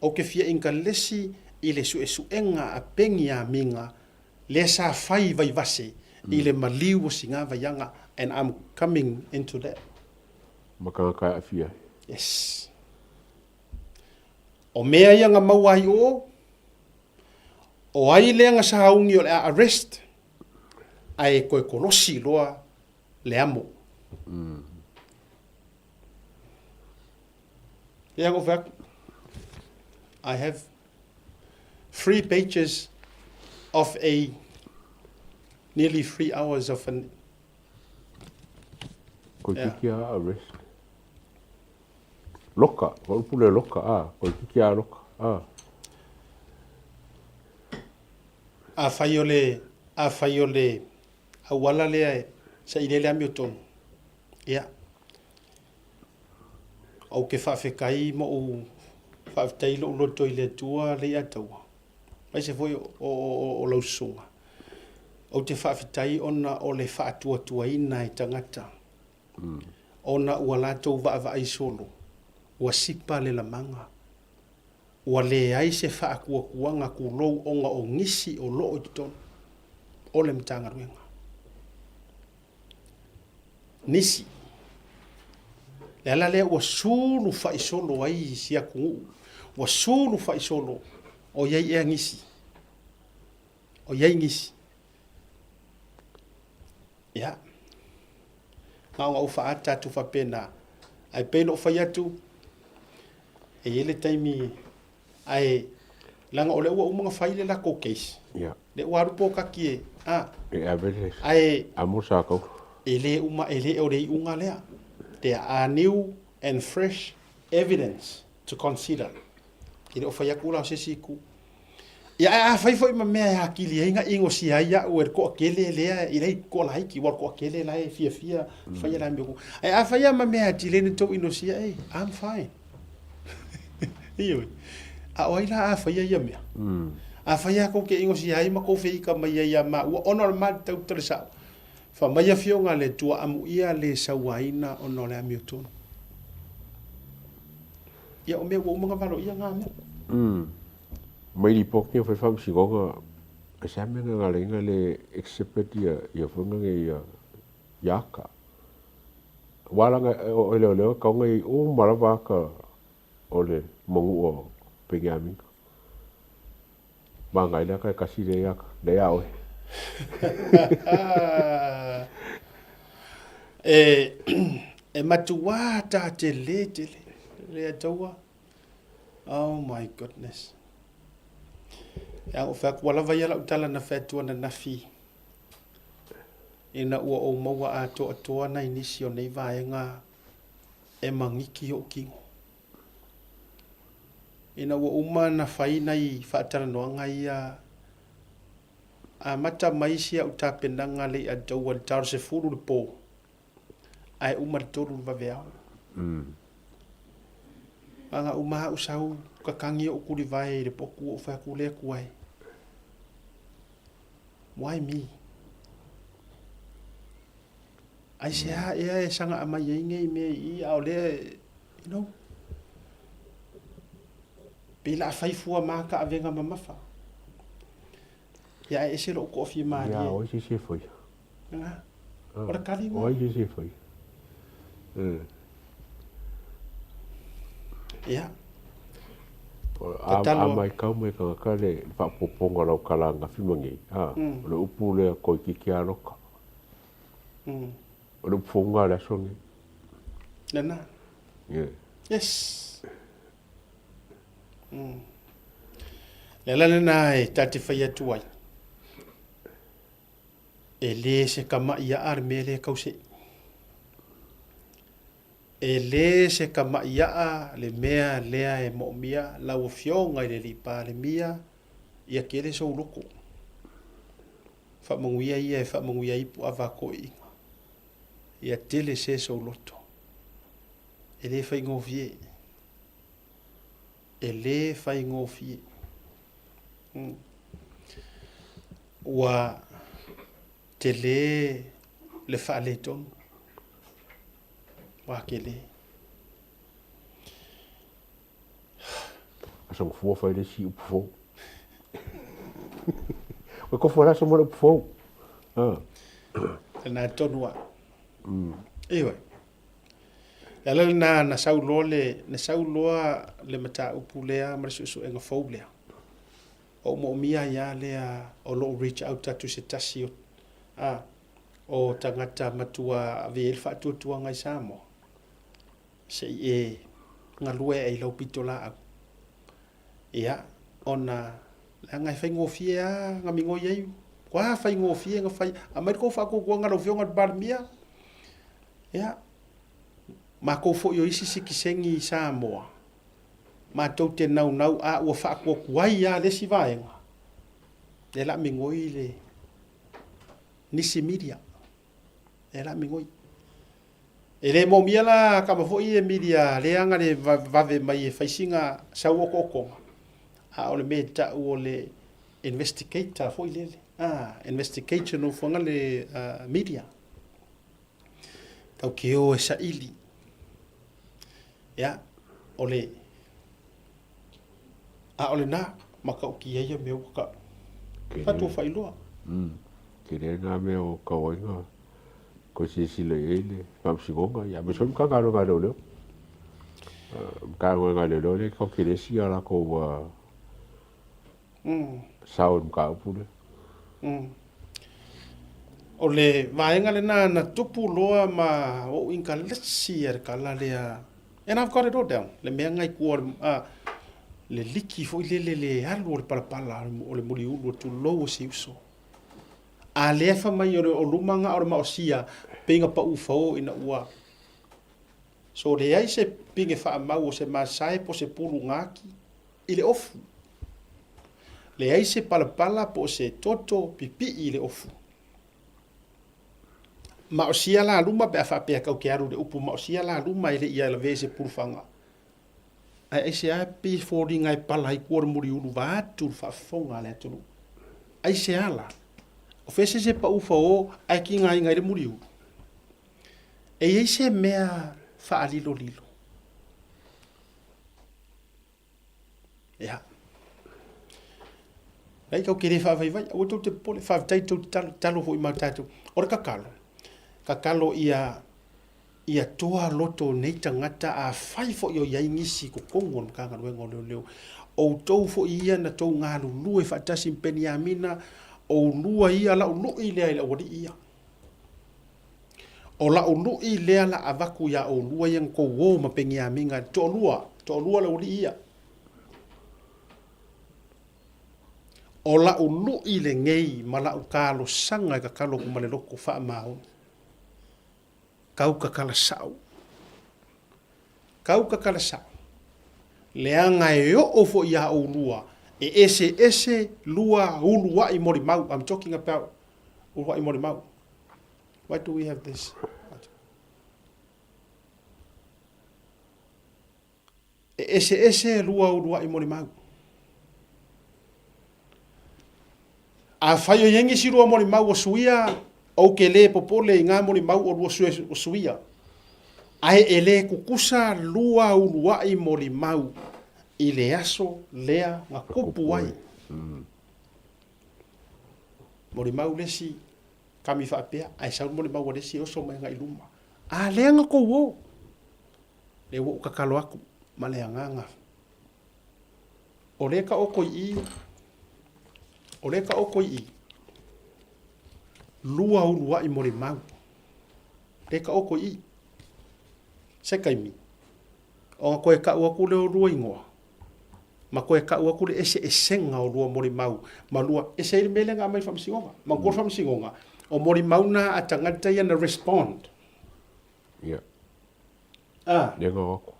ou te fia inkalesi i le suesuega a Peniamina lea sa fai i Vaivase i le maliu o Sigavaiaga and I'm coming into that. Ma tagata e aafia ai. Yes. O mea ia na maua ai o, o ai lea na sauni o le a arrest, ae toe kolosi loa le amo. Lea na ou fai atu, I have 3 pages of a nearly 3 hours of an Koe kiki a arrest. Loka, ko upu le loka, a, koe kiki a loka, a. Afai o le, afai o le auala lea e saili ai le amiotonu, ia, ou te faafetai ma ou faafetai i lou loto i le Atua Leiataua, aemaise foi o lau susuga. Ou te faafetai ona o le faatuatuaina e tagata, ona ua latou vaavaai solo, ua sipa le lamaga, ua leai se faatuatuaga tulou ona o nisi o loo i totonu o le Matagaluega. Nisi. Le ala lea ua sulufa'i solo ai si atunuu, ua sulufa'i solo o i ai ea nisi. O i ai nisi. Ia. Na ona ou faaata atu faapena. Ae pei ona ou fai atu, e i ai le taimi, ae leaga o lea ua uma ona fai le latou case. Ia. Lea ua alu pokaki e, a. E ave le Ae amo sa kau. E le uma, e le o le iuga lea. There are new and fresh evidence to consider. E le o fai atu la o se isi itu. Ia, ae afai foi ma mea e atili ai na inosia ai au e le toatele lea, e leai toalaiti, aua o le toatele la e fiafia faia le amiotonu. Ae afai lava ma mea e atili ai na tou inosia, ei, I'm fine. Ioe. A o ai la a faia ia mea? Afai lava tou te inosia ai ma tou feika mai ai ia maua ona o le matau tala sao, fai mai Afioga a le Atua amuia le sauaina ona o le amiotonu. Ia o mea ua uma ona valoia na mea. Mai lipoti na fai faamasinoga, e se a mea na ala ai ona le exhibit ia foi na ia ia ata. Aua leaga o leoleo e tatau ona i ai uma lava ata o le manua o Peniamina. Manaia le ata e tasi lea ata, lea ia oe. E matuā tātele tele le Atua. Oh my goodness. E ao fai atu, ua lava ia lau tala na fai atu ananafi ina ua ou maua atoatoa nai nisi o nei vaega e magiki o'u kino. Ina ua uma na fai nai faatalanoaga ia, amata mai si a'u tapenaga le i Adowa i le ta o le 10 i le po, ae uma i le 3 i le vaveao. Aga uma a'u sau kakagi o'u tulivae i le potu o'u fai atu le Atua e, Why me? Aisea ea e sagaa mai ai nei mea i i, a o lea, you know, pei la fai fua ma ka avega mamafa. Ia ae ese lou toafia malie. Ia, o ai se isi e faia? Nga. O le kali O ai se isi e faia? Ia. A maitau mai tagata le faaopoopoga o lau tala ananafi ma nei, a, o le upu lea toeitiiti lava loka. O le upu fou lena o le aso lenei. Lena. Yes. Le ala lena e ta te fai atu ai, e le se kama'i a'a le mea lea e tau se'i. E le se kama'i a'a le mea lea e mo'omia lau Afioga i le Alii Palemia, ia tele sou loto. Faamanuia ia e faamanuia ai puava a toeaiina. Ia tele se sou loto. E le faigofie. E le faigofie. Ua tele le faaletonu. Ua kele. Aso fua fai le isi upu fou. Ua kofu ala aso mo le upu fou. Ah. Lena tonu a. Ioe. Le ala lena na sau loa le, na sau loa le mataupu lea ma le suesuega fou lea. O ou moomia ai lava lea o lou reach out atu i se tasi o, a, o tagata matua ave i ai le faatuatuaga i Samoa, se i e galue ae i lau pitolaau. Ia, ona leaga e faigofie lava na migoi ai, ua faigofie na fai, aumai le tou faatuatuaga lau Afioga i le Palemia, ia, matou foi o isi sitiseni i Samoa, matou te naunau a ua faatuatuai lava le isi vaega, lea o le a migoi le nisi media, lea o le a migoi. E le moomia la kama foi ia media lea na le vave mai e fai sina sau otootoga, a o le mea e tau o le investigator foi lele, a, investigational foi le media. Tau ke o e saili. Ia, o le, a o lena, matautia ia mea ua tau. Faatuafailoa. Tele na mea o tauaiga koe silasila i ai le Faamasinoga, ia aemaise foi Matagaluega a Leoleo. Matagaluega a Leoleo lea e tau tele si a latou sao i le mataupu lea. O le vaega lena na tupu loa ma ou inkalesi a le tala lea. And I've got it all down. Le mea ngai kua le liki foi lele le alu o le palapala o le muliulu o tulou o si uso. A lea fa mai o le o luma nga o le maosia pei nga pau fao ina ua. So leai se pine faamau o se masae po se pulu ngaki i le ofu. Leai se palapala po o se toto pipii i le ofu. Maosia la luma pe a faapea kau ke alu i le upu maosia la luma e le i lavea i se pulufaga. Ae aisea e pei e foliga e pala ai kua o le muliulu vaeatu le faafofoga a le atunuu. Aisea la? O fea se isi e pau fao ae tigaina ai le muliulu? E i ai se mea faalilolilo? Ia. Leai tou te le faavaivai, aua tou te popole, faafetai tou te talo, talo foi ma tatou. O le tatalo, tatalo ia ia toa loto o nei tagata afai foi o i ai nisi i totonu o le Matagaluega o Leoleo, outou foi ia na tou galulue faatasi ma Peniamina, oulua ia lau lui lea i le aualii ia. O lau lui lea la avatu iā oulua ia na tou o ma Peniamina, toalua, toalua le aualii ia. O lau lui lenei ma lau talosaga e tatalo atu ma le loto faamaoni. Tau tatala sao. Tau tatala sao. Leaga e oo foi iā oulua e eseese lua uluai molimau. I'm talking about uluai molimau. Why do we have this? E eseese lua uluai molimau. Afai o i ai nisi lua molimau o suia, ou ke lē popole i ngā molimau o lua o suia. Ae e lē kukusa lua uluai molimau i le aso lea na kupu ai. Molimau le isi kami faapea, ae sau le molimau a le isi e oso mai agai i luma. A lea na tou o. Lea ua ou tatalo atu ma le agaga. O lea taoto i i, o lea taoto i i, lua uluai molimau. Lea taoto i i. Se taimi, ona toe tau atu lea o lua igoa, ma toe tau atu le eseesega o lua molimau ma lua, ese ai le mea lea na aumai i le faamasinoga. Manatua le faamasinoga, o molimau na a tagata ia na respond. Ia. A. Lea na o atu.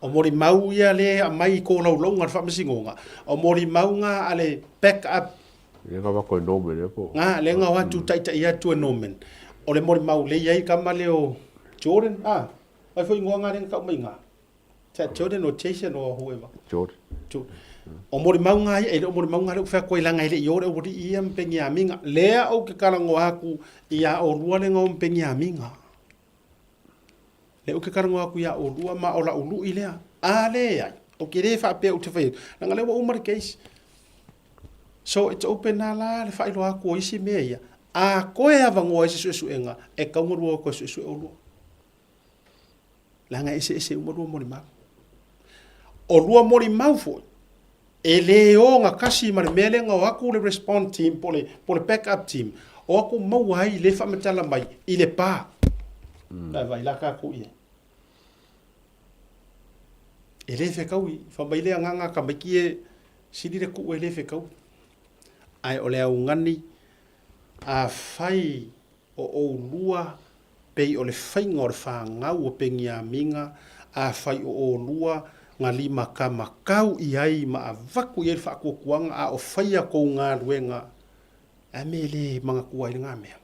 O molimau ia lea e aumai i tolaulauga a le faamasinoga, o molimau na a le back up. Lea na o atu e Norman ea po o. Na, lea na o atu taitai atu e Norman. O le molimau lea e i ai tama lea o Jordan, a? Ai foi igoa na lea na tau mai i ina? Is that Jordan or Jason or whoever? Jordan. Jordan. O molimau ngā ia, e le o molimau ngā lea ua fai atu ai leaga e le i o le aualii ia ma Peniamina. Lea ou te talanoa atu ia oulua le na o ma Peniamina. Lea ou te talanoa atu iā oulua ma o la'u lu'i lea. A leai, ou te le faapea ou te fai atu, leaga lea ua uma le case. So it's open a la le faailoa atu o isi mea ia, a toe avanoa ai se suesuega, e tatau ona lua o toe suesue oulua. Leaga e eseese uma lua molimau. O lua molimau foi, e le ogatasi ma le mea lea na o atu le respond team po o le back up team, o atu maua ai le faamatala mai i le pa. Mm. Vai la tatou i ai. E le fetaui, fai mai le agaga a tamaiti e sili le tuu e le fetaui. Ae o le augani, afai o oulua pei o le faiga o le fanau o Peniamina, afai o oulua na limakamakau i ai ma avatu i ai le faatuatuaga a o faia tou galuega, a mea e le manatua ai lena mea?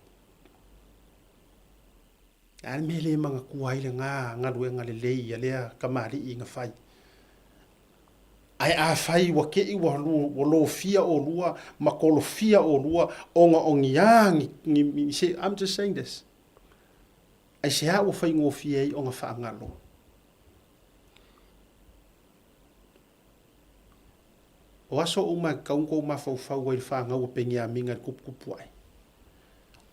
A le mea e le manatua ai lena galuega lelei a lea kamalii na fai? Ae afai ua te i ua lofia oulua ma kolofia oulua ona o ni a ni se, I'm just saying this, aisea ua faigofie ai ona faagalo? O aso uma e tatau ona tou mafaufau ai i le fanau a Peniamina i le tuputupu ae.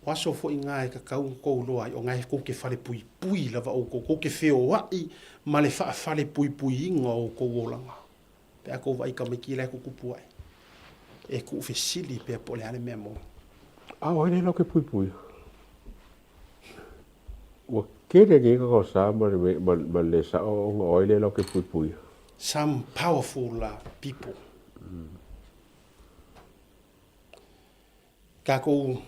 O aso foi na e tatau ona tou iloa ai, o na e tou te falepuipui lava outou, tou te feoai ma le faafalepuipuiina o outou olaga. Pe a tou vaai i tamaiti la e tutupu ae, e tuufesili pea po o le a le mea moni. A o ai lea latou te puipuia? Ua tele nei gaosa ma le le sao ona o ai lea latou te puipuia? Some powerful people. Tatou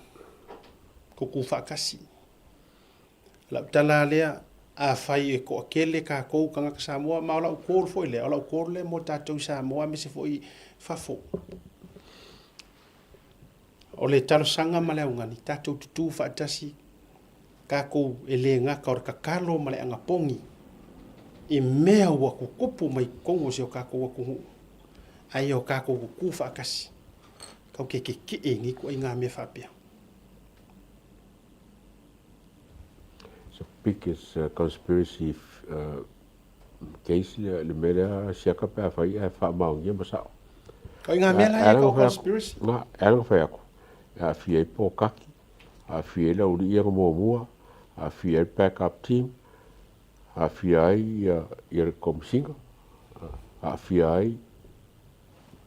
tutu faatasi. O lau tala lea, afai e toatele tatou tagata Samoa, ma o lau call foi lea, o lau call lea mo tatou i Samoa aemaise foi fafo. O le talosaga ma le augani, tatou tutu faatasi, tatou e le gata o le tatalo ma le anapogi i mea ua tutupu mai totonu o si o tatou atunuu, ae ia o tatou tutu faatasi. Tatou te keke'e i nei ituaiga mea faapea. It's the biggest conspiracy case le mea lea siaka pe afai ae faamaonia ma sa'o. O ngā mea la ia ka conspiracy. Ngā, e ala whai aku. E aafia ai pōkaki, aafia ai le auli'i ia muamua, aafia ai le back-up team, aafia ai ia, ia le komisiga, aafia ai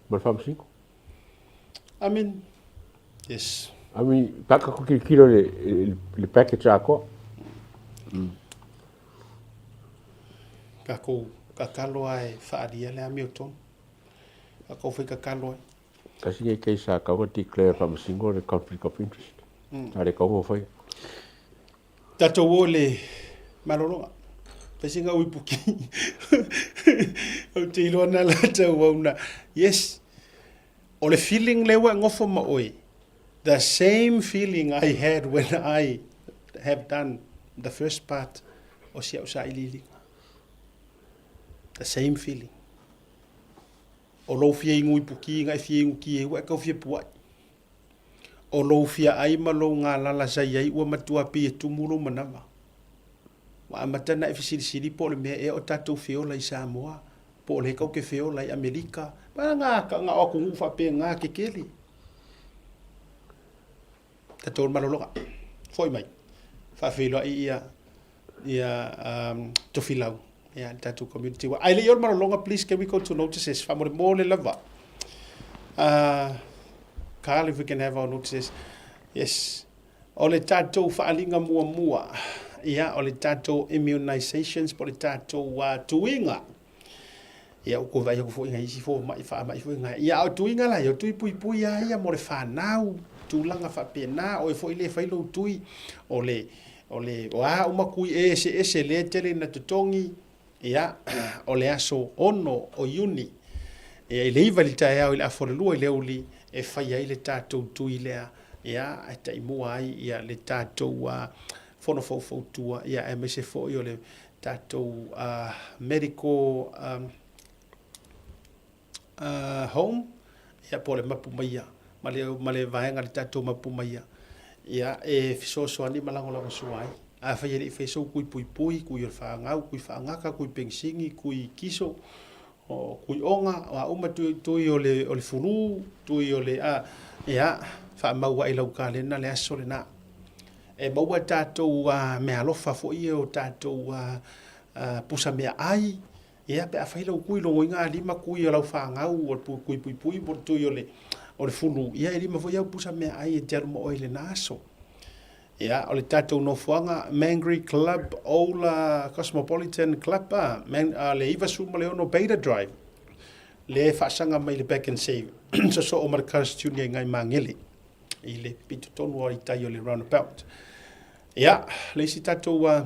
ma le faamasino. I mean, yes. I mean, pa ka kilokilo le, le, le package atoa. Tatou tatalo lava e faaalia le amiotonu. Tatou fai tatalo ai. Tasi nei case sa tatau ona declare e Faamasino le conflict of interest. Sa le tatau ona faia. Tatou o i le malologa. Fai sina uipuki. Ou te iloa na latou auna. Yes. O le feeling lea ua e nofo ma oe, the same feeling I had when I have done the first part o si au sailiiliga. The same feeling. O lou fia inu ipuki na e fia inu ki e ua e kau fia puai. O lou fia ai ma lou galala sa iai ua matua pei e tumu lou manawa. Ua amata na e fesilisili po o le mea ea o tatou feola i Samoa, po o le kau ke feola i Amerika, ma nga nga o atunuu faapena kekele. Tatou malologa, foi mai, faafeiloai ia ia um, Tofilau, ia le tatou community. Ae le i o le malologa, please can we go to notices, faamolemole lava. Carl, if we can have our notices. Yes. O le tatou faaaliga muamua, ia, o le tatou immunizations po o le tatou tuiga. Ia, ua toe vaai atu foi i nai isi fomai faamai foi na. Ia, a o tuiga la ia, o tui puipui lava ia mo le fanau, tulaga faapena, o oe foi lea e fai lou tui, o le, o le, o a uma tui eseese lea e tele ina totogi, ia, o le aso 6 o Iuni, ia, i le 9 i le taeao i le afa o le 2 i le aoauli e fai ai le tatou tui lea, ia, e taimua ai ia le tatou fono faufautua, ia, aemaise foi o le tatou medical home, ia, po o le mapu maia, ma le vaega o le tatou mapu maia, ia, e fesoasoani ma lagolagosua ai. Afai e le i faia sou kui puipui, kui o le fagau, kui faagaka, kui pegisini, kui kiso, o kui oga, o a uma tui, tui o le, o le fulu, tui o le, a, ia, faamau ai i lau kalena le aso lena. E maua tatou a, meaalofa foi ia o tatou a, a, pusa meaai, ia, pe afai lau kui, logoina a lima kui o lau fagau, o le kui puipui po o le tui o le, o le fulu, ia e lima foi au pusa meaai e te alu ma oe i lena aso. Ia, o le tatou nofoaga, Mangere Club, Ola Cosmopolitan Club, a, Man, a, le 96 Beta Drive, le faasaga mai le Back and Save, sosoo ma le Cars Junior i ngai Magele, i le pito tonu o i tai o le roundabout. Ia, le isi tatou, uh,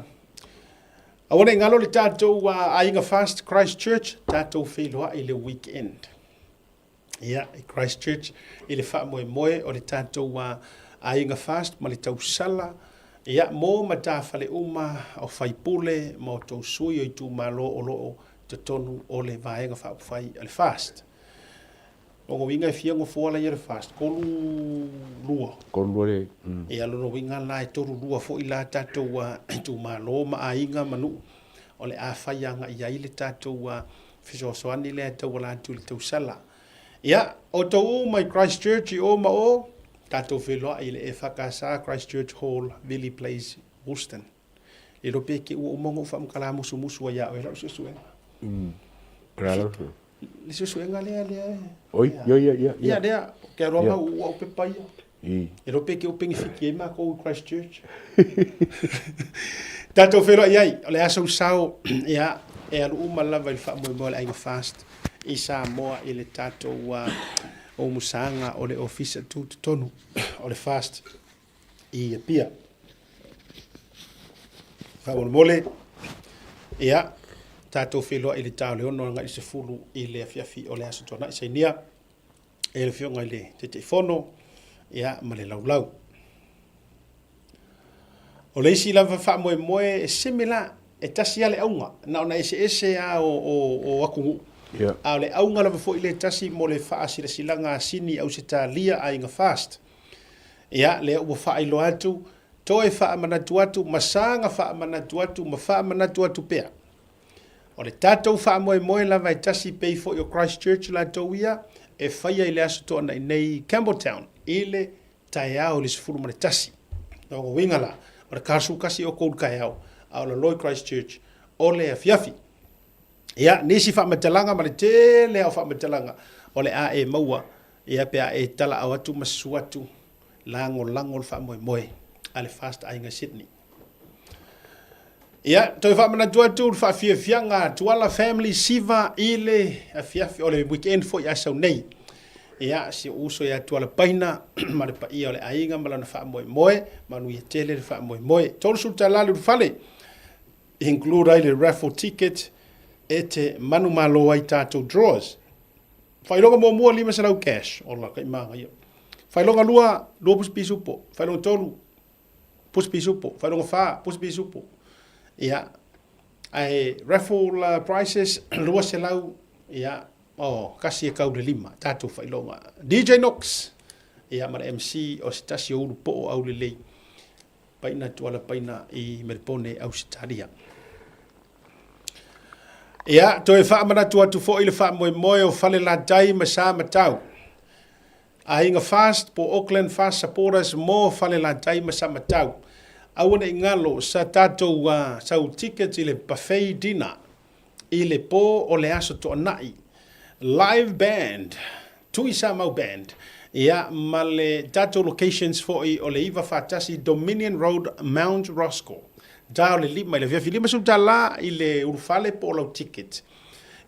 aua ne i galo le tatou uh, aiga Fast Christchurch, tatou feiloai i le weekend. Ia, i Christchurch, i le faamoemoe o le tatou aiga FAST ma le tausala, ia, mo matafale uma o faipule ma outou sui o itumalo o lo o totonu o le Vaega Faaupufai a le FAST. Lona uiga e fia nofoa la ia le FAST? Tolu lua. Tolu lua le. Ia, lona uiga la e tolu lua foi la tatou itumalo ma aiga ma nuu o le a fai agai i ai le tatou fesoasoani lea e tauala atu i le tausala. Ia, outou uma i Christchurch i o ma o, tatou feiloai i le EFKS Christchurch Hall, Vili Place, Woolston. Le iloa pe te ua uma ona ou faamatala musumusu ai ia oe lau suesuega. Le suesuega lea lea e. Oi, ia, ia, ia. Ia, lea, ke aroa mau ua au pepa ia. E iloa pe te o penefiti ai makou i Christchurch. Tatou feiloai ai, o le aso sao, ia, e alu uma lava i le faamoemoe o le Aiga Fast i Samoa i le tatou uh, umusaga o le ofisa tutotonu o le Fast i Apia. Faamolemole, ia, tatou feiloai i le ta o le 6 agai i le 10 i le afiafi o le aso Tuanai. Sainia e le Afioga i le Taitaifono ia, ma le laulau. O le isi lava faamoemoe e seme la, e tasi lava le auga, na ona eseese lava o, o, o atunuu. Yeah. A o le auga lava foi le tasi mo le faasilasilaga a Sini Ausetalia Aiga Fast. Ia, lea ua faailoa atu, toe faamanatu atu, ma saga faamanatu atu, ma faamanatu atu pea. O le tatou faamoemoe lava e tasi pei foi o Christchurch latou ia e faia i le Aso Toonai nei i Campbelltown i le taeao i le 11. Lona uiga la, o le 41 o kou i le taeao, a o lalo i Christchurch o le afiafi. Ia, nisi faamatalaga ma le tele lava o faamatalaga o le a e maua ia pe a e talaau atu ma susu atu lagolago le faamoemoe a le Fast Aiga Sydney. Ia, toe faamanatu atu le faafiafiaga Tuala Family Siva i le afiafi o le weekend foi a sau nei. Ia, si ou uso ia Tuala Paina ma le paia o le aiga ma lona faamoemoe, manuia tele le faamoemoe. $30 le ulufale, include ai le raffle ticket e te manumalo ai tatou drawers. Faailoga muamua 500 cash, ola kai magaia. Faailoga lua, lua pusi pisupo. Faailoga tolu, pusi pisupo. Faailoga fa, pusi pisupo. Ia, ae raffle prices 200, ia, oh, kasi e kau le lima, tatou faailoga. DJ Knox, ia, ma le MC o se tasi o ulu po'o aulelei, paina tuala paina i Melbourne, Ausetalia. Ia, toe faamanatu atu foi le faamoemoe o Falelatai ma Samatau. Aiga Fast po Auckland Fast Supporters mo Falelatai ma Samatau. Aua ne i galo sa tatou sau tickets i le buffet dinner i le po o le Aso Toonai. Live band, Tui Samau Band, ia ma le tatou locations foi o le 941 Dominion Road, Mount Roskill. Ta o le lima i le afiafi, $50 i le ulufale po o lau ticket.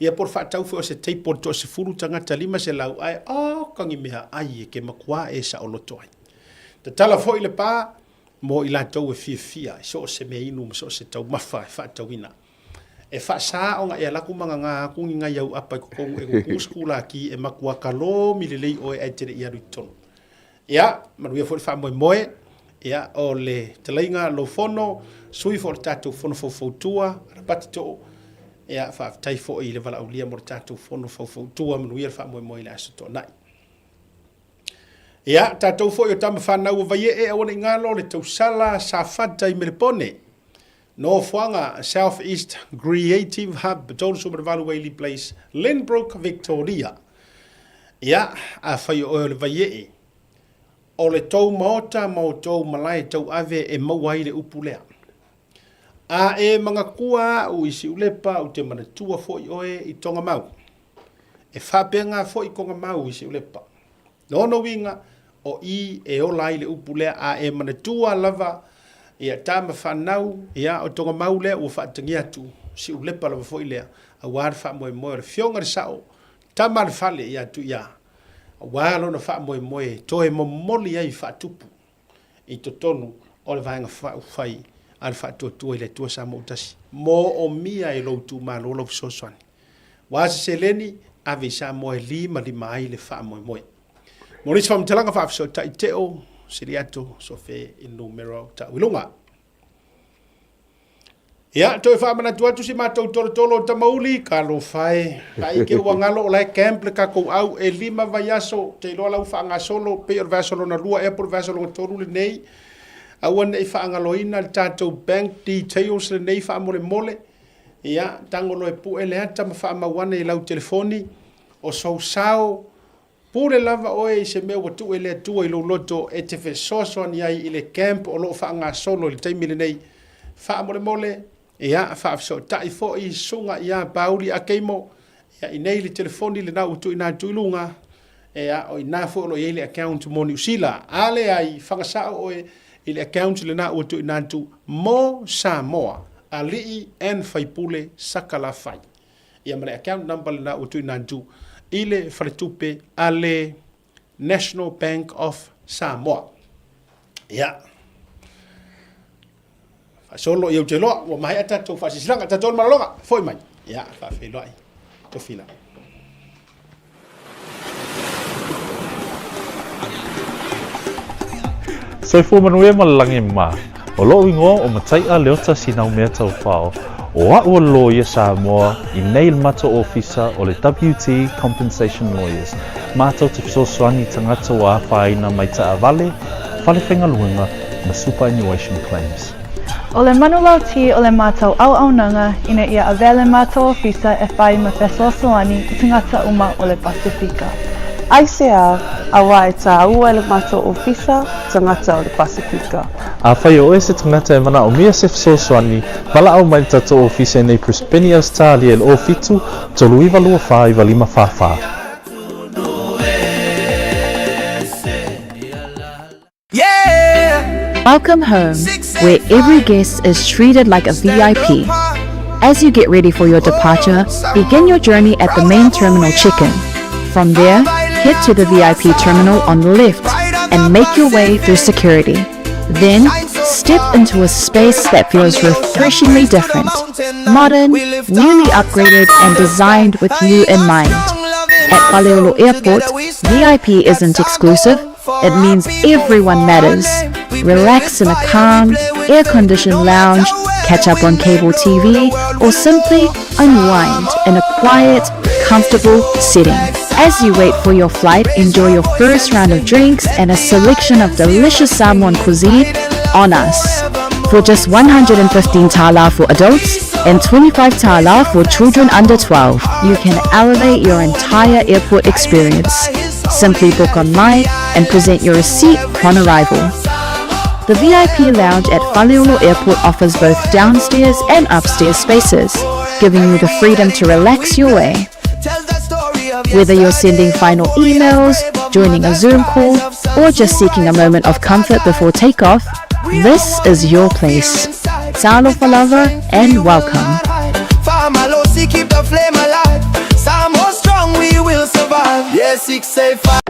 Ia po o le faatau foi o se table toasefulu tagata 500 ae oka ni mea ai e ke makuā e saoloto ai. Tatala foi le pa mo i latou e fiafia i so o se mea inu ma so o se taumafa e faatauina. E faasā ona e alu atu ma gagā atu ni nai au apa i totonu e kuku se kulaki e makuā kalomi lelei oe ae te le i alu i totonu. Ia, manuia foi le faamoemoe, ia, o le talaiga lou fono, sui foi o le tatou fono faufautua, Arapati Too, ia, faafetai foi i le valaaulia mo le tatou fono faufautua, manuia le faamoemoe i le Aso Toonai. Ia, tatou foi o tama fanau a Vaiee, aua ne i galo le tausala Safata i Melepone. Nofoaga South East Creative Hub, 38 Whaley Place, Lynbrook, Victoria. Ia, afai o oe o le Vaiee, o le tou maota ma o tou malae tauave e maua ai le upu lea. A e manatua au i Siulepa ou te manatua foi oe i Togamau. E faapena foi Togamau i Siulepa. Lona uiga, o i e ola ai le upu lea, a e manatua lava ia tama fanau, ia o Togamau lea ua faatagia atu, Siulepa lava foi lea, aua le faamoemoe o le Afioga i le Sao, tama a le fale ia Tuia, aua lona faamoemoe e toe momoli ai faatupu i totonu o le Vaega Faaupufai a le Faatuatua i le Atua Samoa ua Tasi. Moomia e lou itumalo lau fesoasoani. Ua se seleni, ave i Samoa e limalima ai le faamoemoe. Mo nisi faamatalaga faafesootai Teo Siliato Sofe i le numera o tau i luga. Ia, toe faamanatu atu si matou tolotolo o Tamauli, talofa e, ai ke ua galo o la e camp le tatou au e 5 vaiaso, te iloa la ua faagasolo, pei o le vaiaso lona lua ea po o le vaiaso lona tolu lenei. Aua ne i faagaloina le tatou bank details lenei faamolemole. Ia, tago loa e pue le ata ma faamau ane i lau telefoni, o sou sao, Pule lava oe i se mea ua tuu e le Atua i lou loto e te fesoasoani ai i le camp o lo o faagasolo i le taimi lenei. Faamolemole, ia, faafesootai foi i Susuga ia Pauli Akeimo, ia, i nei le telefoni lena ua tuuina atu i luga, ia, o i ina foi o lo o i ai le account mo Niu Sila. A leai, faga sao oe i le account lena ua tuuina atu mo Samoa, Alii and Faipule Sakalafai. Ia ma le account number lena ua tuuina atu i le faletupe a le National Bank of Samoa. Ia. Faasolo ia ou te iloa ua maea tatou faasilasilaga, tatou le malologa, foi mai. Ia, faafeiloai. Tofila. Soifua manuia ma le lagi mama. O lo'u igoa o Matai'a Leota Sinaumea Taufao, o a'u o le loia Samoa i nei le matou ofisa o le WT Compensation Lawyers, matou te fesoasoani i tagata ua afaina mai taavale, fale faigaluega ma superannuation claims. O le manulauti o le matou auaunaga ina ia avea le matou ofisa e fai ma fesoasoani i tagata uma o le Pasefika. Aisea, auā e tāua e le matou ofisa tagata o le Pasefika. Afai o oe se tagata e manaomia se fesoasoani, valaau mai le tatou ofisa i nei Brisbane, Ausetalia i le 07 39 24 95 44. Welcome home, where every guest is treated like a VIP. As you get ready for your departure, begin your journey at the main terminal check-in. From there, head to the VIP terminal on the left and make your way through security. Then, step into a space that feels refreshingly different. Modern, newly upgraded and designed with you in mind. At Faleolo Airport, VIP isn't exclusive, it means everyone matters. Relax in a calm, air-conditioned lounge, catch up on cable TV, or simply unwind in a quiet, comfortable setting. As you wait for your flight, enjoy your first round of drinks and a selection of delicious Samoan cuisine on us. For just 115 tala for adults and 25 tala for children under 12, you can elevate your entire airport experience. Simply book online and present your receipt upon arrival. The VIP lounge at Faleolo Airport offers both downstairs and upstairs spaces, giving you the freedom to relax your way. Whether you're sending final emails, joining a Zoom call, or just seeking a moment of comfort before takeoff, this is your place. Talofa lava and welcome. Famalosi, keep the flame alive. Samoa strong, we will survive. Yeah, 685.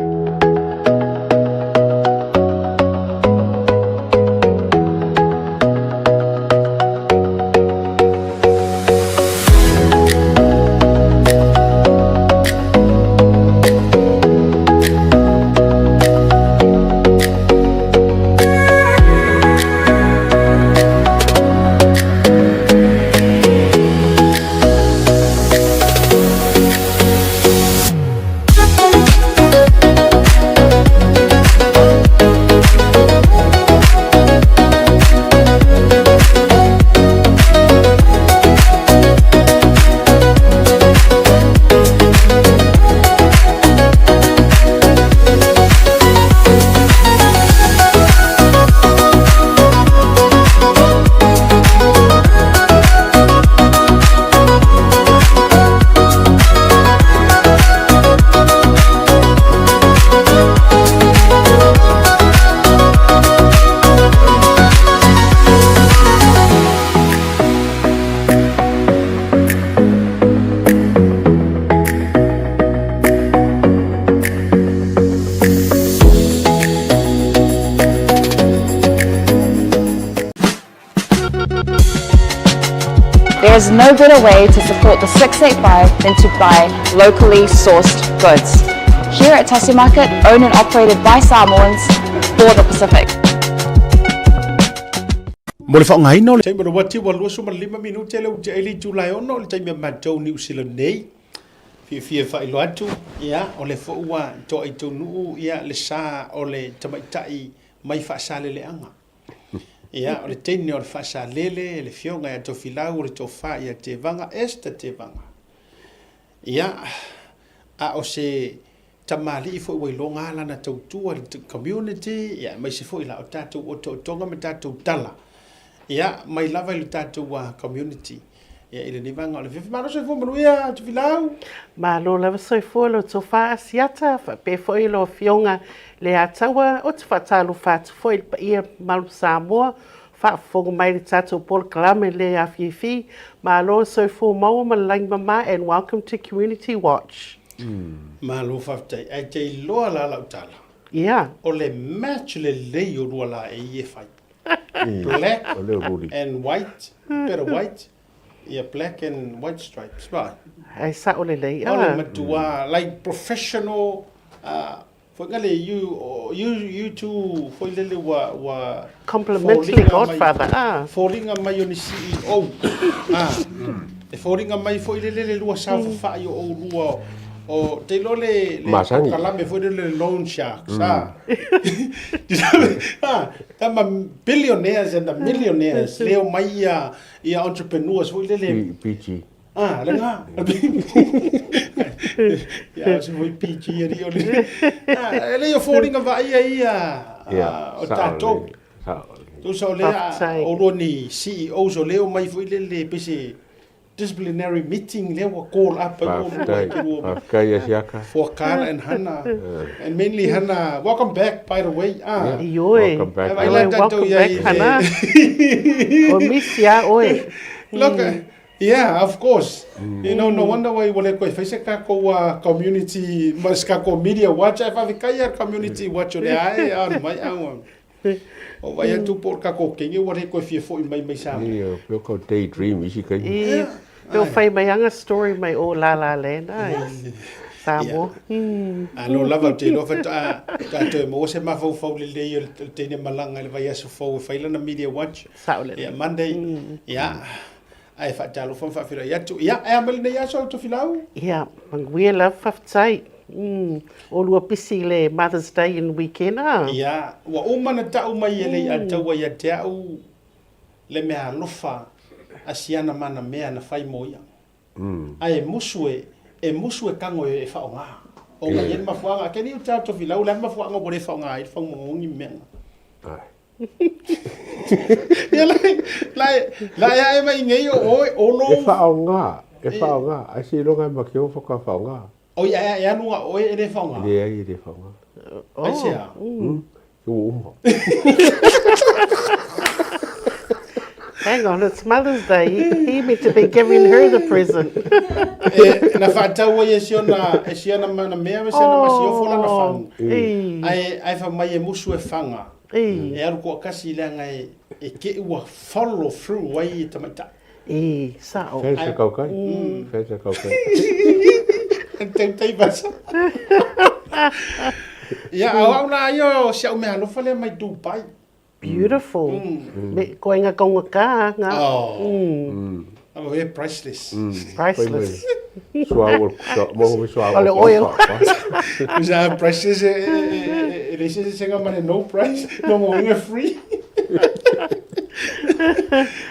is no better way to support the 685 than to buy locally sourced goods. Here at Tasi Market, owned and operated by Samoans for the Pacific. Mo le faaaogaina o le. Taimi o le uati ua 25 minute lea ua tea ai le itula e ono o le taimi a matou Niu Sila nei. Fiafia e faailoa atu, ia, o lea foi ua toa i taunuu ia, le sa o le tamaitai mai Faasaleleaga. Ia, o le teine o le Faasalele, le Afioga ia Tofilau o le Tofa ia Tevaga, Esther Tevaga. Ia, a o se tamalii foi ua iloga lana tautua i le community, ia, aemaise foi la o tatou otootoga ma tatou tala, ia, mai lava i le tatou community. Ia, i lenei vaega o le afiafi. Malo soifua manuia, Tofilau! Malo lava soifua lo tofa Asiata, faapea foi lau Afioga Leataua. Ou te faatalofa atu foi i le paia mamalu Samoa, faafofoga mai i le tatou polokalame i lenei afiafi. Malo soifua maua ma le lagi mama and welcome to Community Watch. Malo faafetai. Ae te iloa la lau tala. Ia. O le match lelei o lua laei e fai. Black and white, better white. Ia black and white stripes, right. Ai sa'o lelei, ah. O le matua, like professional, foi nga le you, you, you two, foi lele ua, ua. Complimentary godfather, ah. Foliga mai o ni CEO, ah. E foliga mai foi lele le lua saofafai o oulua, o, te iloa le, le polokalame foi lele le loan sharks, ah. Ah, tama billionaires and the millionaires, leo mai ia, ia entrepreneurs foi lele. PG. Ah, le nga. Ia, o se foi PG ali o le. Ah, e le o foliga vaaia ia o tatou. Tusa o lea o lua ni CEOs o lea omai foi lele pei se disciplinary meeting lea ua call up ai o lua ke lua. Faafetai ia Siaka. For Carl and Hannah. And mainly Hannah, welcome back by the way. Ah. Ioe. Welcome back. Welcome back Hannah. O misi a oe. Look, Yeah, of course. You know, no wonder why ua le koe fai se kakou community, ma se kakou media watch, ae faafetai ia community watch o lea ae alu mai au. O vai atu po o le kakou kenge ua le koe fia foi mai mai Samoa. Ia, pe o kau daydream isi kaimi. I, pe o fai mai anga story mai o La La Land, ai. Samoa. Alo lava ou te iloa faatoa toe maua se mafaufau lelei o le teine malaga i le vaiaso fou e fai lana media watch. Sao lelei. Ia, Monday. Ia, Ae faatalofa ma faafeiloai atu. Ia, e a mai lenei aso Tofilau? Ia, manuia lava faafetai. O lua pisi i le Mother's Day in weekend a? Ia, ua uma ona tau mai e Leiataua ia te au le mea alofa a siana mana mea na fai mo ia. Ae musu e, e musu e kago e faoga. O ngai ai le mafuaaga. Can you tell Tofilau le a le mafuaaga ua le faoga ai le fagumagogi mea na? Ia la la e ae mai nei o oe o lo. E whaonga, e whaonga. Ai se iloga e make o whaka whaonga. O ia e anu nga oe e le whaonga. Le ai e le whaonga. Ai se a. Ke ua uma. Hang on, it's Mother's Day. He meant to be giving her the present. E, na whaatau ai e siona, e siona mana mea, e siona masiofo lana whangu. Ai, ai wha mai e musu e whanga. E alu koakasi leaga e, e ke ua follow through ai e tamaitai. E, sa'o. Fea se kaukai. Fea se kaukai. Tautai vasa. Ia, au au la ia o si au mea alofa lea mai Dubai. Beautiful. Me koe nga kaunga ka nga. Oh. Oh, e priceless. Priceless. Suau, mo suau. O le oil. Usa priceless e e e se se nga mane no price, no mo inga free.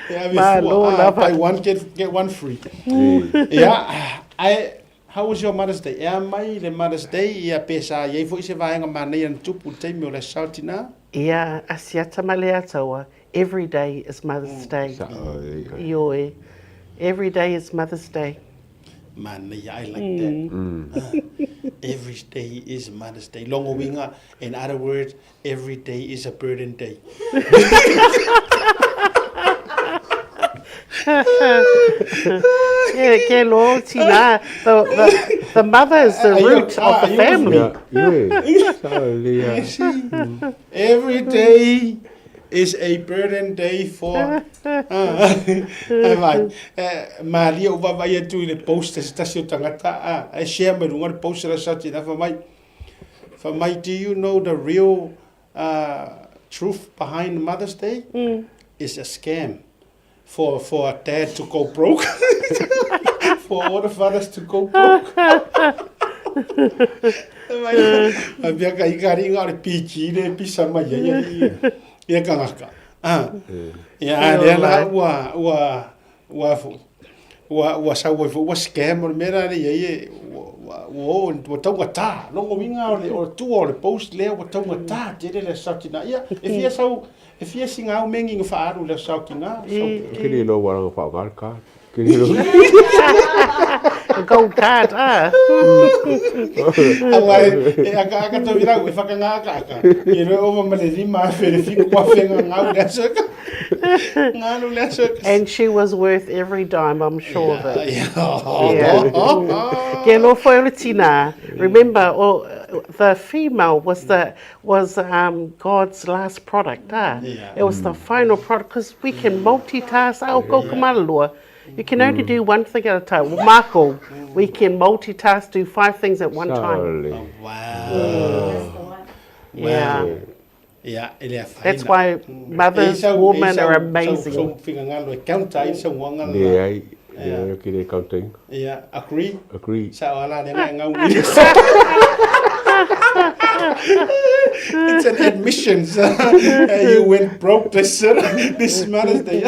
Yeah, Malo lava. Buy one get get one free. Yeah, I How was your Mother's Day? E a mai le Mother's Day ia pe sa iai foi se vaega manaia na tupu i le taimi o le Aso Tina? Ia, Asiata ma Leataua, every day is Mother's Day. Ioe, every day is Mother's Day. Manaia, I like that. Every day is Mother's Day. Longo uiga, in other words, every day is a burden day. Yeah, ke lo tina. The mother is the root of the family. Yeah, Every day is a burden day for Ai vai, malie ou vaavaai atu i le post a se tasi o tagata a, e share mai luga le post la sa tina fai mai, fai mai, do you know the real truth behind Mother's Day? It's a scam for for a dad to go broke. For all the fathers to go broke. Mai pia ka ika ari inga o le PG le pisa mai ai ali ia kangaka. Ah. Ia a lea la ua ua ua fu ua ua sau ai foi ua scam o le mea la le iai e ua ua ua taugata logo uiga o le o le tua o le post lea ua taugata tele le aso tina ia e fia sau E fia singa au mengi nga whaaru lea sao ki ngā. Ke ni lo waranga wha o ka. Ke ni lo. Gold card, ah. Awa e aka aka tau irau, e whakangā aka aka. Ke roe ova ma le rima a where whiku wa whenga ngau lea soka. Ngālu lea soka. And she was worth every dime, I'm sure of it. Yeah. Yeah. Ke lo foi o le tina. Remember, oh, the female was the was um, God's last product. Ah? Yeah. It was the final product because we can multitask. Oh, go yeah. You can only do one thing at a time. Well, Marco, we can multitask, do five things at one time. Oh, wow. Yeah. Yeah, e le afaina. That's why mothers, women are amazing. Sau fingangalo e counter ai sau wanga la. Le ai, le ai ke le counting. Yeah, agree. Agree. Sa ala le ngai ngau ni. It's an admission. You went broke this this Mother's Day.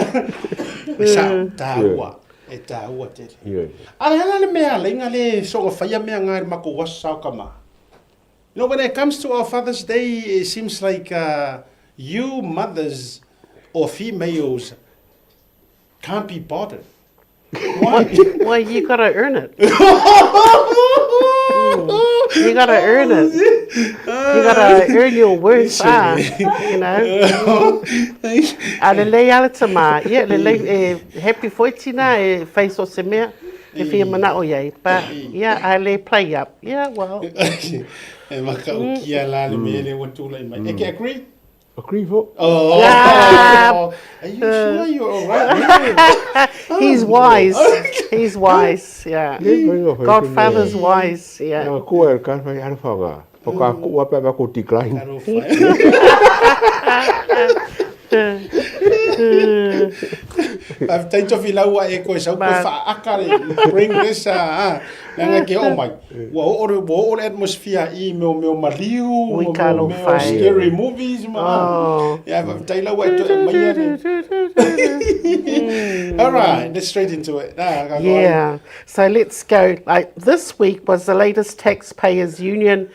Sa tāua. E tāua tele. Yeah. Ale ala le mea le inga le soga whaia mea ngai mako wasa o kama. You know, when it comes to our Father's Day, it seems like uh, you mothers or females can't be bothered. Why? Well, you got to earn it. You got to earn it. You got to earn your worth, ah, you know. A le lei ala tama, yeah, le lei, e happy foi tina, e face o se mea, e whia mana o iai. But, yeah, a le play up. Yeah, well. E maka o kia la le mea le ua tūlai mai. E ke agree? Agree fo. Oh, Yeah. Are you sure you're all right? He's wise. He's wise, yeah. Godfather's wise, yeah. Nā kua e ka whai ara whanga. Whaka kua pe ko decline. Faafetai Tofilau e koe sau koe whaaka le bring this ah leaga ke oo mai ua oo le ua oo le atmosphere i mea o mea o maliu Ui ma mea kalo o mea o whai. scary movies ma Oh. ia faafetai lau e toe aumaia le Alright, let's straight into it. Ah, ka koe. Yeah. So let's go. Like this week was the latest taxpayers union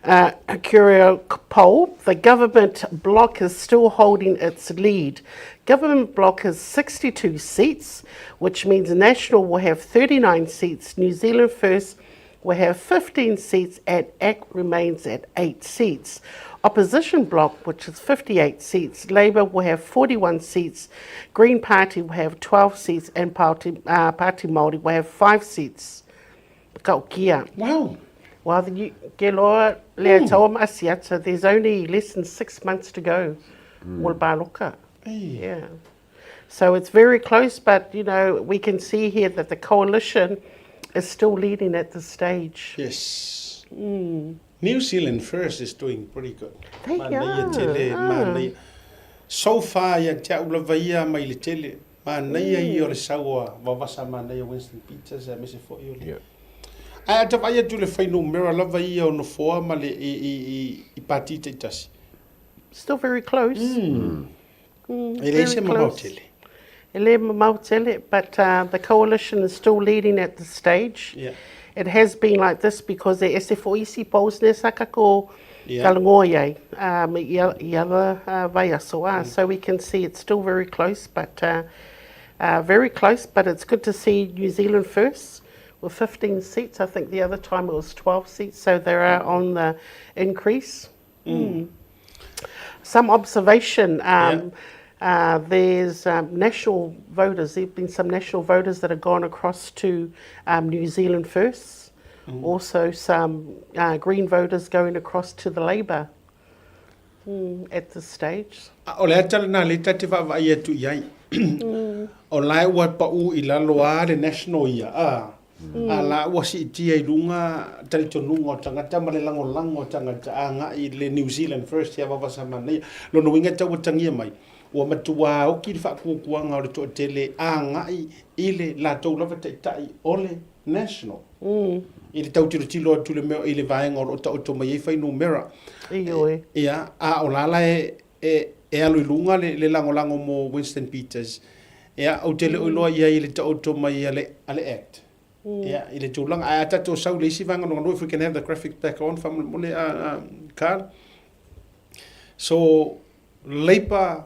uh, Curio poll. The government bloc is still holding its lead. Government bloc has 62 seats, which means National will have 39 seats, New Zealand First will have 15 seats, and ACT remains at 8 seats. Opposition bloc, which is 58 seats, Labour will have 41 seats, Green Party will have 12 seats, and Party, uh, Party Māori will have 5 seats. Ka okia. Wow. Well, the, you, ke loa le mm. ma asiata, there's only less than six months to go. Mm. Baloka. Yeah. So it's very close, but you know, we can see here that the coalition is still leading at this stage. Yes. Mm. New Zealand First is doing pretty good. They Manaia are. tele, Ah. manaia. So far ia te au lava ia mai le tele. Manaia ia o le sau a vavasa manaia Winston Peters a mese foi o le. Yeah. Ae ata vaai atu le fuainumera lava ia o nofoa ma le i i i i pati taitasi. Still very close. Mm. Mm, E leai se very mamao close. tele. E le mamao tele, but uh, the coalition is still leading at this stage. Yeah. It has been like this because the SFOEC polls ne saka ko Yeah. kalangoa iai, um, i, i other uh, vaiaso. Ah. So we can see it's still very close, but uh, uh, very close, but it's good to see New Zealand first with 15 seats. I think the other time it was 12 seats, so they are on the increase. Mm. Some observation. Um, uh, there's um, national voters. There have been some national voters that have gone across to um, New Zealand first. Also, some uh, Green voters going across to the Labour. At this stage. A o le ata lena lea ta te vaavaai atu i ai. O la e ua pau i lalo lava le National ia, a, a la ua siitia i luga talitonuga o tagata ma le lagolago o tagata agai i le New Zealand First ia Vavasamanaia. Lona uiga e tau atagia mai, ua matuā oki le faakuakuaga o le toatele agai i le latou lava taitai o le National. I le tau tilotilo atu i le mea i le vaega o lo o taoto mai ai fuainumera. Ioe. Ia, a o la la e, e, e alu i luga le, le lagolago mo Winston Peters. Ia, ou te le o iloa i ai i le taoto mai a le, a le Act. Ia, i le tulaga. Ae a tatou sau i le isi vaega lona lua, if we can have the graphic back on, faamolemole, Carl. So, Labour,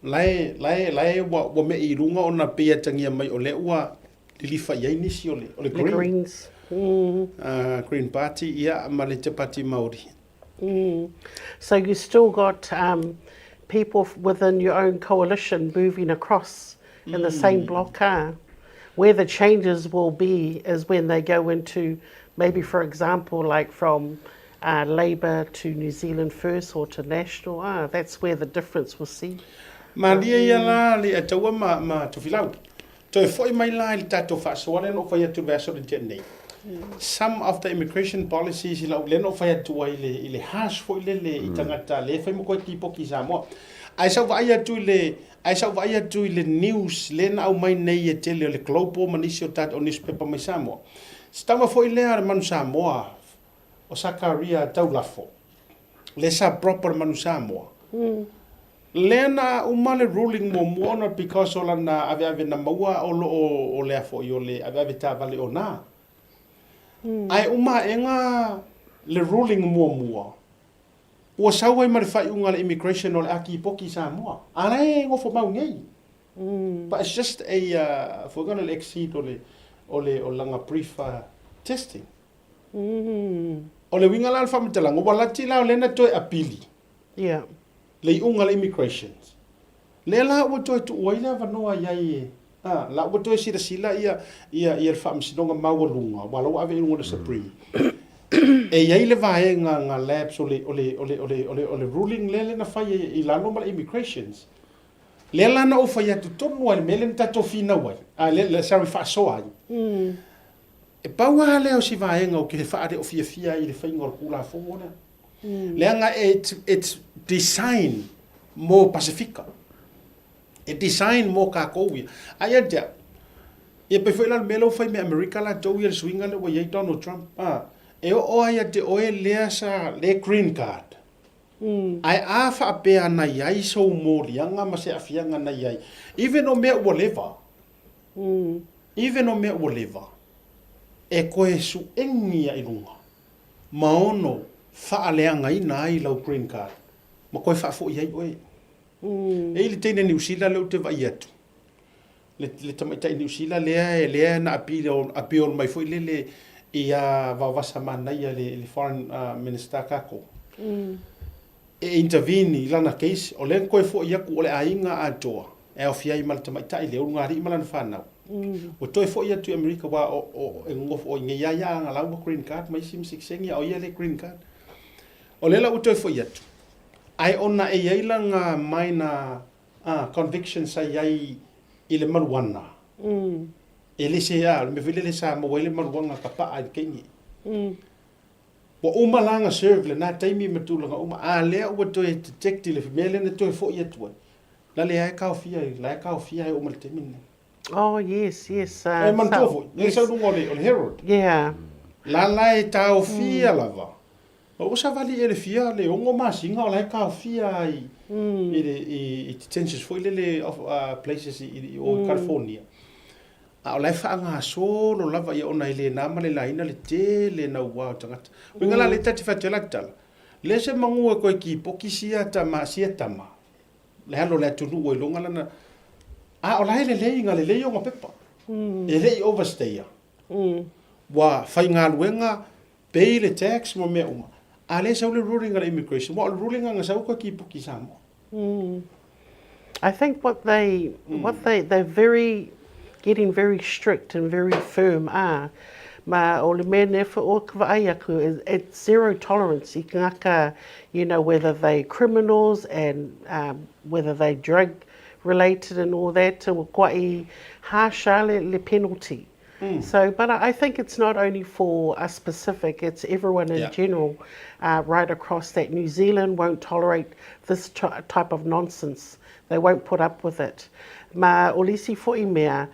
la e, la e, la e ua, ua me'i i luga ona pei e atagia mai o lea ua lilifa i ai nisi o le, o le Le Green. Greens. Green Party, ia, ma le Te Pati Māori. So you still got um, people within your own coalition moving across in the same block, huh? Where the changes will be is when they go into, maybe for example, like from uh, Labour to New Zealand First or to National, ah, that's where the difference will see. Malie ia la le Ataua ma, ma Tofilau. Toe foi mai la i le tatou faasoa lea na ou fai atu i le vaiaso lea na tea nei. Some of the immigration policies i lau, lea na ou fai atu ai i le, i le harsh foi lele i tagata lea e fai ma koe tipoki i Samoa. Ae sa ou vaai atu i le, ae sa ou vaai atu i le news lea na aumai nei e tele o le Global ma nisi o tatou newspaper mai Samoa. Se tama foi lea a le Manu Samoa, o Sakaria Taulafo, lea sa proper Manu Samoa. Lea na uma le ruling muamua ona because o lana aveave na maua o lo o o lea foi o le aveave taavale ona. Ae uma aega le ruling muamua, ua sau ai ma le faaiuga a le immigration o le a kipoki i Samoa. A la e gofo mau nei. But it's just a foi ngana le exceed o le o le o lana brief testing. O le uiga la o le faamatalaga, ua lati la o lea na toe apili le iuga a le Immigrations. Lea la ua toe tuu ai le avanoa i ai e, a, la ua toe silasila ia, ia, ia le Faamasinoga Maualuga, aua la ua ave i luga o le Supreme. E i ai le vaega na lapse o le, o le, o le, o le, o le, o le ruling lea na fai ai i lalo ma le Immigrations. Lea la na ou fai atu tonu lava i le mea lea na tatou finau ai, a, lea, sorry, faasoa ai. E pau lava lea o si vaega ou te faaleofiafia ai i le faiga o le Tulafono lea. Leaga it's, it's design mo Pasifika. E design mo kākou ia. A ia te au, ia pei foi la o le mea lea ua fai me Amerika latou ia le suiga lea ua i ai Donald Trump. A, e oo lava ia te oe lea sa, le green card. Ae a faapea na i ai sou moliaga ma se aafiaga na i ai, even o mea ua leva, Even o mea ua leva, e koe suʻengi ia i luga, ma ono faaleagaina ai lau green card, ma koe faafoʻi ai oe. E i le teine Niu Sila lea ou te vaai atu, le, le tamaitai Niu Sila lea, lea na appeal, appeal mai foi lele ia Vaovasa Manaia le, le foreign uh, minister kako. E intervene i lana case, o lea na toe foʻi atu o le aiga atoa e aofia ai ma le tamaitai le ulugalii ma lana fanau. Ua toe foʻi atu i Amerika aua o, o, e nonofo o i nei lava ia ana laua green card ma isi ma sikisegia a o ia le green card. O lea la ua toe foʻi atu, ae ona e i ai lana minor conviction sa i ai i le maluana, e le se, a, o le mea foi lele sa maua ai le maluaga ka paa i le teine. Ua uma la na serve lena taimi ma tulaga uma, a lea ua toe detect i le mea lea na toe foi atu ai, la lea e taofia, la e taofia e oo mai le taimi lenei. Oh yes, yes. E manatua foi, lea sau luga o le, o le Herald. Yeah. La la e taofia lava. Ua savali e le fia le 6 masina o la e taofia ai i le i detentions foi lele of places i o i California. A o la e faagasolo lava ia ona e le na ma le laina le tele naua o tagata. Uiga la lea ta te fai atu ai la tala, le se magu e koe kipoki sia tama sia tama, le alo o le atunuu e iloga lana, a o la e lelei na lelei ona pepa. E le i overstay-a. Ua faigaluega, pay le tax ma mea uma. A lea e sau le ruling a le immigration, aua o le ruling a na sau koe kipoki i Samoa. I think what they, what they, they're very, getting very strict and very firm are. Ma o le mea nei foi o ka vaai aku, it's zero tolerance i kangaka, you know, whether they criminals and whether they drug related and all that, ua koaʻi harsh a le penalty. So, but I think it's not only for us Pacific, it's everyone in general right across that New Zealand won't tolerate this type of nonsense. They won't put up with it. Ma o le isi foi mea,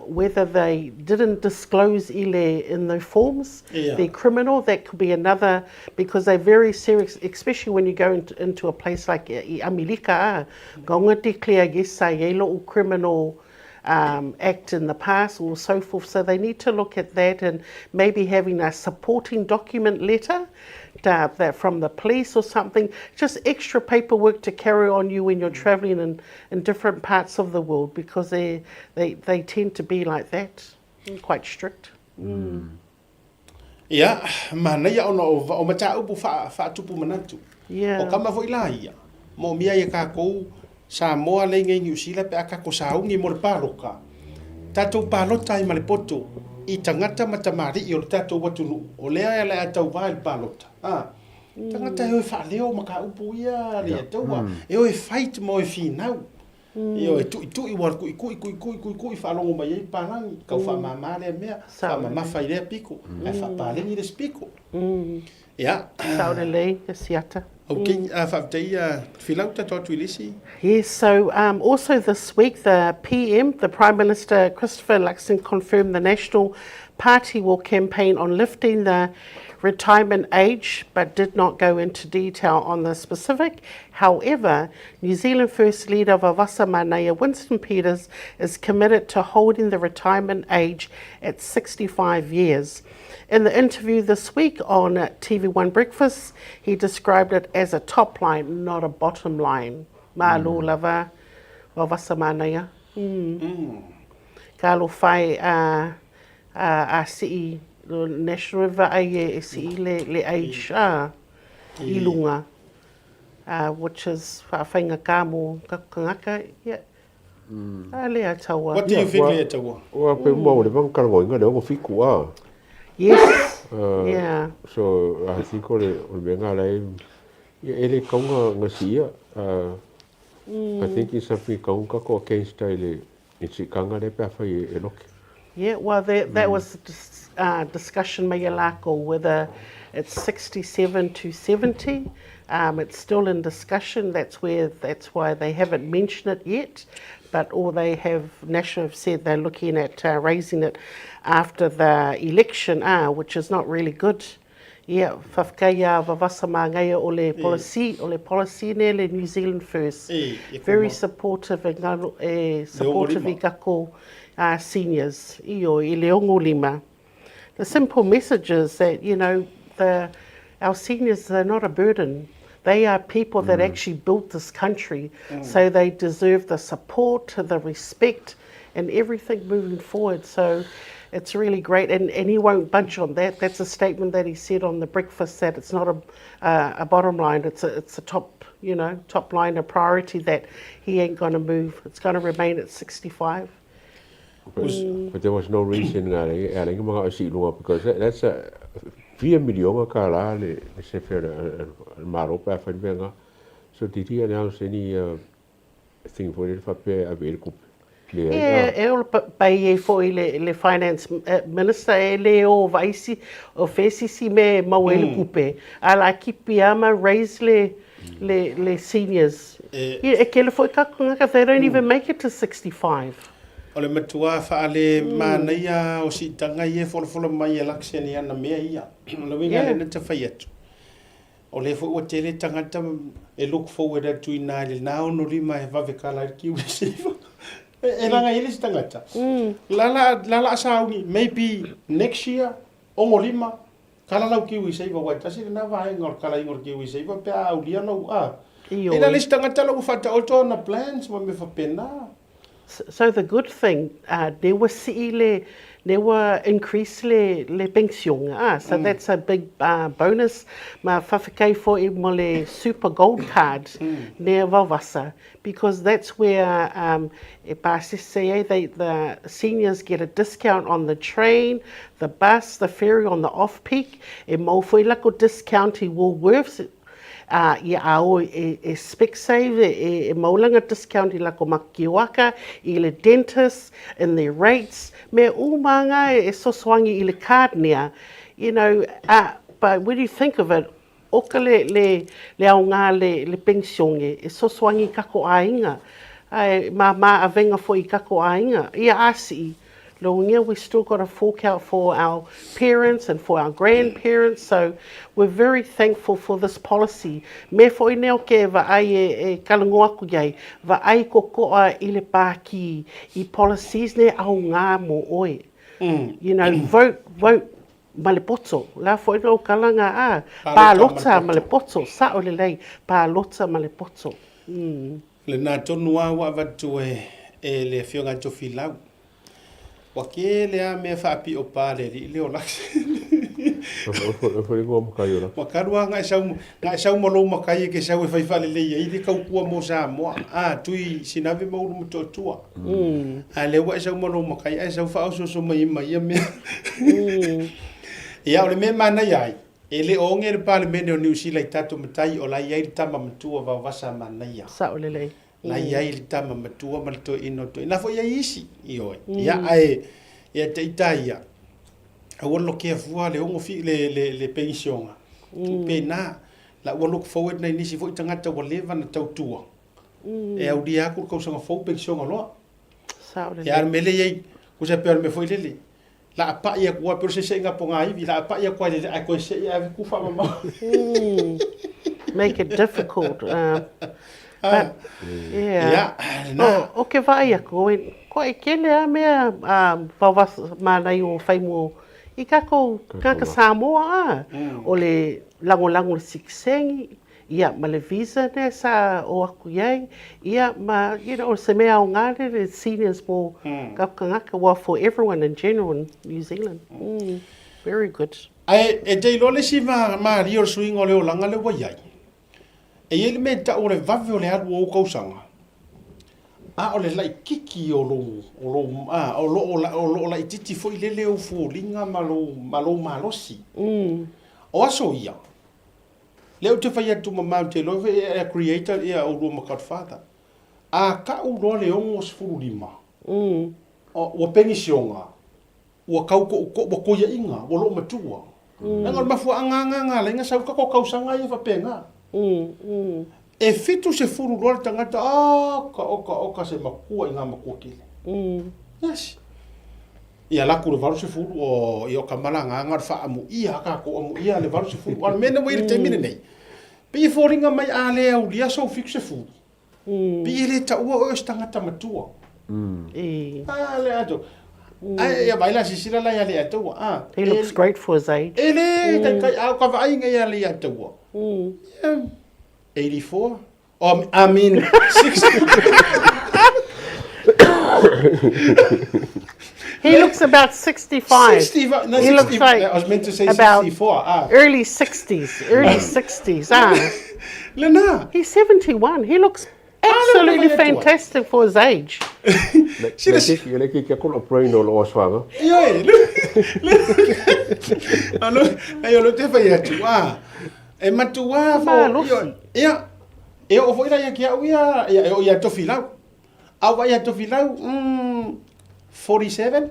whether they didn't disclose i le in the forms, they're criminal, that could be another, because they're very serious, especially when you go into a place like i Amerika, a, gaunga declare yes, I e lo'u criminal act in the past or so forth. So they need to look at that and maybe having a supporting document letter that from the police or something, just extra paperwork to carry on you when you're travelling in different parts of the world because they tend to be like that, quite strict. Ia, manaia ona o, o mataupu wha, whaatupu manatu. Yeah. O kama foi la ia. Mo mia ia kākou Samoa le inga i Niu Sila pe a kako saungi mo le pāloka. Tātou pālota ai ma le poto i tangata ma tamalii o le tātou atunuu o lea e le a tauvā i le pālota. A, tangata e oe whaaleo ma ka upu ia le ia taua, e oe fight ma oe whinau. Ioe, e tuʻituʻi ua kuʻikuʻi, kuʻikuʻi, kuʻikuʻi faalogo mai ai palagi, kau faamāmā lea mea, faamamafa i lea piko, ae faapaleni le isi piko. Ia. Sao lelei, e siata. Ok, faafetai ia Filau, tatou atu i le isi. Yes, so also this week the PM, the Prime Minister Christopher Luxon confirmed the National Party will campaign on lifting the retirement age but did not go into detail on the specific. However, New Zealand First Leader Vavasa Manaia Winston Peters is committed to holding the retirement age at 65 years. In the interview this week on TV1 Breakfast, he described it as a top line, not a bottom line. Malo lava, Vavasa Manaia. Ka alofa e a, a, a sii, National River ai e, e sii le, le age a, i lunga. Which is whaawhainga ka mo kakangaka, yeah. A lea taua. What do you think lea taua? Ua pe uma o le vanga kalagoinga le 67 a. Yes. Yeah. So I think o le o le mea ngā lai ia e le kaunga ngasi ia. I think it's something kaunga kako against i le i tikanga le pe awhai e loke. Yeah, well, that, that was dis, discussion mai a lākou, whether it's 67 to 70. It's still in discussion. That's where, that's why they haven't mentioned it yet. But all they have, National have said they're looking at raising it after the election, which is not really good. Ia, whawhetai a Vavasa mā ngai o le policy, o le policy ne le New Zealand First. E, e Very supportive e ngaro, e supportive i kako seniors, io, i le ongo lima. The simple message is that, you know, the, our seniors, they're not a burden. They are people that actually built this country, so they deserve the support, the respect, and everything moving forward. So it's really great, and he won't budge on that. That's a statement that he said on the breakfast, that it's not a bottom line, it's a top, you know, top line, a priority that he ain't going to move. It's going to remain at 65. But there was no reason nga le e ala mga o si lunga because that's a fia milionga ka la le se fe le maro pa fa nga. So did he announce any thing for it fa pe a ve kupe? Le ai, Yeah, e ola pai e foi le finance minister e le o vaisi o fesisi me mau e le kupe. A la kipi ama raise le seniors. Yeah, e kele foi kakunga, they don't even make it to 65. O le matua whaale manaia o si tanga i e folofola mai e lakse ni ana mea ia. O le winga le na te whai atu. O le fo ua tele tangata e look forward atu i nā le nā ono lima e vave ka lai ki ue siva. E ranga i le si tangata. La la, la la saungi, maybe next year, ongo lima, kala lau ki ue seiva, wai tasi le nā vaenga o kala ingo ki ue seiva, pe a aulia lau a. E la le si tangata lau whata oto na plans ma me whapena. So the good thing, ne ua sii le, Lea ua increase le le pension ah so that's a big bonus ma whawhetai foi mo le super gold card nea Vaovasa because that's where um e pasese ai they the seniors get a discount on the train, the bus, the ferry on the off peak e mau foi lako discount i Woolworths Ā, ia a oe e, e Specsave, e, e maulanga discount i lako makiwaka, i le dentist, in their rates, me uma ngā e sosoangi i le card nea. You know, ā, but when you think of it, oka le, le, le aogā le, le pensione, e sosoangi kako āinga, ā, e māmā avenga foi i kako āinga. Ia āsii, Logia, we still got to fork out for our parents and for our grandparents, so we're very thankful for this policy. Me foi nei o ke vaai e, e kalango aku iai, vaai kokoa i le pākī i policies nei au ngā mō oe. You know, vote, vote ma le poto. La foi no kalanga a, pālota ma le poto, sa'o lelei, pālota ma le poto. Lena tonu a ua avatu e e le Afioga ia Tofilau. Ua kele a mea faapio pa le alii lea o Laki. Ua kalu a ngae sau ngae sau ma lou makai e ke sau e fai faalelei ai le kaukua mo Samoa. A tui sinave ma ulu motootua. A lea ua e sau ma lou makai ae sau faaososo mai ma ia mea. Ia o le mea e manaia ai, E le o oge le Palemene o Niu Sila i tatou matai o la i ai le tama matua vaovasa manaia. Sao lelei. La i ai le tama matua ma le toeaina o toeaina. Na foi ai isi, ioe. Ia, ae, ia te ita ia, aua le lokea fua le ogo fi, le, le, le penisiona. Pena, la ua look forward nai nisi foi tagata ua leva na tautua. E aulia aku le kausaga fou penisiona loa. Sao lelei. Ia, a o le mea lea i ai, kusa pea o le mea foi lele, La a paʻi aku ai, pei o le seʻiseʻiga pogāiwi, la a paʻi aku ai le ae koe seʻi ae ave ku faamamao. Make it difficult. But, yeah. Ia, lena. O, o ke vaai aku, oi, koa e kele a mea um, vaovas mānai o whaimo i kako kaka Samoa a. O le lagolago le sikisengi, Ia, ma le visa lea sa o aku i ai, ia, ma, you know, o se mea aoga lea le seniors mo ka kangaka, well, for everyone in general in New Zealand. Very good. Ae e te iloa le isi malie o le suiga o le olaga lea ua i ai, e i ai le mea e tau o le vave o le alu o ou kausaga, a o le laititi o lou, o lou, a, o lo o, o lo o laititi foi lele ou foliga ma lou, ma lou malosi. O aso ia, Lea ou te fai atu ma ou te iloa foi e a creator ia oulua ma Godfather. A kau loa le 65, ua penisioga, ua kau koʻu ko, ua koiaʻiga, ua loo matua. Leaga o le mafuaaga aga ga alai na sau kako kausaga ia faapena. E 70 loa le tagata, oka oka oka se makua i ga makua kele. Yes. Ia laku le 80, o, ia o ka malaga aga o le faamuia a kakou amuia le 80. A o le mea lena ua i ai le taimi lenei, pei e foliga mai a le aulia sou 70, pei e le taua oe o se tagata matua. A le ato. Ae ia vaai la sisila la ia le ataua. A, He looks great for his age. E le taitai, a o ka vaaiga ia le ataua. Yeah, 84. Oh, I mean, 60. He looks about 65. 65. No, he 60, looks like I was meant to say about 64. Ah. Early 60s. Early 60s. Ah. Lena. He's 71. He looks absolutely fantastic for his age. Le ke ke ko brain o lo aswaga. Ioe. Alo, ai o lo te fai atu. Ah. E matua fo. Malosi. Ia. E oo foi la ia ki au ia, ia e oo ia Tofilau. Au vai ia Tofilau, 47.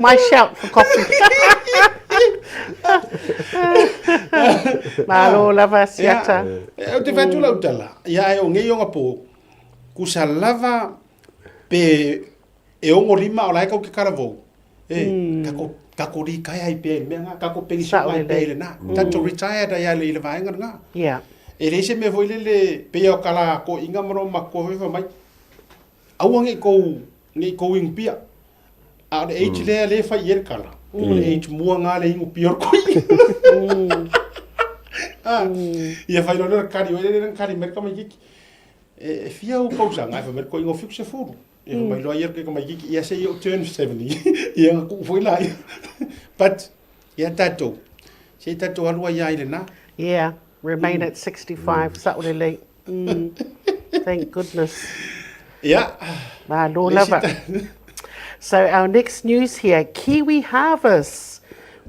My shout for coffee. Malo lava siata. Ia, ou te whai atu lau tala, ia ai o ngei o ngā pō, kusa lava pe E 65 o la e kau ke karavou. E, kako, kako rīkai ai pea i mea ngā, kako penisiona ai pea i le nā. Tatou retired ai ale i le vaenga ngā. Yeah. E leai se mea foi lele, pei o ka la ko inga ma no makua foi fai mai, aua nei kou, nei kou ingu pia. A o le age lea le fai i e le kala. O le age mua ngā le ingu pia o le koi. Ah, ia fai loa lea o le kari, oi le le kari mai le tamaititi. E, e fia ou tausaga, ae fai mai le toeaina o 70. Ia fai mai loa ia le tamaitiiti, ia se i ou turn 70. Ia ona tuu foi laia. But, ia tatou, se i tatou alu ai lava i lena. Yeah, remain at 65, sa'o lelei. Thank goodness. Ia. Malo lava. So our next news here, Kiwi Harvest.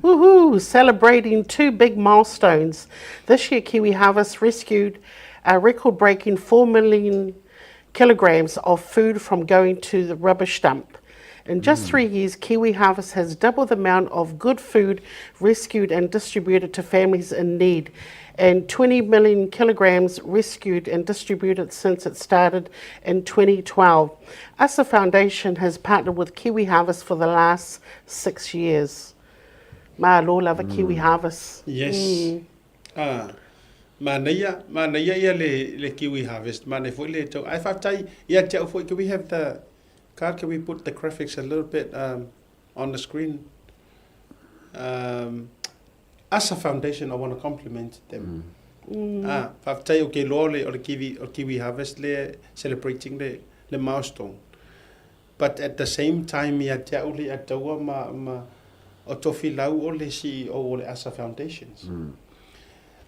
Woohoo! Celebrating two big milestones. This year, Kiwi Harvest rescued a record-breaking 4 million kilograms of food from going to the rubbish dump. In just 3 years, Kiwi Harvest has doubled the amount of good food rescued and distributed to families in need, and 20 million kilograms rescued and distributed since it started in 2012. ASA Foundation has partnered with Kiwi Harvest for the last 6 years. Malo lava Kiwi Harvest. Yes. Ah, manaia, manaia ia le, le Kiwi Harvest, manaia foi le tau. Ae faafetai ia te au foi, can we have the, Carl, can we put the graphics a little bit um, on the screen? Um, Asa Foundation, I want to compliment them. Mm. Ah, faafetai o ke loa o le, o le Kiwi, o le Kiwi Harvest le celebrating le, le milestone. But at the same time ia te au le ataua ma, ma o Tofilau o le CEO o le Asa Foundations. Mm.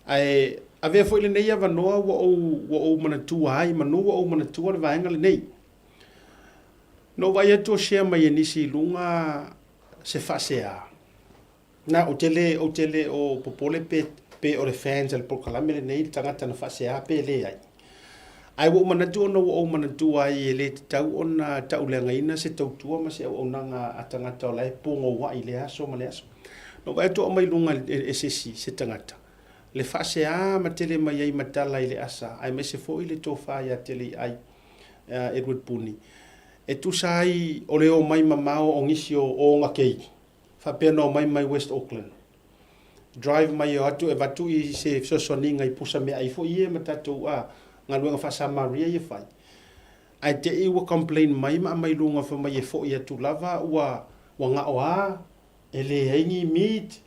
Ae avea foi lenei avanoa ua ou, ua ou manatua ai, manu ua ou manatua le vaega lenei. Na ou vaai atu o share mai e nisi i luga se faasea. Na, ou te le, ou te le o popole pe, pe o le fans a le polokalame lenei le tagata na faasea pe leai. Ae ua ou manatu ona ua ou manatua ai e le tatau ona tauleagaina se tautua ma se auaunaga a tagata o la e pogoua'i i lea aso ma lea aso. Na ou vaai atu o aumai i luga e se isi, se tagata, le faasea ma tele mai ai ma tala i le asa, aemaise foi le tofa ia Teleiai. Edward Puni, e tusa ai o le omai mamao o nisi o Ogakei, faapea na omai mai West Auckland. Drive mai o atu e avatu i se fesoasoaniga i pusa meaai foi ia ma tatou a galuega faa-Samaria ia fai. Ae te i ua complain mai ma aumai luga fai mai e foi atu lava ua ua ga'o a e leai ni meat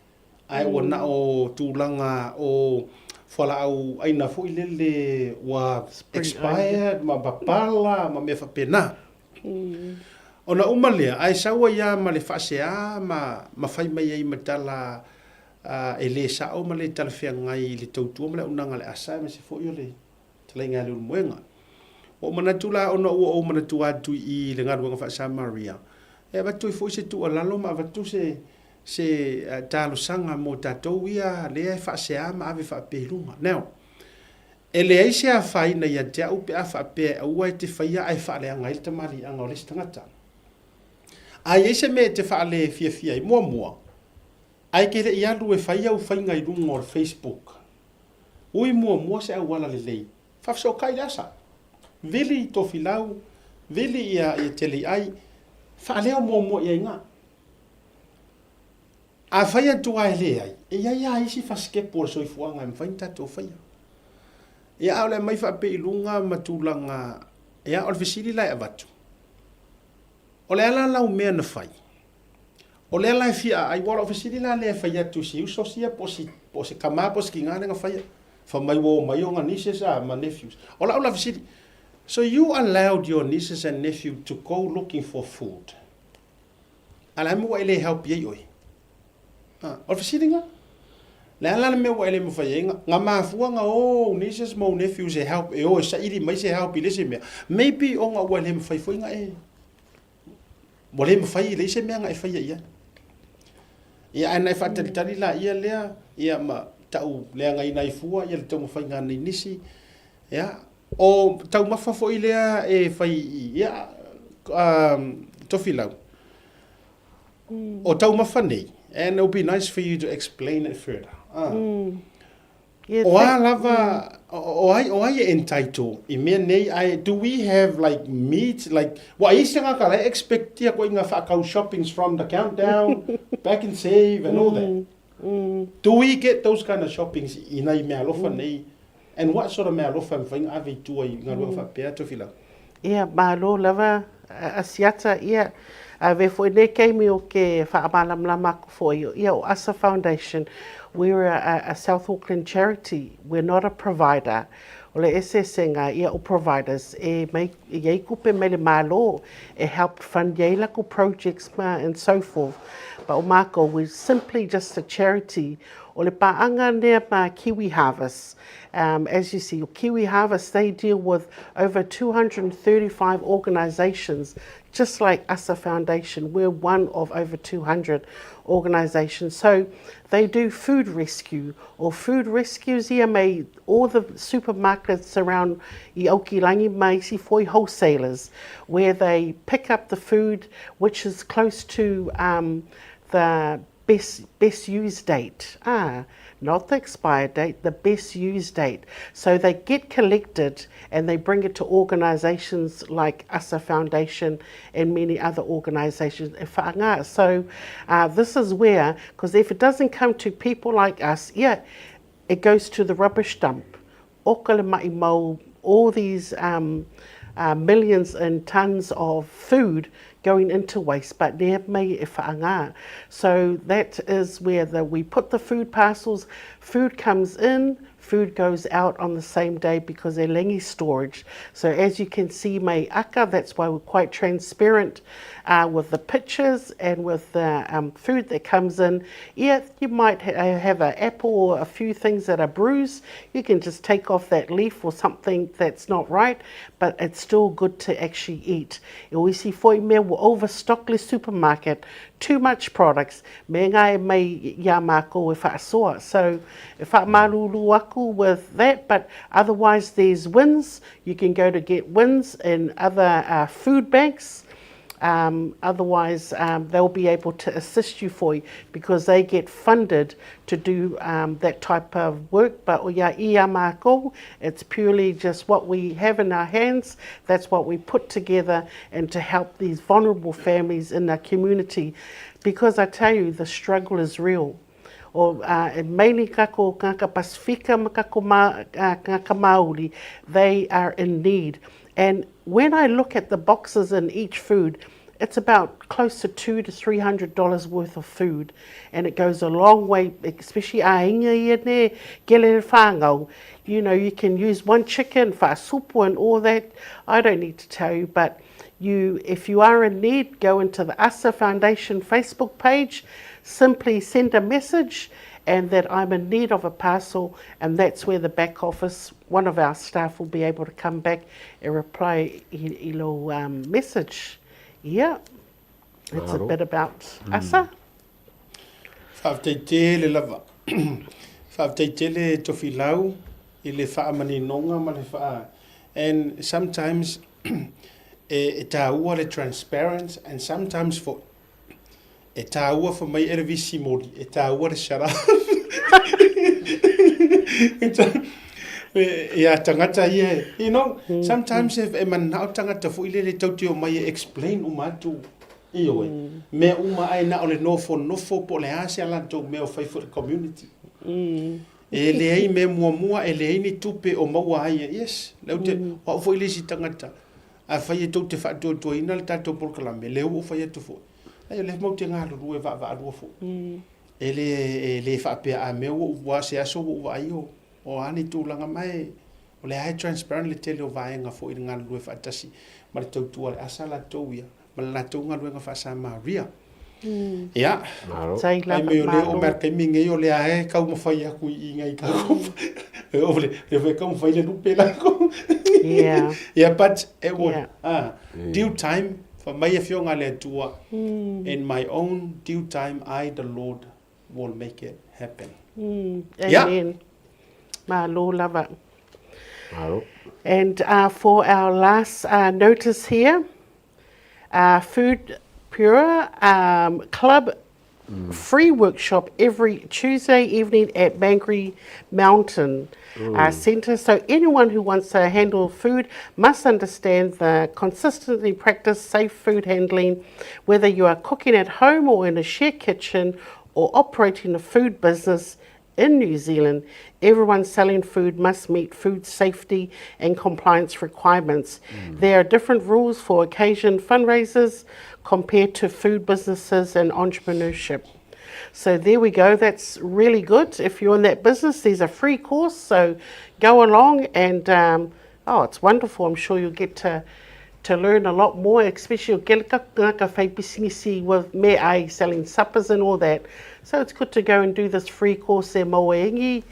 Ae ua na o tulaga o fualaau aina foi lele ua expired ma papala ma mea faapena. Ona uma lea, ae sau ai lava ma le faasea ma ma fai mai ai ma tala e le sao ma le talafeagai i le tautua ma le auaunaga a le asa aemaise foi o le Talaiga a Leulumoega. Ua ou manatu la ona ua ou manatua atu i i le galuega faa-Samaria, e avatu ai foi se tuualalo ma avatu se, se talosaga mo tatou ia lea e faasea ma ave faapea i luga. Now, e leai se afaina ia te au pe a faapea e aua e te faia ae faaleaga ai le tamaliiaga o le isi tagata. A i ai se mea e te faale fiafia ai, muamua, ae ke le i alu e fai au faiga i luga o le Facebook, Ui muamua se auala lelei. Faafesootai le asa. Vili i Tofilau, vili ia ia Teleiai, faaleo muamua i ai nga. A fai atu a e leai, e iai a isi fasikepu o le soifuaga e mafai ona tatou faia. Ia a o le aumai faapea i luga ma tulaga, ia o le fesili la e avatu, o le a la lau mea na fai? O lea la e fia aai, ua o lau fesili la lea e fai atu i si uso sia po o si, po o se tama po o se tiga lea na faia. Fai mai ua omai ona nieces a ma nephews. O lau la fesili, so you allowed your nieces and nephew to go looking for food? A le a le mea ua e le help i ai oe? A, o le fesili lena. Le a la le mea ua e le mafai ai na, na mafua na o ou nieces ma ou nephews e help, e o e saili mai se help i le isi mea? Maybe ona ua le mafai foi na e Ua le mafai, e leai se mea na e faia i ai. Ia, ae na e faatalitali laia lea, ia ma tau leagaina ai fua ia le taumafaiga a nai nisi. Ia, o taumafa foi lea e fai i, ia, um, Tofilau, o taumafa nei, and it would be nice for you to explain it further. Ah. O a lava, o ai, o ai e entitle i mea nei, ae do we have like meat, like, ua i ai se tagata la e expect-ia koe i nga whaakau shoppings from the countdown, back and save and all that. Do we get those kind of shoppings i nai meaalofa nei, and what sort of meaalofa e mafai ona ave i tua i galuega faapea, Tofilau? Ia, malo lava a Siata, ia, avea foi nei keimi o ke whaamalamalama aku foi, ia, o Asa Foundation, we're a, a South Auckland charity, we're not a provider. O le eseesega ia o providers e mai e iai tupe mai le Malo e help fund iai lakou projects ma and so forth. But o makou we simply just a charity. O le paaga lea ma Kiwi Harvest. Um, as you see, Kiwi Harvest, they deal with over 235 organisations, just like ASA Foundation. We're one of over 200 organisations. So they do food rescue or food rescues ia mei all the supermarkets around i Aokilangi ma isi foi wholesalers where they pick up the food which is close to um, the best, best use date. Ah, not the expired date, the best use date. So they get collected and they bring it to organisations like ASA Foundation and many other organisations. So uh, this is where, because if it doesn't come to people like us, yeah, it goes to the rubbish dump. Oka le maʻimau, all these um, uh, millions and tons of food going into waste, but ne mai e whaanga. So that is where the, we put the food parcels. Food comes in, food goes out on the same day because they're lengi storage. So as you can see, mai aka, that's why we're quite transparent uh, with the pictures and with the um, food that comes in. Yeah, you might ha uh, have an apple or a few things that are bruised. You can just take off that leaf or something that's not right, but it's still good to actually eat. E o isi foi mea ua overstock le supermarket, too much products, me ngā e mai iā mākou e whaasoa. So, e whaamalulu aku with that, but otherwise there's wins. You can go to get wins in other uh, food banks. Um, otherwise, um, they'll be able to assist you for you because they get funded to do um, that type of work. But o ia ia mākou, it's purely just what we have in our hands. That's what we put together and to help these vulnerable families in our community. Because I tell you, the struggle is real. O, uh, mainly kako ngaka Pasifika ma kako ma, uh, ngaka Māori, they are in need. And when I look at the boxes in each food, it's about close to two to three hundred dollars worth of food, and it goes a long way, especially āinga ia ne, kele whāngau. You know, you can use one chicken for supu and all that. I don't need to tell you, but you, if you are in need, go into the ASA Foundation Facebook page, simply send a message and that I'm in need of a parcel, and that's where the back office, one of our staff will be able to come back and reply i, i lo um, message. Yeah, it's a bit about mm. ASA. Faafetai tele lava. Faafetai tele Tofilau i le faamaninoga ma le faa and sometimes e, e tāua le transparent and sometimes for E tāua fa mai e le visi moli, e tāua le shut up. Ia tangata ia, you know, mm. sometimes e, e manao tangata foi le le tau te o mai e explain uma atu. Ioe, mm. mea uma ai na o le nofo nofo po le a se ala tou mea o fai for the community. Mm. E leai mea muamua, e leai ni tupe o maua ai. Yes, lea ou te, mm. o au foi le isi tagata. Afai e tou te faatuatuaina le tatou polokalame, lea ua ou fai atu foi. Ai, o lea matou te galulue vaavaalua foi. E le, e le faapea a mea ua ou, ua se aso ua ou vaai o, o a ni tulaga ma e, o lea lava e transparent le tele o vaega foi i le galulue faatasi ma le tautua a le ASA latou ia, ma le latou galuega faa-Samaria. Ia, Tai ai lava mei o lea o malo. mai le taimi lenei o lea lava e taumafai atu i i nai tatou o le lea foi e taumafai le lupe latou. Yeah. Ia but it would Yeah. ah, due time, fai mai afioga a le Atua, in my own due time I the Lord will make it happen. Ia. Amen. Malo lava. Malo. And uh, for our last uh, notice here, uh, Food Pure um, Club free workshop every Tuesday evening at Mangere Mountain uh, Centre. So anyone who wants to handle food must understand the consistently practice safe food handling, whether you are cooking at home or in a shared kitchen or operating a food business in New Zealand, everyone selling food must meet food safety and compliance requirements. There are different rules for occasion fundraisers compared to food businesses and entrepreneurship. So there we go. That's really good. If you're in that business, there's a free course. So go along and, um, oh, it's wonderful. I'm sure you'll get to to learn a lot more, especially o ke ka fai pisinisi with me ai selling suppers and all that. So it's good to go and do this free course e maua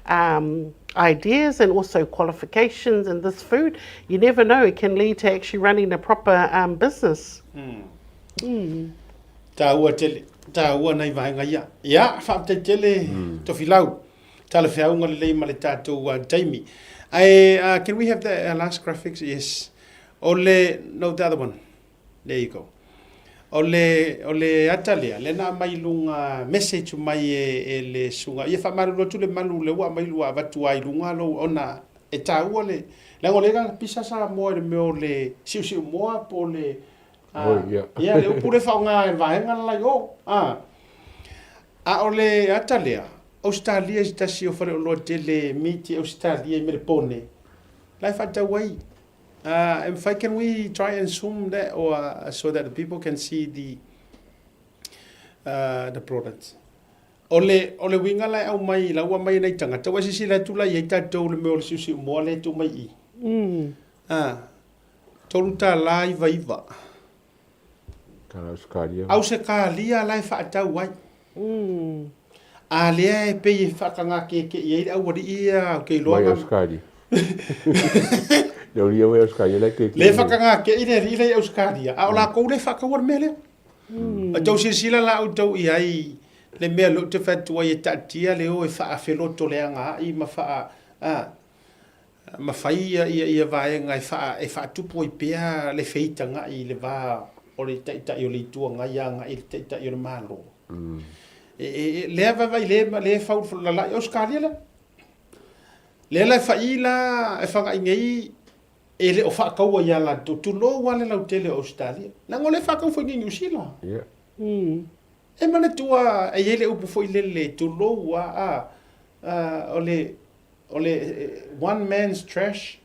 um, ideas and also qualifications and this food. You never know, it can lead to actually running a proper um, business. Mm. Mm. Tāua tele, tāua nei vaenga ia. Ia, faafetai tele Tofilau. Talafeauga lelei ma le tatou taimi. Ae, uh, can we have the uh, last graphics? Yes. O le, no, the other one. There you go. O le, o le ata lea, lea na aumai i luga message mai e, e le suga. Ia faamalulu atu le malu lea ua aumai lua avatu ai luga lou, ona e tāua le, leaga o lea na pisa Samoa i le mea o le siusiumoa po o le, Oi, ia. Ia, le upu lea faaaoga e le vaega le la i o. A, a o le ata lea, Ausetalia i se tasi o faleoloa tele miti Ausetalia i Melepone, la e faatau ai. Uh, if I can we try and zoom that or uh, so that the people can see the uh, the products. O le, o le uiga la e aumai, la ua aumai e nai tagata, ua silasila atu la i ai tatou i le mea o le siusiumoa lea e tuu mai i i. Mm. Ah, $3.99. Tala Ausekalia. Ausekalia la e faatau ai. Mm. A lea e pei e faatagakeke'i ai le aualii ia ou te iloa. Mai Ausekalia. Le aualii mai Ausekalia la e keke'i. Le faatagake'i le alii la i Ausekalia, a o lakou le faataua le mea lea. Mm. A tou silasila la outou i ai le mea lea ou te fai atu ai e taatia le o e faafelotoleaga ai ma faa a ma fai ia, ia, ia vaega e, faa, e faatupu ai pea le feitaga'i i le va o le Taitai o le Itu Agai agai i le Taitai o le Malo. Mm. E, e, e, lea vaivai le, le fau lala'i Ausetalia lea. Lea la e fa'i la e faga'i nei e le o faataua ia latou, tulou lava le lautele o Ausetalia. Leaga o lea e faatau foi nei i Niu Sila. Yeah. Mm. E manatua e i ai le upu foi lele, tulou a, a, a o le O le one man's trash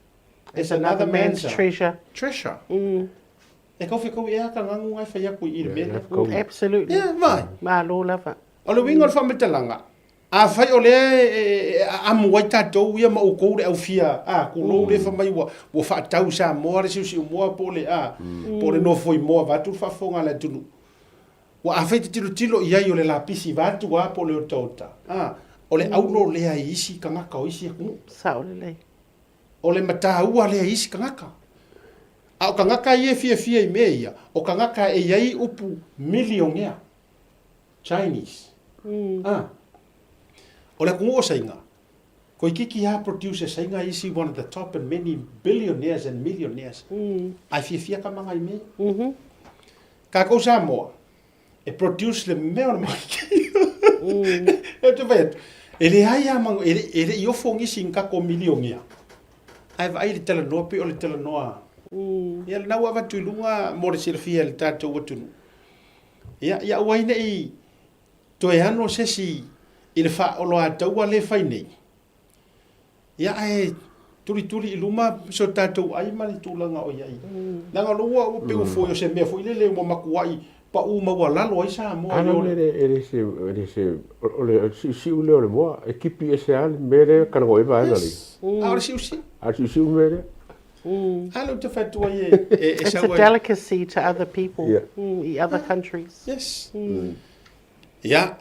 is another man's treasure. Treasure. Mm. E kau whekau e aka ngangu ngai whai aku i le mea. Mm, absolutely. Yeah, vai. Malo lava. O le uiga o le faamatalaga, afai o lea e amu ai tatou ia ma outou le aufia, a, kulou le fai mai ua, ua faatau i Samoa le siusiumoa po o le, a, po o le nofoimoa vaeatu le faafofoga a le atunuu. Ua afai te tilotilo i ai o le lapisi vaeatu a po o le otaota, a, o le aulo lea i isi tagata o isi atunuu. Sao lelei. O le mataua lea i isi tagata. A o tagata ia e fiafia i mea ia, o tagata e i ai upu milionea, Chinese. A, o le atunuu o Saina, Koikiki a produce e Saina isi one of the top and many billionaires and millionaires. Ae fiafia tamaga i mea ia. Kākou Samoa, e produce le mea o le makiki. E te whai atu, e leai a mangu, e, e le i ofo ngisi ni kako milionea. Ae vaai le talanoa pei o le talanoa. Mm. Ia lena ua avatu i luga mo le silafia e le tātou atunuu. Ia, ia aua ai nei toe ano se isi i le faaoloataua lea e fai nei. Ia ae tulituli i luma so tatou ai ma le tulaga o i ai. Leaga o lea ua ua pei ua foi o se mea foi lele ua matuai paʻu maualalo ai Samoa i o le. E le se, e le se, o le siusiu lea o le moa, e kipi ese lava le mea lea e kalagoa i ai vaega lea. Yes, a o le siusiu. A o le siusiu le mea lea. A lea ou te fai atu ai e, e, e It's sau a ai. delicacy to other people Yeah. i other countries. Yes. Ia,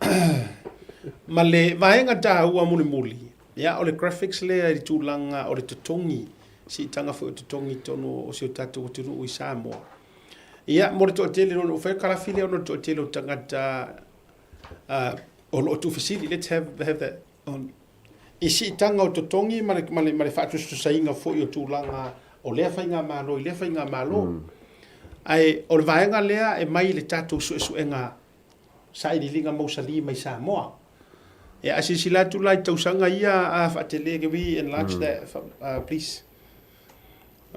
ma le vaega taua mulimuli, ia, o le graphics lea i le tulaga o le totogi, siitaga foi o totogi i totonu o si o tatou atunuu i Samoa. Ia, mo le toatele, ona ou fai o le kalafi lea ona o le toatele o tagata uh, o lo o tuufesili, let's have, have that on. I siitaga o totogi ma le, ma le, ma le faatusatusaina foi o tulaga o lea faigamalo i lea faigamalo. Mm. Ae o le vaega lea e mai i le tatou suesuega sailiiliga mausali mai Samoa. Ia, a silasila atu la i tausaga ia a faatele, can we enlarge mm. that, uh, please,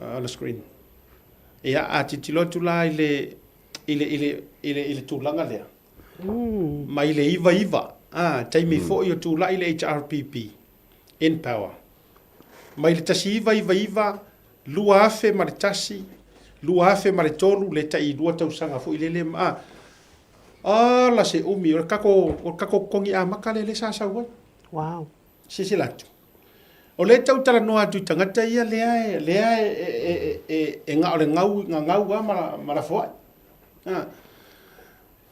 uh, on the screen. Ia, a tilotilo atu la i le, i le, i le, i le, i le tulaga lea. Mm. Mai le iva iva, ah, taimi mm. foi o tula'i le HRPP, in power. Mai le 1999, 2001, 2003, le tai lua tausaga foi lele, ah, Ala se umi, o le kako, o le kako totogi amata lea lea sa sau ai. Wow. Silasila atu. O lea e tau talanoa atu i tagata ia lea e, lea e, e, e, e, e na o le gau, gagau lava ma, ma lafoai. Ha.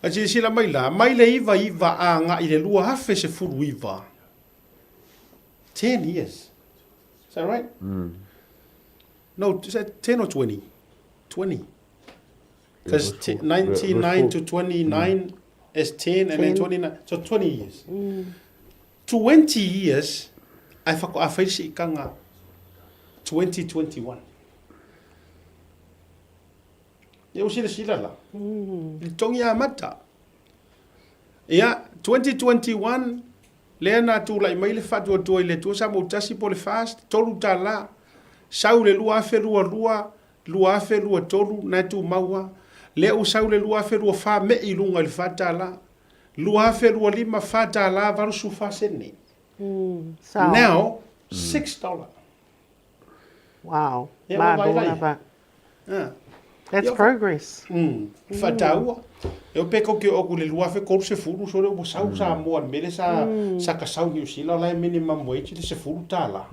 A silasila mai la, mai le 99 agai i le 2019, 10 years. Is that right? Mm. No, is that 10 or 20? 20. Because 99 to 29 mm. is 10 and then 29. So 20 years. Mm. 20 years, ae whakoa whai siikanga 2021. Ia ua silasila la. I le togi amata. Ia, 2021, lea na tulai mai le faatuatua i le Atua sa mautasi po o le FAST, $3. Sau i le 2022, 2023, na e tumau lava. Lea ua sau i le 2024, me'i i luga i le $4. 2025, $4.84. Now, $6. Wow. Ia, ua Malo vailai. lava. Ah. That's Ia, progress. Faataua. E pe ko ke oku le 2030 sore ua sau Samoa i le mea lea sa sa ka sau Niu Sila o la e minimum wage le $10.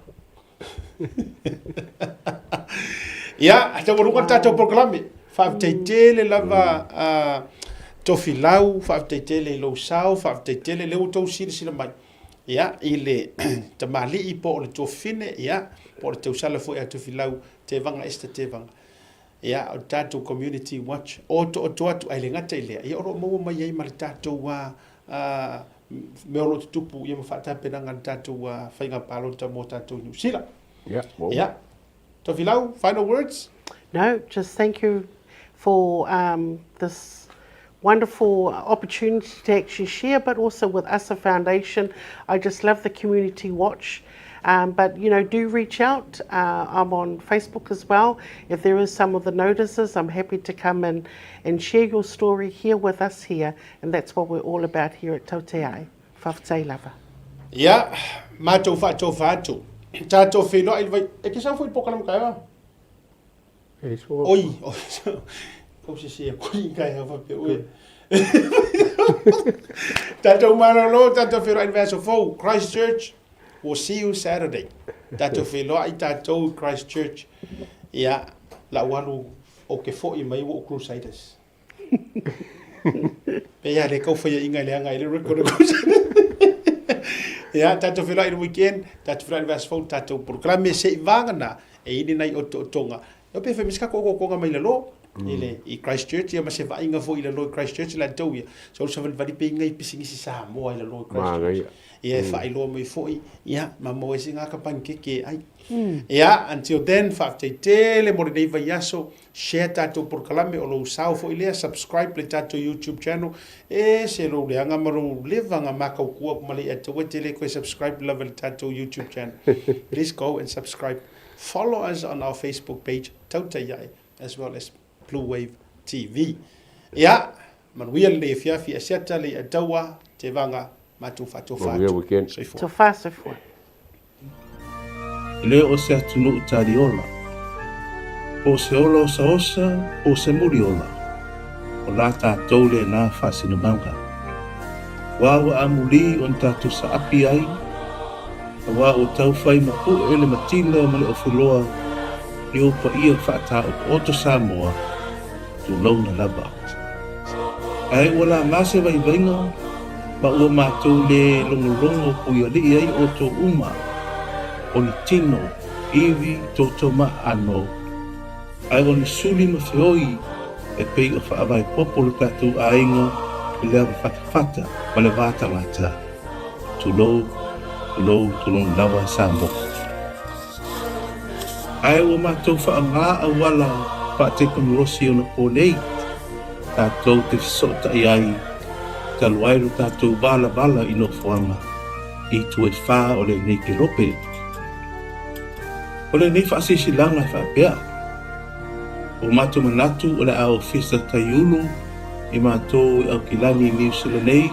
Ia, taualuga le tatou polokalame. Faafetai tele lava a Tofilau, faafetai tele i lou sao, faafetai tele lea ua outou silasila mai. Ia, i le tamalii po o le tuafafine, ia, po o le tausala foi a Tofilau Tevaga Esther Tevaga. Ia, o le tatou Community Watch, otooto atu, ae le gata i lea, ia o lo o maua mai ai ma le tatou a, a, mea o lo o tutupu, ia ma faatapenaga a le tatou a, faiga palota mo tatou i Niu Sila. Ia, ua uma. Ia, Tofilau, final words? No, just thank you for um, this wonderful opportunity to actually share, but also with ASA Foundation. I just love the community watch. Um, but you know, do reach out. Uh, I'm on Facebook as well. If there is some of the notices, I'm happy to come and, and share your story here with us here. And that's what we're all about here at Tauteai. Whawhtai lava. Ia, matou faatofa atu. Tatou feiloai i le vai. E ke sau foi i le polokalame taeao? E so. Oi, oi, kou sese aku i kai hau faapea oe. Tatou malolo, tatou feiloai i le vaiaso fou, Christchurch, we'll see you Saturday. Tatou feiloai tatou i Christchurch. Ia, lau alu ou te foi mai ua ou Crusaders. Pe ia le kau whaiainga i le anga i le record o Crusaders. Ia, tatou feiloai i le weekend, tatou feiloai i le vaiaso fou, tatou polokalame se i vagana e i lenei otootoga. Ia pe fai mai se kako okokoga mai lalo i le i Christchurch ia ma se vaaiga foi i lalo i Christchurch latou ia. So le savalivali pe inga i pisinisi Samoa i lalo i Christchurch. Ia e faailoa mai foi ia ma maua ai se gaka panikeke e ai. Ia until then faafetai tele mo lenei vaiaso. Share tatou polokalame o lou sao foi lea subscribe le tatou YouTube channel e se lou leaga ma lou leva ga makauku aku ma le ataua tele koe subscribe lava le tatou YouTube channel please go and subscribe follow us on our Facebook page Tautai Ae as well as Blue Wave TV ia manuia lenei afiafi asiata le ataua te vanga matou faatofa Manuia atu weekend. soifua. Tofa soifua. E le o se atunuu taliola, po o se ola osaosa po o se muliola, o la tatou lena faasinomaga. Aua ua amuli ona tatou saapi ai, aua ua tau fai mapu'e le matila ma le ofiloa i ou paia faataotooto Samoa, tulouna lava. Ae ua laga se vaivaiga ma ua matou le logologo puialii ai outou uma, o ni tino, ivi, toto ma aano, ae o ni suli ma feoi e pei o faavae popo lo tatou aiga i le ava fatafata ma le va tagata. Tulou, tulou, tulou lava Samoa. Ae ua matou faaaoga auala faatekonolosi ona po nei tatou te fesootai ai talu ai lo tatou valavala i nofoaga i itu e fā o lenei kelope. O lenei faasilasilaga e faapea, Ua matou manatu o le a ofisa taiulu i matou i Aukilani i Niu Sila nei,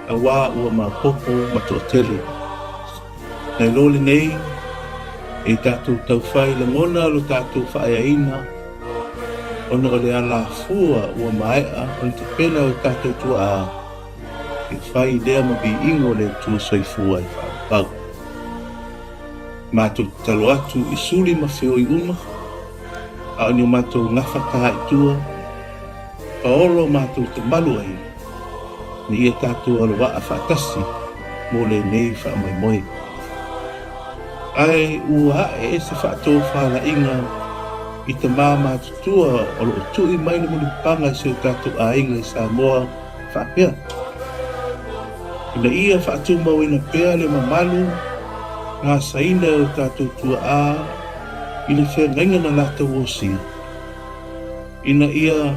auā ua maopoopo ma toatele. Nai lo lenei, e tatou taufai lagona lo tatou faaeaina. ona o le alafua ua maea ona tapena e o tatou tuaa e fai lea ma viiga o le Atua Soifua e faaauau. Matou tatalo atu i suli ma feoi uma, a o ni o matou gafa ta i tua, paolo matou te malu ai, ina ia tatou alovaa faatasi mo lenei faamoemoe. Ae ua ae e se faatofalaiga i tamā matutua o lo o tui mai le mulipapaga i si o tatou aiga i Samoa faapea, Ina ia faatumauina pea le mamalu gasaina e o tatou tuaa i le feagaiga na latou osia, ina ia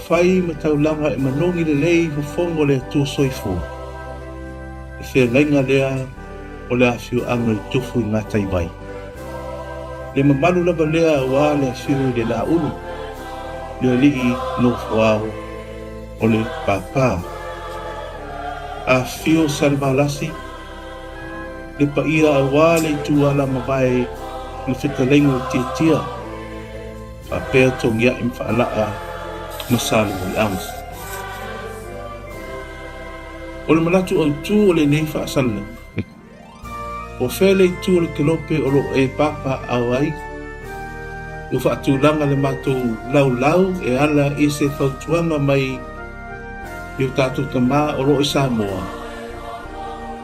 fai ma taulaga e manogi lelei i fofoga o le Atua Soifua, le feagaiga lea o le afioaga i Tufu i Gataivai. Le mamalu lava lea aua le afio i le Laulu, le alii nofoao o le Papa. Afifio Salevalasi, le paia aua le itu ala mavae i le fetalaiga o Tiatia, faapea Togiai ma Faalaa ma Salemuliaga. O le manatu autu o lenei faasalalauga, o fea le itu o le kelope o lo o e papaaao ai? Ua faatulaga le matou laulau e ala i se fautuaga mai i o tatou tama o lo o i Samoa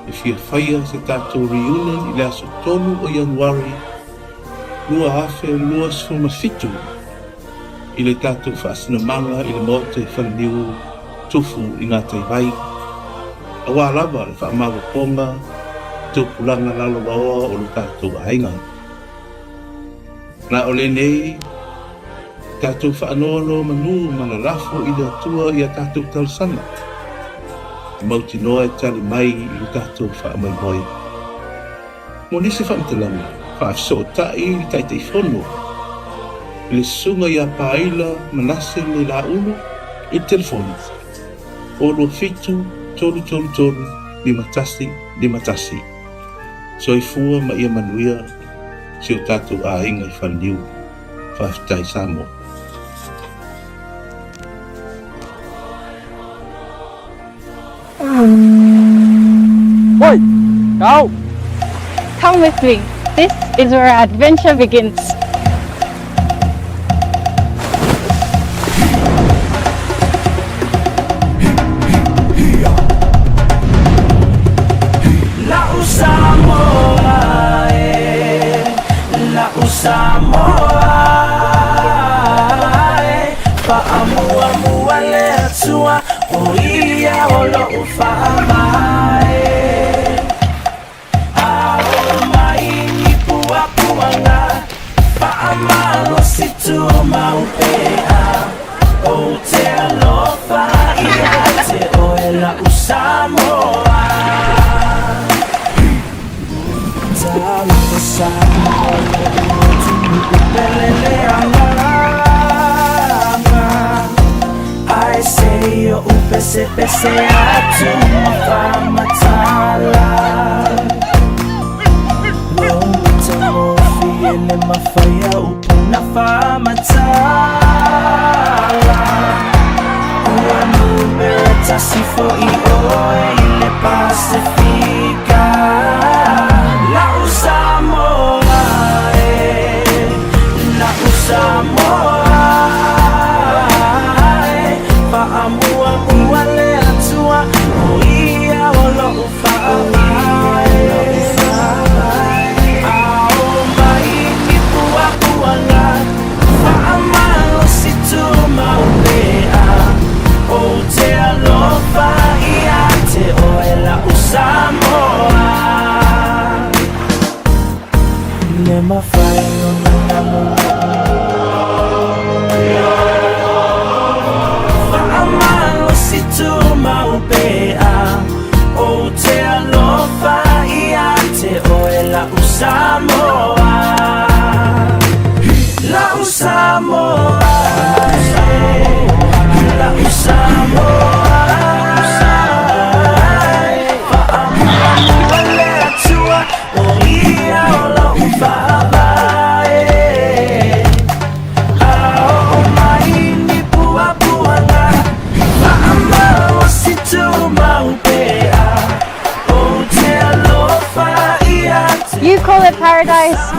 e fia faia se tatou reunion i le aso 3 o Ianuari 2027 i le tatou faasinamaga i le Maota i Faleniu Tufu i Gataivai, aua lava le faamaopopoga tupulaga lalovaoa o lo tatou aiga. Na o lenei tatou faanonomanu ma lalafo i le Atua i a tatou talosaga, e mautinoa e tali mai i lo tatou faamoemoe. Mo nisi faamatalaga, faafesootai le Taitaifono i le Susuga ia Paila Manase Lelaulu i le telefoni 27 333 5151. Soifua ma ia manuia si o tatou aiga i Faleniu. Faafetai Samoa. Oi, go! Come with me. This is where our adventure begins. La'u Samoa e, la'u Samoa e, faamuamua le Atua o ia o lo'u faavae. Ao mai ni puapuaga, faamalosi tumau pea, ou te alofa ia te oe la'u Samoa. Talofa Samoa lo'u atunuu pele le agaga, ae se i oʻu pesepese atu ma faamatala. Lou matagofie le mafai a upu na faamatala. Ua numera tasi fo'i oe i le Pasefika. La'u Samoa e, la'u Samoa e, faamuamua le Atua o ia o lo'u faavae. Ao mai ni puapuaga, faamalosi tumau pea, ou te alofa.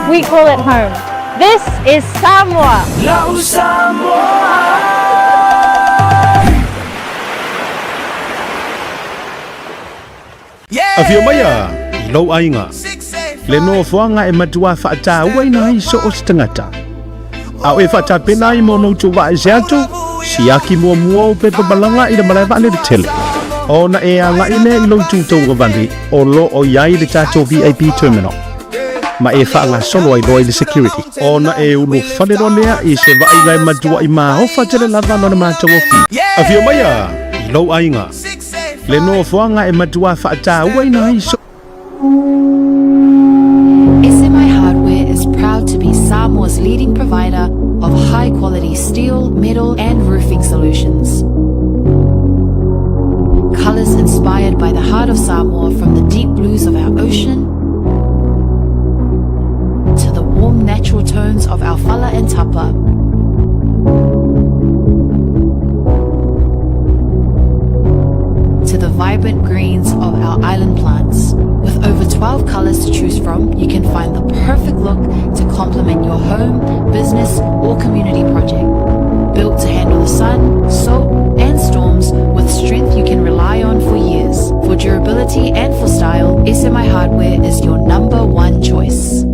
We call it home. This is Samoa. Lau Samoa. Afio maia i lou aiga, le nofoaga e matuā faatauaina ai so o se tagata. A o e faatapena ai mo ona utuvaese atu, siaki muamua ou pepa malaga i le malae vaalele tele. Ona e agai lea i lou itu tauagavale o lo o i ai le tatou VIP Terminal, ma e faagasolo ai loa i le security. Ona e ulufale loa lea i se vaaiga e matuai maofa tele lava lona matagofie. Afio maia i lou aiga, le nofoaga e matuā faatauaina ai so SMI Hardware is proud to be Samoa's leading provider of high quality steel, metal, and roofing solutions. Colors inspired by the heart of Samoa from the deep blues of our ocean to the warm natural tones of our fala and tapa. To the vibrant greens of our island plants. With over 12 colors to choose from, you can find the perfect look to complement your home, business, or community project. Built to handle the sun, salt, and storms with strength you can rely on for years. For durability and for style, SMI Hardware is your number one choice.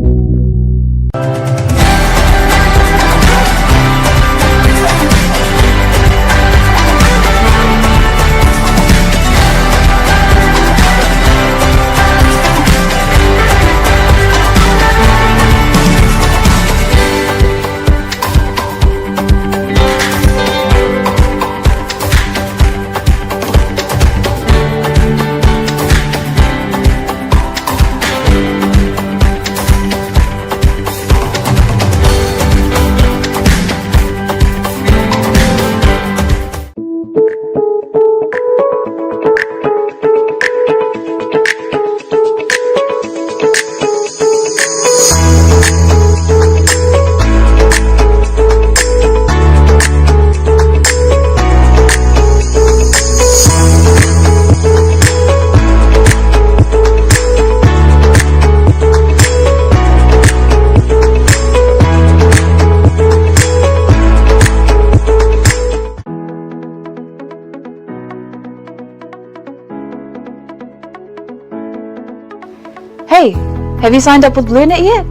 Hey, have you signed up with BlueNet yet?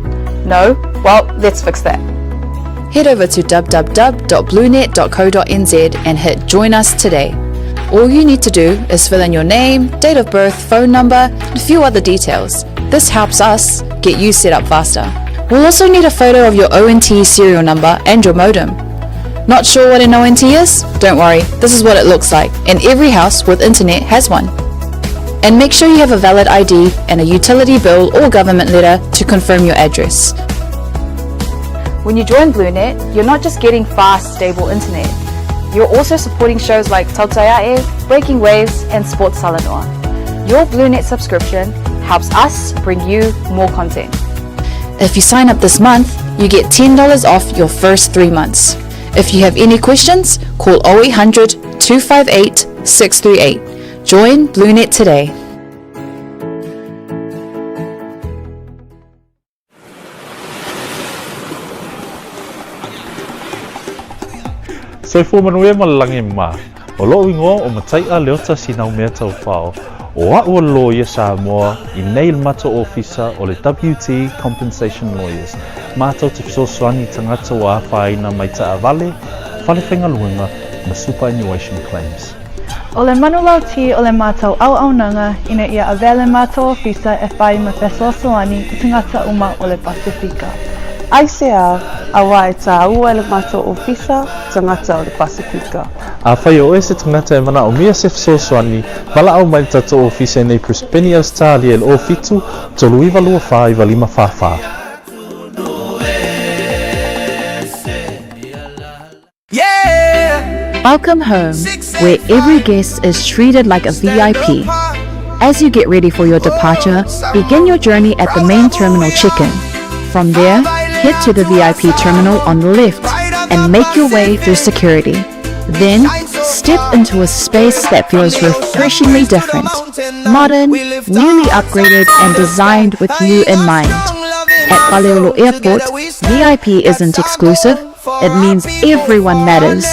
No? Well, let's fix that. Head over to www.bluenet.co.nz and hit Join Us today. All you need to do is fill in your name, date of birth, phone number, and a few other details. This helps us get you set up faster. We'll also need a photo of your ONT serial number and your modem. Not sure what an ONT is? Don't worry, this is what it looks like, and every house with internet has one. And make sure you have a valid ID and a utility bill or government letter to confirm your address. When you join BlueNet, you're not just getting fast, stable internet. You're also supporting shows like Tautaiae, Breaking Waves, and Sports Salanoa. Your BlueNet subscription helps us bring you more content. If you sign up this month, you get $10 off your first three months. If you have any questions, call 0800 258 638. Join BlueNet today. Soifua manuia ma le lagi ma. O lo'u igoa o Matai'a Leota Sinaumea Taufao, o a'u o le loia Samoa i nei le matou ofisa o le WT Compensation Lawyers, matou te fesoasoani i tagata ua afaina mai taavale, fale faigaluega ma superannuation claims. O le manulauti o le matou auaunaga ina ia avea le matou ofisa e fai ma fesoasoani i tagata uma o le Pasefika. Aisea, auā e tāua e le matou ofisa tagata o le Pasefika. Afai o oe se tagata e manaomia se fesoasoani, valaau mai le tatou ofisa i nei Brisbane, Ausetalia i le 07 39 24 95 44. Welcome home, where every guest is treated like a VIP. As you get ready for your departure, begin your journey at the main terminal check-in. From there, head to the VIP terminal on the left and make your way through security. Then, step into a space that feels refreshingly different. Modern, newly upgraded, and designed with you in mind. At Faleolo Airport, VIP isn't exclusive, it means everyone matters.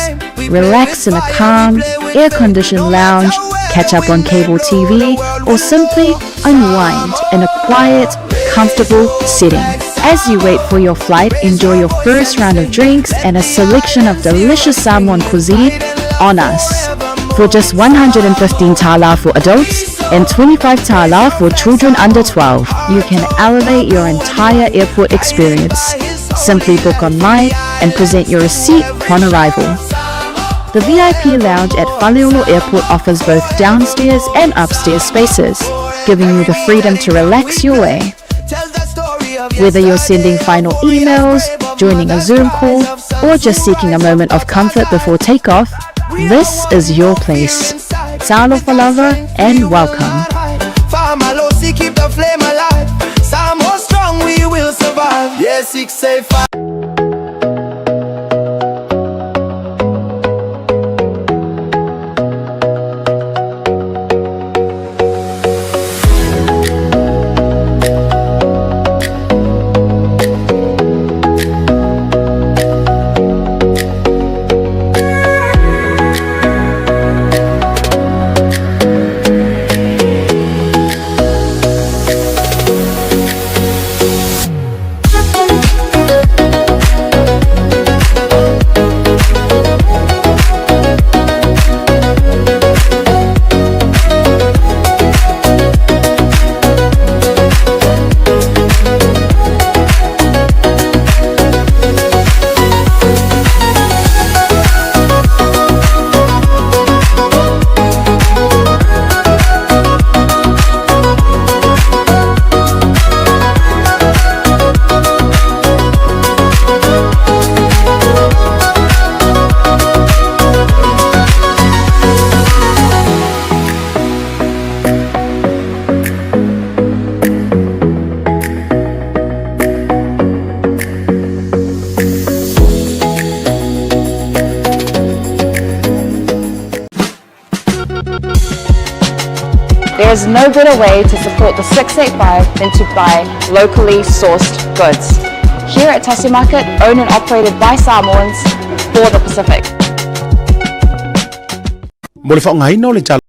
Relax in a calm, air-conditioned lounge, catch up on cable TV, or simply unwind in a quiet, comfortable setting. As you wait for your flight, enjoy your first round of drinks and a selection of delicious Samoan cuisine on us. For just 115 tala for adults and 25 tala for children under 12, you can elevate your entire airport experience. Simply book online and present your receipt upon arrival. The VIP lounge at Faleolo Airport offers both downstairs and upstairs spaces, giving you the freedom to relax your way. Whether you're sending final emails, joining a Zoom call, or just seeking a moment of comfort before takeoff, this is your place. Talofa lava and welcome. Famalosi, keep the flame alive. Samoa strong, we will survive. Yeah, 685. There is no better way to support the 685 than to buy locally sourced goods. Here at Tasi Market, owned and operated by Samoans for the Pacific. Mo le faaaogaina o le.